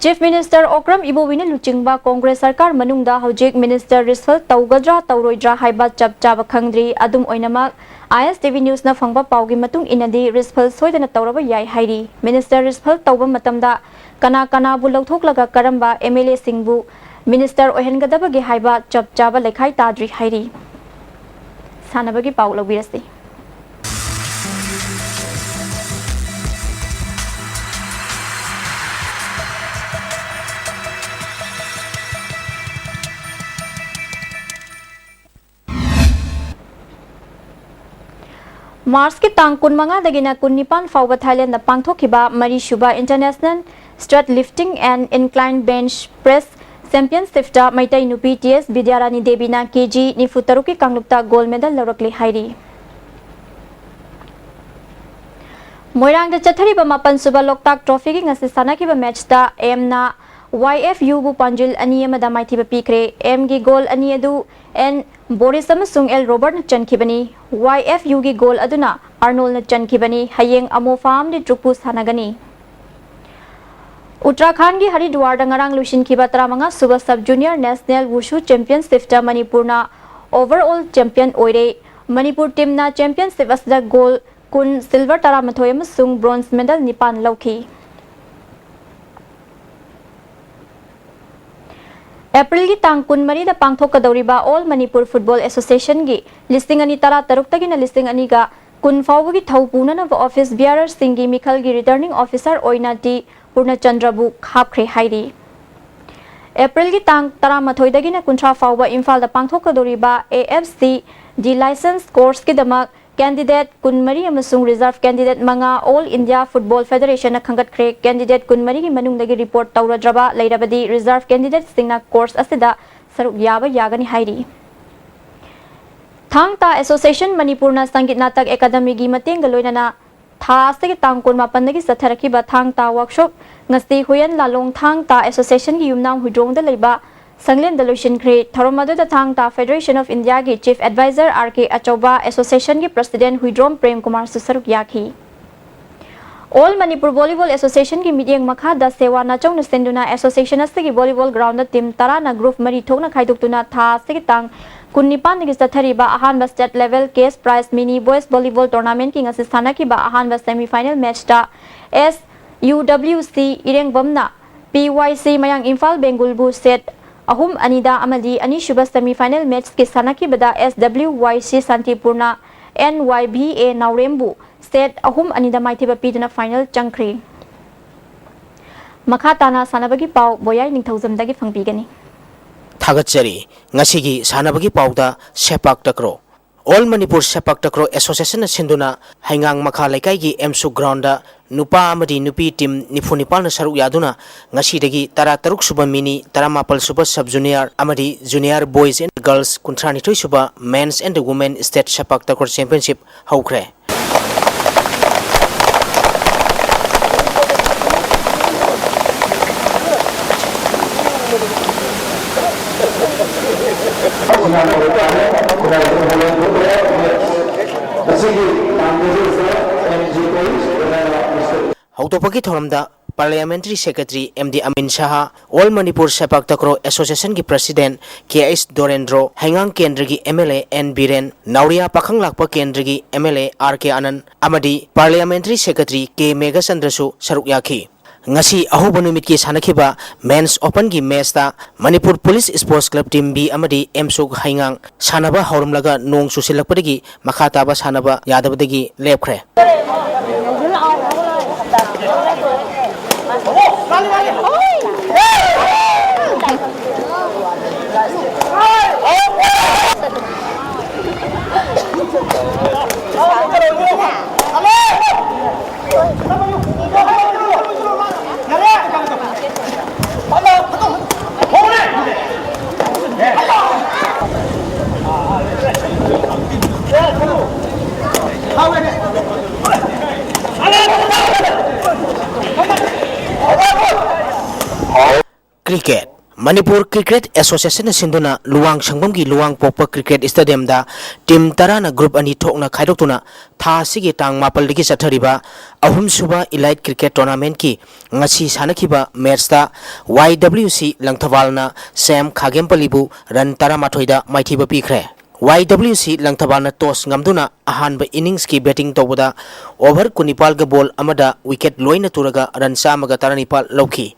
ꯆꯤꯐ ꯃꯤꯅꯤꯁꯇꯔ ꯑꯣꯀ꯭ꯔꯝ ꯏꯕꯣꯕꯤꯅ ꯂꯨꯆꯤꯡꯕ ꯀꯣꯡꯒ꯭ꯔꯦꯁ ꯁꯔꯀꯥꯔ ꯃꯅꯨꯡꯗ ꯍꯧꯖꯤꯛ ꯃꯤꯅꯤꯁꯇꯔ ꯔꯤꯁꯐꯜ ꯇꯧꯒꯗ꯭ꯔꯥ ꯇꯧꯔꯣꯏꯗ꯭ꯔꯥ ꯍꯥꯏꯕ ꯆꯞ ꯆꯥꯕ ꯈꯪꯗ꯭ꯔꯤ꯫ ꯑꯗꯨꯝ ꯑꯣꯏꯅꯃꯛ, ꯑꯥꯏ ꯑꯦꯁ ꯇꯤ ꯚꯤ ꯅ꯭ꯌꯨꯁꯅ ꯐꯪꯕ ꯄꯥꯎꯒꯤ ꯃꯇꯨꯡ ꯏꯟꯅꯗꯤ, ꯔꯤꯁꯐꯜ ꯁꯣꯏꯗꯅ ꯇꯧꯔꯕ ꯌꯥꯏ ꯍꯥꯏꯔꯤ꯫ ꯃꯤꯅꯤꯁꯇꯔ ꯔꯤꯁꯐꯜ ꯇꯧꯕ ꯃꯇꯝꯗ ꯀꯅꯥ ꯀꯅꯥꯕꯨ ꯂꯧꯊꯣꯛꯂꯒ ꯀꯔꯝꯕ ꯑꯦꯝ ꯑꯦꯜ ꯑꯦꯁꯤꯡꯕꯨ ꯃꯤꯅꯤꯁꯇꯔ ꯑꯣꯏꯍꯟꯒꯗꯕꯒꯦ ꯍꯥꯏꯕ ꯆꯞ ꯆꯥꯕ ꯂꯩꯈꯥꯏ ꯇꯥꯗ꯭ꯔꯤ ꯍꯥꯏꯔꯤ꯫ ꯁꯥꯟꯅꯕꯒꯤ ꯄꯥꯎ ꯂꯧꯕꯤꯔꯁꯤ꯫ ꯃꯥꯔꯆꯀꯤ ꯇꯥꯡ ꯀꯨꯟꯃꯉꯥꯗꯒꯤꯅ ꯀꯨꯟꯅꯤꯄꯥꯟ ꯐꯥꯎꯕ ꯊꯥꯏꯂꯦꯟꯗ ꯄꯥꯡꯊꯣꯛꯈꯤꯕ ꯃꯔꯤꯁꯨꯕ International Stud Lifting and Incline Bench Press Championshipꯇ Meitei ꯅꯨꯄꯤ ꯇꯤ ꯑꯦꯁ ꯕꯤꯗ꯭ꯌꯥꯔꯥꯅꯤ ꯗꯦꯕꯤꯅ ꯀꯦ ꯖꯤ ꯅꯤꯐꯨ ꯇꯔꯨꯛꯀꯤ ꯀꯥꯡꯂꯨꯞꯇ gold medal ꯂꯧꯔꯛꯂꯦ ꯍꯥꯏꯔꯤ꯫ ꯃꯣꯏꯔꯥꯡꯗ ꯆꯠꯊꯔꯤꯕ ꯃꯥꯄꯟꯁꯨꯕ ꯂꯣꯛꯇꯥꯛ ꯇ꯭ꯔꯣꯐꯤꯒꯤ ꯉꯁꯤ ꯁꯥꯟꯅꯈꯤꯕ ꯃꯦꯠꯆꯇ ꯑꯦꯝꯅ ꯋꯥꯏ ꯑꯦꯐ ꯌꯨꯕꯨ ꯄꯥꯟꯖꯤꯜ ꯑꯅꯤ ꯑꯃꯗ ꯃꯥꯏꯊꯤꯕ ꯄꯤꯈ꯭ꯔꯦ꯫ ꯑꯦꯝꯒꯤ goal ꯑꯅꯤ ꯑꯗꯨ ꯑꯦꯟ ꯕꯣꯔꯤꯁ ꯑꯃꯁꯨꯡ ꯑꯦꯜ ꯔꯣꯕꯔꯠꯅ ꯆꯟꯈꯤꯕꯅꯤ꯫ ꯋꯥꯏ ꯑꯦꯐ ꯌꯨꯒꯤ goal ꯑꯗꯨꯅ ꯑꯥꯔꯅꯣꯜꯅ ꯆꯟꯈꯤꯕꯅꯤ꯫ ꯍꯌꯦꯡ ꯑꯃꯣꯐꯥ ꯑꯃꯗꯤ ꯇ꯭ꯔꯨꯛꯄꯨ ꯁꯥꯟꯅꯒꯅꯤ꯫ ꯎꯠꯇꯔꯥꯈꯥꯟꯒꯤ ꯍꯔꯤꯗ꯭ꯋꯥꯔꯗ ꯉꯔꯥꯡ ꯂꯣꯏꯁꯤꯟꯈꯤꯕ ꯇꯔꯥꯃꯉꯥ ꯁꯨꯕ Sub Junior National Wushu Championshipꯇ ꯃꯅꯤꯄꯨꯔꯅ overall champion ꯑꯣꯏꯔꯦ꯫ ꯃꯅꯤꯄꯨꯔ teamꯅ championship ꯑꯁꯤꯗ goal ꯀꯨꯟ silver ꯇꯔꯥꯃꯥꯊꯣꯏ ꯑꯃꯁꯨꯡ bronze medal ꯅꯤꯄꯥꯟ ꯂꯧꯈꯤ꯫ ꯑꯦꯄ꯭ꯔꯤꯜꯒꯤ ꯇꯥꯡ ꯀꯨꯟꯃꯔꯤꯗ ꯄꯥꯡꯊꯣꯛꯀꯗꯧꯔꯤꯕ All Manipur Football Associationꯒꯤ ꯂꯤꯁꯤꯡ ꯑꯅꯤ ꯇꯔꯥꯇꯔꯨꯛꯇꯒꯤꯅ ꯂꯤꯁꯤꯡ ꯑꯅꯤꯒ ꯀꯨꯟ ꯐꯥꯎꯕꯒꯤ ꯊꯧ ꯄꯨꯅꯅꯕ office bearerꯁꯤꯡꯒꯤ ꯃꯤꯈꯜꯒꯤ returning officer ꯑꯣꯏꯅ ꯇꯤ ꯄꯨꯔꯅꯆꯟꯗ꯭ꯔꯕꯨ ꯍꯥꯞꯈ꯭ꯔꯦ ꯍꯥꯏꯔꯤ꯫ ꯑꯦꯄ꯭ꯔꯤꯜꯒꯤ ꯇꯥꯡ ꯇꯔꯥꯃꯥꯊꯣꯏꯗꯒꯤꯅ ꯀꯨꯟꯊ꯭ꯔꯥ ꯐꯥꯎꯕ ꯏꯝꯐꯥꯜꯗ ꯄꯥꯡꯊꯣꯛꯀꯗꯧꯔꯤꯕ A F C D licence courseꯀꯤꯗꯃꯛ candidate ꯀꯨꯟꯃꯔꯤ ꯑꯃꯁꯨꯡ reserve candidate ꯃꯉꯥ All India Football Federationꯅ ꯈꯟꯒꯠꯈ꯭ꯔꯦ꯫ Candidate ꯀꯨꯟꯃꯔꯤꯒꯤ ꯃꯅꯨꯡꯗꯒꯤ report ꯇꯧꯔꯗ꯭ꯔꯕ ꯂꯩꯔꯕꯗꯤ reserve candidateꯁꯤꯡꯅ course ꯑꯁꯤꯗ ꯁꯔꯨꯛ ꯌꯥꯕ ꯌꯥꯒꯅꯤ ꯍꯥꯏꯔꯤ꯫ ꯊꯥꯡ ꯇꯥ Association ꯃꯅꯤꯄꯨꯔꯅ ꯁꯪꯒꯤꯠ ꯅꯥꯇꯛ ꯑꯦꯀꯥꯗꯃꯤꯒꯤ ꯃꯇꯦꯡꯒ ꯂꯣꯏꯅꯅ ꯊꯥ ꯑꯁꯤꯒꯤ ꯇꯥꯡ ꯀꯨꯟꯃꯥꯄꯟꯗꯒꯤ ꯆꯠꯊꯔꯛꯈꯤꯕ ꯊꯥꯡ ꯇꯥ workshop ꯉꯁꯤ ꯍꯨꯌꯦꯟ ꯂꯥꯂꯣꯡ ꯊꯥꯡ ꯇꯥ Associationꯒꯤ ꯌꯨꯝꯅꯥꯝ ꯍꯨꯏꯗ꯭ꯔꯣꯝꯗ ꯂꯩꯕ ꯁꯪꯂꯦꯟꯗ ꯂꯣꯏꯁꯤꯟꯈ꯭ꯔꯦ꯫ ꯊꯧꯔꯝ ꯑꯗꯨꯗ ꯊꯥꯡ ꯇꯥ Federation of Indiaꯒꯤ Chief Advisor R K ꯑꯆꯧꯕ, Associationꯒꯤ President ꯍꯨꯏꯗ꯭ꯔꯣꯝ ꯄ꯭ꯔꯦꯝ ꯀꯨꯃꯥꯔꯁꯨ ꯁꯔꯨꯛ ꯌꯥꯈꯤ꯫ All Manipur Volleyball Associationꯒꯤ ꯃꯤꯠꯌꯦꯡ ꯃꯈꯥꯗ ꯁꯦꯋꯥ ꯅꯥꯆꯧꯅ ꯁꯤꯟꯗꯨꯅ association ꯑꯁꯤꯒꯤ volleyball groundꯗ team ꯇꯔꯥꯅ group ꯃꯔꯤ ꯊꯣꯛꯅ ꯈꯥꯏꯗꯣꯛꯇꯨꯅ ꯊꯥ ꯑꯁꯤꯒꯤ ꯇꯥꯡ ꯀꯨꯟꯅꯤꯄꯥꯟꯗꯒꯤ ꯆꯠꯊꯔꯤꯕ ꯑꯍꯥꯟꯕ state level cash prize mini boys volleyball tournamentꯀꯤ ꯉꯁꯤ ꯁꯥꯟꯅꯈꯤꯕ ꯑꯍꯥꯟꯕ semi final matchꯇ S U W C ꯏꯔꯦꯡꯕꯝꯅ P Y C ꯃꯌꯥꯡ ꯏꯝꯐꯥꯜ ꯕꯦꯡꯒꯨꯜꯕꯨ set ꯑꯍꯨꯝ ꯑꯅꯤꯗ ꯑꯃꯗꯤ ꯑꯅꯤꯁꯨꯕ semi final matchꯀꯤ ꯁꯥꯟꯅꯈꯤꯕꯗ S W Y C ꯁꯥꯟꯇꯤꯄꯨꯔꯅ N Y B A ꯅꯥꯎꯔꯦꯝꯕꯨ set ꯑꯍꯨꯝ ꯑꯅꯤꯗ ꯃꯥꯏꯊꯤꯕ ꯄꯤꯗꯨꯅ final ꯆꯪꯈ꯭ꯔꯦ꯫ ꯃꯈꯥ ꯇꯥꯅ ꯁꯥꯟꯅꯕꯒꯤ ꯄꯥꯎ ꯕꯣꯌꯥꯏ ꯅꯤꯡꯊꯧꯖꯝꯗꯒꯤ ꯐꯪꯕꯤꯒꯅꯤ꯫ ꯊꯥꯒꯠꯆꯔꯤ꯫ ꯉꯁꯤꯒꯤ ꯁꯥꯟꯅꯕꯒꯤ ꯄꯥꯎꯗ ꯁꯦꯄꯥꯛ ꯇꯀ꯭ꯔꯣ꯫ All Manipur Sepak Takraw Associationꯅ ꯁꯤꯟꯗꯨꯅ ꯍꯩꯉꯥꯡ ꯃꯈꯥ ꯂꯩꯀꯥꯏꯒꯤ ꯑꯦꯝꯁꯨ groundꯗ ꯅꯨꯄꯥ ꯑꯃꯗꯤ ꯅꯨꯄꯤ team ꯅꯤꯐꯨ ꯅꯤꯄꯥꯜꯅ ꯁꯔꯨꯛ ꯌꯥꯗꯨꯅ ꯉꯁꯤꯗꯒꯤ ꯇꯔꯥ ꯇꯔꯨꯛ ꯁꯨꯕ mini, ꯇꯔꯥꯃꯥꯄꯜ ꯁꯨꯕ sub junior ꯑꯃꯗꯤ junior boys and girls ꯀꯨꯟꯊ꯭ꯔꯥꯅꯤꯊꯣꯏ ꯁꯨꯕ men's and women state sepak takraw championship ꯍꯧꯈ꯭ꯔꯦ꯫ ꯍꯧꯗꯣꯛꯄꯒꯤ ꯊꯧꯔꯝꯗ Parliamentary Secretary M D ꯑꯃꯤꯟ ꯁꯍꯥ, All Manipur Sepak Takraw Associationꯒꯤ President K H Dorendro, ꯍꯩꯉꯥꯡ ꯀꯦꯟꯗ꯭ꯔꯒꯤ M L A N Biren, ꯅꯥꯎꯔꯤꯌꯥ ꯄꯥꯈꯪ ꯂꯥꯛꯄ ꯀꯦꯟꯗ꯭ꯔꯒꯤ M L A R K ꯑꯅꯟ ꯑꯃꯗꯤ Parliamentary Secretary K ꯃꯦꯘꯆꯟꯗ꯭ꯔꯁꯨ ꯁꯔꯨꯛ ꯌꯥꯈꯤ꯫ ꯉꯁꯤ ꯑꯍꯧꯕ ꯅꯨꯃꯤꯠꯀꯤ ꯁꯥꯟꯅꯈꯤꯕ Men's Openꯒꯤ matchꯇ Manipur Police Sports Club Team B ꯑꯃꯗꯤ ꯑꯦꯝꯁꯨꯛ ꯍꯩꯉꯥꯡ ꯁꯥꯟꯅꯕ ꯍꯧꯔꯝꯂꯒ ꯅꯣꯡ ꯆꯨꯁꯤꯜꯂꯛꯄꯗꯒꯤ ꯃꯈꯥ ꯇꯥꯕ ꯁꯥꯟꯅꯕ ꯌꯥꯗꯕꯗꯒꯤ ꯂꯦꯞꯈ꯭ꯔꯦ꯫ Cricket꯫ ꯃꯅꯤꯄꯨꯔ Cricket Associationꯅ ꯁꯤꯟꯗꯨꯅ ꯂꯨꯋꯥꯡ ꯁꯪꯕꯝꯒꯤ ꯂꯨꯋꯥꯡ ꯄꯣꯛꯄ Cricket Stadiumꯗ team ꯇꯔꯥꯅ group ꯑꯅꯤ ꯊꯣꯛꯅ ꯈꯥꯏꯗꯣꯛꯇꯨꯅ ꯊꯥ ꯑꯁꯤꯒꯤ ꯇꯥꯡ ꯃꯥꯄꯜꯗꯒꯤ ꯆꯠꯊꯔꯤꯕ ꯑꯍꯨꯝꯁꯨꯕ Elite Cricket Tournamentꯀꯤ ꯉꯁꯤ ꯁꯥꯟꯅꯈꯤꯕ matchꯇ Y W C ꯂꯪꯊꯕꯥꯜꯅ ꯁꯦꯝ ꯈꯥꯒꯦꯝꯄꯜꯂꯤꯕꯨ run ꯇꯔꯥꯃꯥꯊꯣꯏꯗ ꯃꯥꯏꯊꯤꯕ ꯄꯤꯈ꯭ꯔꯦ꯫ Y W C ꯂꯪꯊꯕꯥꯜꯅ toss ꯉꯝꯗꯨꯅ ꯑꯍꯥꯟꯕ inningsꯀꯤ batting ꯇꯧꯕꯗ over ꯀꯨꯟꯅꯤꯄꯥꯜꯒ ball ꯑꯃꯗ wicket ꯂꯣꯏꯅ ꯇꯨꯔꯒ run ꯆꯥꯝꯃꯒ ꯇꯔꯥꯅꯤꯄꯥꯜ ꯂꯧꯈꯤ꯫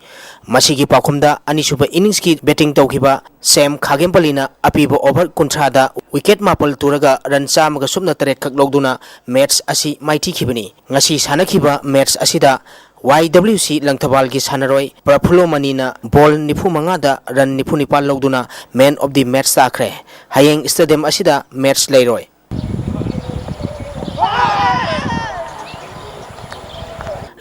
ꯃꯁꯤꯒꯤ ꯄꯥꯎꯈꯨꯝꯗ ꯑꯅꯤꯁꯨꯕ inningsꯀꯤ batting ꯇꯧꯈꯤꯕ ꯁꯦꯝ ꯈꯥꯒꯦꯝꯄꯜꯂꯤꯅ ꯑꯄꯤꯕ over ꯀꯨꯟꯊ꯭ꯔꯥꯗ wicket ꯃꯥꯄꯜ ꯇꯨꯔꯒ run ꯆꯥꯝꯃꯒ ꯁꯨꯞꯅ ꯇꯔꯦꯠ ꯈꯛ ꯂꯧꯗꯨꯅ match ꯑꯁꯤ ꯃꯥꯏꯊꯤꯈꯤꯕꯅꯤ꯫ ꯉꯁꯤ ꯁꯥꯟꯅꯈꯤꯕ match ꯑꯁꯤꯗ Y W C ꯂꯪꯊꯕꯥꯜꯒꯤ ꯁꯥꯟꯅꯔꯣꯏ ꯄ꯭ꯔꯐꯨꯜꯂꯣ ꯃꯅꯤꯅ ball ꯅꯤꯐꯨ ꯃꯉꯥꯗ run ꯅꯤꯐꯨ ꯅꯤꯄꯥꯜ ꯂꯧꯗꯨꯅ man of the match ꯇꯥꯈ꯭ꯔꯦ꯫ ꯍꯌꯦꯡ stadium ꯑꯁꯤꯗ match ꯂꯩꯔꯣꯏ꯫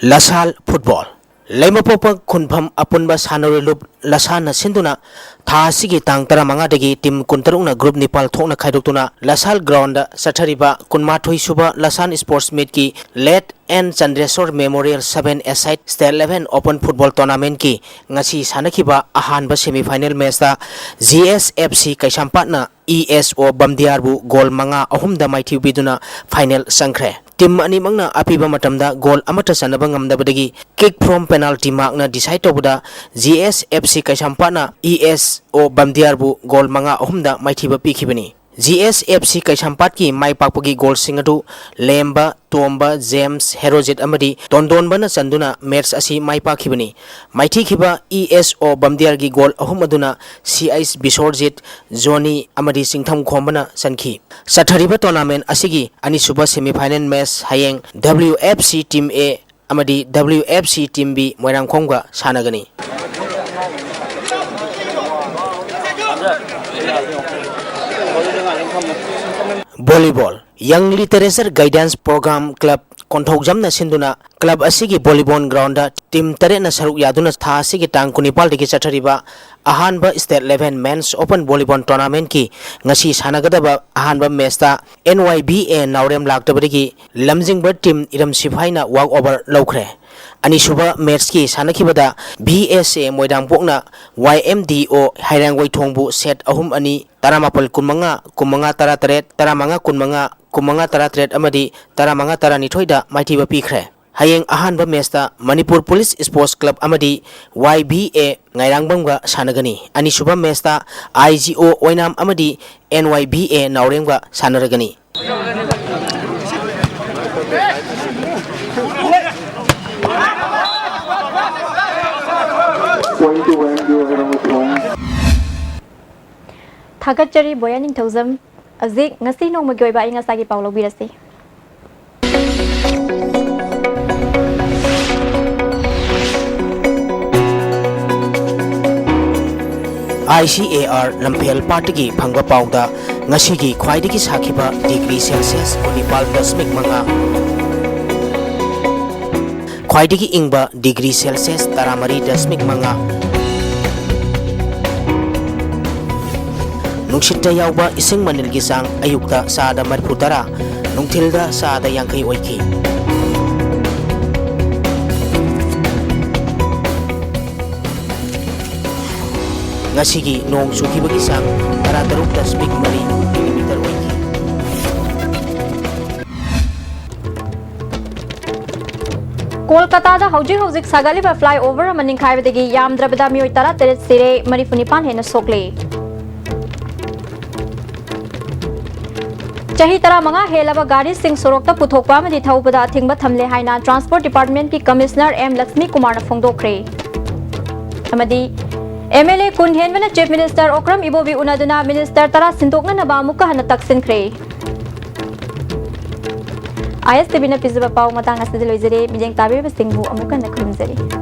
ꯂꯁꯥꯜ football꯫ ꯂꯩꯃꯄꯣꯛꯄ ꯈꯨꯟꯐꯝ ꯑꯄꯨꯟꯕ ꯁꯥꯟꯅꯔꯣꯏ ꯂꯨꯞ ꯂꯁꯥꯟꯅ ꯁꯤꯟꯗꯨꯅ ꯊꯥ ꯑꯁꯤꯒꯤ ꯇꯥꯡ ꯇꯔꯥꯃꯉꯥꯗꯒꯤ team ꯀꯨꯟꯇꯔꯨꯛꯅ group ꯅꯤꯄꯥꯜ ꯊꯣꯛꯅ ꯈꯥꯏꯗꯣꯛꯇꯨꯅ ꯂꯁꯥꯜ groundꯗ ꯆꯠꯊꯔꯤꯕ ꯀꯨꯟꯃꯥꯊꯣꯏ ꯁꯨꯕ ꯂꯁꯥꯟ sports meetꯀꯤ Late N Chandreswar Memorial Seven-a-side State Level Open Football Tournamentꯀꯤ ꯉꯁꯤ ꯁꯥꯟꯅꯈꯤꯕ ꯑꯍꯥꯟꯕ semi final matchꯇ G S F C ꯀꯩꯁꯥꯝꯄꯥꯠꯅ E S O ꯕꯝꯗꯤꯌꯥꯔꯕꯨ goal ꯃꯉꯥ ꯑꯍꯨꯝꯗ ꯃꯥꯏꯊꯤꯕ ꯄꯤꯗꯨꯅ final ꯆꯪꯈ꯭ꯔꯦ꯫ Team ꯑꯅꯤꯃꯛꯅ ꯑꯄꯤꯕ ꯃꯇꯝꯗ goal ꯑꯃꯠꯇ ꯆꯟꯅꯕ ꯉꯝꯗꯕꯗꯒꯤ kick from penalty markꯅ decide ꯇꯧꯕꯗ G S F C ꯀꯩꯁꯥꯝꯄꯥꯠꯅ E S O ꯕꯝꯗꯤꯌꯥꯔꯕꯨ goal ꯃꯉꯥ ꯑꯍꯨꯝꯗ ꯃꯥꯏꯊꯤꯕ ꯄꯤꯈꯤꯕꯅꯤ꯫ ꯖꯤ ꯑꯦꯁ ꯑꯦꯐ ꯁꯤ ꯀꯩꯁꯥꯝꯄꯥꯠꯀꯤ ꯃꯥꯏ ꯄꯥꯛꯄꯒꯤ ꯒꯣꯜꯁꯤꯡ ꯑꯗꯨ ꯂꯦꯝꯕ, ꯇꯣꯝꯕ, ꯖꯦꯝꯁ, ꯍꯦꯔꯣꯖꯤꯠ ꯑꯃꯗꯤ ꯇꯣꯟꯗꯣꯟꯕꯅ ꯆꯟꯗꯨꯅ ꯃꯦꯠꯆ ꯑꯁꯤ ꯃꯥꯏ ꯄꯥꯛꯈꯤꯕꯅꯤ꯫ ꯃꯥꯏꯊꯤꯈꯤꯕ ꯏ ꯑꯦꯁ ꯑꯣ ꯕꯝꯗꯤꯌꯥꯔꯒꯤ ꯒꯣꯜ ꯑꯍꯨꯝ ꯑꯗꯨꯅ ꯁꯤ ꯑꯩꯆ ꯕꯤꯁꯣꯔꯖꯤꯠ, ꯖꯣꯅꯤ ꯑꯃꯗꯤ ꯆꯤꯡꯊꯝ ꯈꯣꯝꯕꯅ ꯆꯟꯈꯤ꯫ ꯆꯠꯊꯔꯤꯕ ꯇꯣꯔꯅꯥꯃꯦꯟ ꯑꯁꯤꯒꯤ ꯑꯅꯤꯁꯨꯕ ꯁꯦꯃꯤꯐꯥꯏꯅꯦꯜ ꯃꯦꯠꯆ ꯍꯌꯦꯡ W F C team A ꯑꯃꯗꯤ W F C team B ꯃꯣꯏꯔꯥꯡꯈꯣꯝꯒ ꯁꯥꯟꯅꯒꯅꯤ꯫ Volleyball. Young Literature Guidance Program Club ꯀꯣꯟꯊꯧꯖꯝꯅ ꯁꯤꯟꯗꯨꯅ ꯀ꯭ꯂꯕ ꯑꯁꯤꯒꯤ ꯚꯣꯂꯤꯕꯣꯜ ꯒ꯭ꯔꯥꯎꯟꯗ ꯇꯤꯝ ꯇꯔꯦꯠꯅ ꯁꯔꯨꯛ ꯌꯥꯗꯨꯅ ꯊꯥ ꯑꯁꯤꯒꯤ ꯇꯥꯡ ꯀꯨꯟꯅꯤꯄꯥꯜꯗꯒꯤ ꯆꯠꯊꯔꯤꯕ ꯑꯍꯥꯟꯕ ꯁ꯭ꯇꯦꯠ ꯂꯦꯚꯦꯜ ꯃꯦꯟꯁ ꯑꯣꯄꯟ ꯚꯣꯂꯤꯕꯣꯜ ꯇꯣꯔꯅꯥꯃꯦꯟꯠꯀꯤ ꯉꯁꯤ ꯁꯥꯟꯅꯒꯗꯕ ꯑꯍꯥꯟꯕ ꯃꯦꯆꯇ ꯑꯦꯟ ꯋꯥꯏ ꯚꯤ ꯑꯦ ꯅꯥꯎꯔꯦꯝ ꯂꯥꯛꯇꯕꯗꯒꯤ ꯂꯝꯖꯤꯡꯕ ꯇꯤꯝ ꯏꯔꯝ ꯁꯤꯐꯥꯏꯅ ꯋꯥꯛ ꯑꯣꯚꯔ ꯂꯧꯈ꯭ꯔꯦ꯫ ꯑꯅꯤꯁꯨꯕ ꯃꯦꯆꯀꯤ ꯁꯥꯟꯅꯈꯤꯕꯗ ꯚꯤ ꯑꯦꯁ ꯑꯦ ꯃꯣꯏꯔꯥꯡꯄꯣꯛꯅ ꯋꯥꯏ ꯑꯦꯝ ꯗꯤ ꯑꯣ ꯍꯩꯔꯥꯡꯒꯣꯏꯊꯣꯡꯕꯨ ꯁꯦꯠ ꯑꯍꯨꯝ ꯑꯅꯤ, ꯇꯔꯥꯃꯥꯄꯜ ꯀꯨꯟꯃꯉꯥ, ꯀꯨꯟꯃꯉꯥ ꯇꯔꯥꯇꯔꯦꯠ, ꯇꯔꯥꯃꯉꯥ ꯀꯨꯟꯃꯉꯥ, ꯀꯨꯟꯃꯉꯥ ꯇꯔꯥꯇꯔꯦꯠ ꯑꯃꯗꯤ ꯇꯔꯥꯃꯉꯥ ꯇꯔꯥꯅꯤꯊꯣꯏꯗ ꯃꯥꯏꯊꯤꯕ ꯄꯤꯈ꯭ꯔꯦ꯫ ꯍꯌꯦꯡ ꯑꯍꯥꯟꯕ ꯃꯦꯆꯇ ꯃꯅꯤꯄꯨꯔ ꯄꯨꯂꯤꯁ ꯁ꯭ꯄꯣꯔꯠꯁ ꯀ꯭ꯂꯕ ꯑꯃꯗꯤ ꯋꯥꯏ ꯚꯤ ꯑꯦ ꯉꯥꯏꯔꯥꯡꯕꯝꯒ ꯁꯥꯟꯅꯒꯅꯤ꯫ ꯑꯅꯤꯁꯨꯕ ꯃꯦꯆꯇ ꯑꯥꯏ ꯖꯤ ꯑꯣ ꯑꯣꯏꯅꯥꯝ ꯑꯃꯗꯤ ꯑꯦꯟ ꯋꯥꯏ ꯚꯤ ꯑꯦ ꯅꯥꯎꯔꯦꯝꯒ ꯁꯥꯟꯅꯔꯒꯅꯤ꯫ Point to N D O Herongo Throng. ꯊꯥꯒꯠꯆꯔꯤ ꯕꯣꯌꯥ ꯅꯤꯡꯊꯧꯖꯝ꯫ ꯍꯧꯖꯤꯛ ꯉꯁꯤ ꯅꯣꯡꯃꯒꯤ ꯑꯣꯏꯕ ꯑꯏꯪ ꯑꯁꯥꯒꯤ ꯄꯥꯎ ꯂꯧꯕꯤꯔꯁꯤ꯫ ꯑꯥꯏ ꯁꯤ ꯑꯦ ꯑꯥꯔ ꯂꯝꯐꯦꯜ ꯄꯥꯠꯇꯒꯤ ꯐꯪꯕ ꯄꯥꯎꯗ ꯉꯁꯤꯒꯤ ꯈ꯭ꯋꯥꯏꯗꯒꯤ ꯁꯥꯈꯤꯕ ꯗꯤꯒ꯭ꯔꯤ ꯁꯦꯜꯁꯤꯌꯁ ꯀꯨꯟꯅꯤꯄꯥꯜ ꯗꯁꯃꯤꯛ ꯃꯉꯥ, ꯈ꯭ꯋꯥꯏꯗꯒꯤ ꯏꯪꯕ ꯗꯤꯒ꯭ꯔꯤ ꯁꯦꯜꯁꯤꯌꯁ ꯇꯔꯥꯃꯔꯤ ꯗꯁꯃꯤꯛ ꯃꯉꯥ, ꯅꯨꯡꯁꯤꯠꯇ ꯌꯥꯎꯕ ꯏꯁꯤꯡ ꯃꯅꯤꯜꯒꯤ ꯆꯥꯡ ꯑꯌꯨꯛꯇ ꯆꯥꯗ ꯃꯔꯤꯐꯨ ꯇꯔꯥ, ꯅꯨꯡꯊꯤꯜꯗ ꯆꯥꯗ ꯌꯥꯡꯈꯩ ꯑꯣꯏꯈꯤ꯫ ꯉꯁꯤꯒꯤ ꯅꯣꯡ ꯆꯨꯈꯤꯕꯒꯤ ꯆꯥꯡ ꯇꯔꯥꯇꯔꯨꯛ ꯗꯁꯃꯤꯛ ꯃꯔꯤ ꯃꯤꯂꯤꯃꯤꯇꯔ ꯑꯣꯏꯈꯤ꯫ ꯀꯣꯜꯀꯇꯥꯗ ꯍꯧꯖꯤꯛ ꯍꯧꯖꯤꯛ ꯁꯥꯒꯠꯂꯤꯕ ꯐ꯭ꯂꯥꯏ ꯑꯣꯚꯔ ꯑꯃ ꯅꯤꯡꯈꯥꯏꯕꯗꯒꯤ ꯌꯥꯝꯗ꯭ꯔꯕꯗ ꯃꯤꯑꯣꯏ ꯇꯔꯥꯇꯔꯦꯠ ꯁꯤꯔꯦ, ꯃꯔꯤꯐꯨ ꯅꯤꯄꯥꯟ ꯍꯦꯟꯅ ꯁꯣꯛꯂꯦ꯫ ꯆꯍꯤ ꯇꯔꯥꯃꯉꯥ ꯍꯦꯜꯂꯕ ꯒꯥꯔꯤꯁꯤꯡ ꯁꯣꯔꯣꯛꯇ ꯄꯨꯊꯣꯛꯄ ꯑꯃꯗꯤ ꯊꯧꯕꯗ ꯑꯊꯤꯡꯕ ꯊꯝꯂꯦ ꯍꯥꯏꯅ Transport Department ꯀꯤ Commissioner ꯑꯦꯝ ꯂꯛꯁꯃꯤ ꯀꯨꯃꯥꯔꯅ ꯐꯣꯡꯗꯣꯛꯈ꯭ꯔꯦ꯫ ꯑꯃꯗꯤ MLA ꯀꯨꯟ ꯍꯦꯟꯕꯅ Chief Minister ꯑꯣꯀ꯭ꯔꯝ ꯏꯕꯣꯕꯤ ꯎꯅꯗꯨꯅ Minister ꯇꯔꯥ ꯁꯤꯟꯗꯣꯛꯅꯅꯕ ꯑꯃꯨꯛꯀ ꯍꯟꯅ ꯇꯛꯁꯤꯟꯈ꯭ꯔꯦ꯫ ISTV ꯅ ꯄꯤꯖꯕ ꯄꯥꯎ ꯃꯇꯥꯡ ꯑꯁꯤꯗ ꯂꯣꯏꯖꯔꯦ꯫ ꯃꯤꯠꯌꯦꯡ ꯇꯥꯕꯤꯔꯤꯕꯁꯤꯡꯕꯨ ꯑꯃꯨꯛ ꯍꯟꯅ ꯈꯨꯔꯨꯝꯖꯔꯤ꯫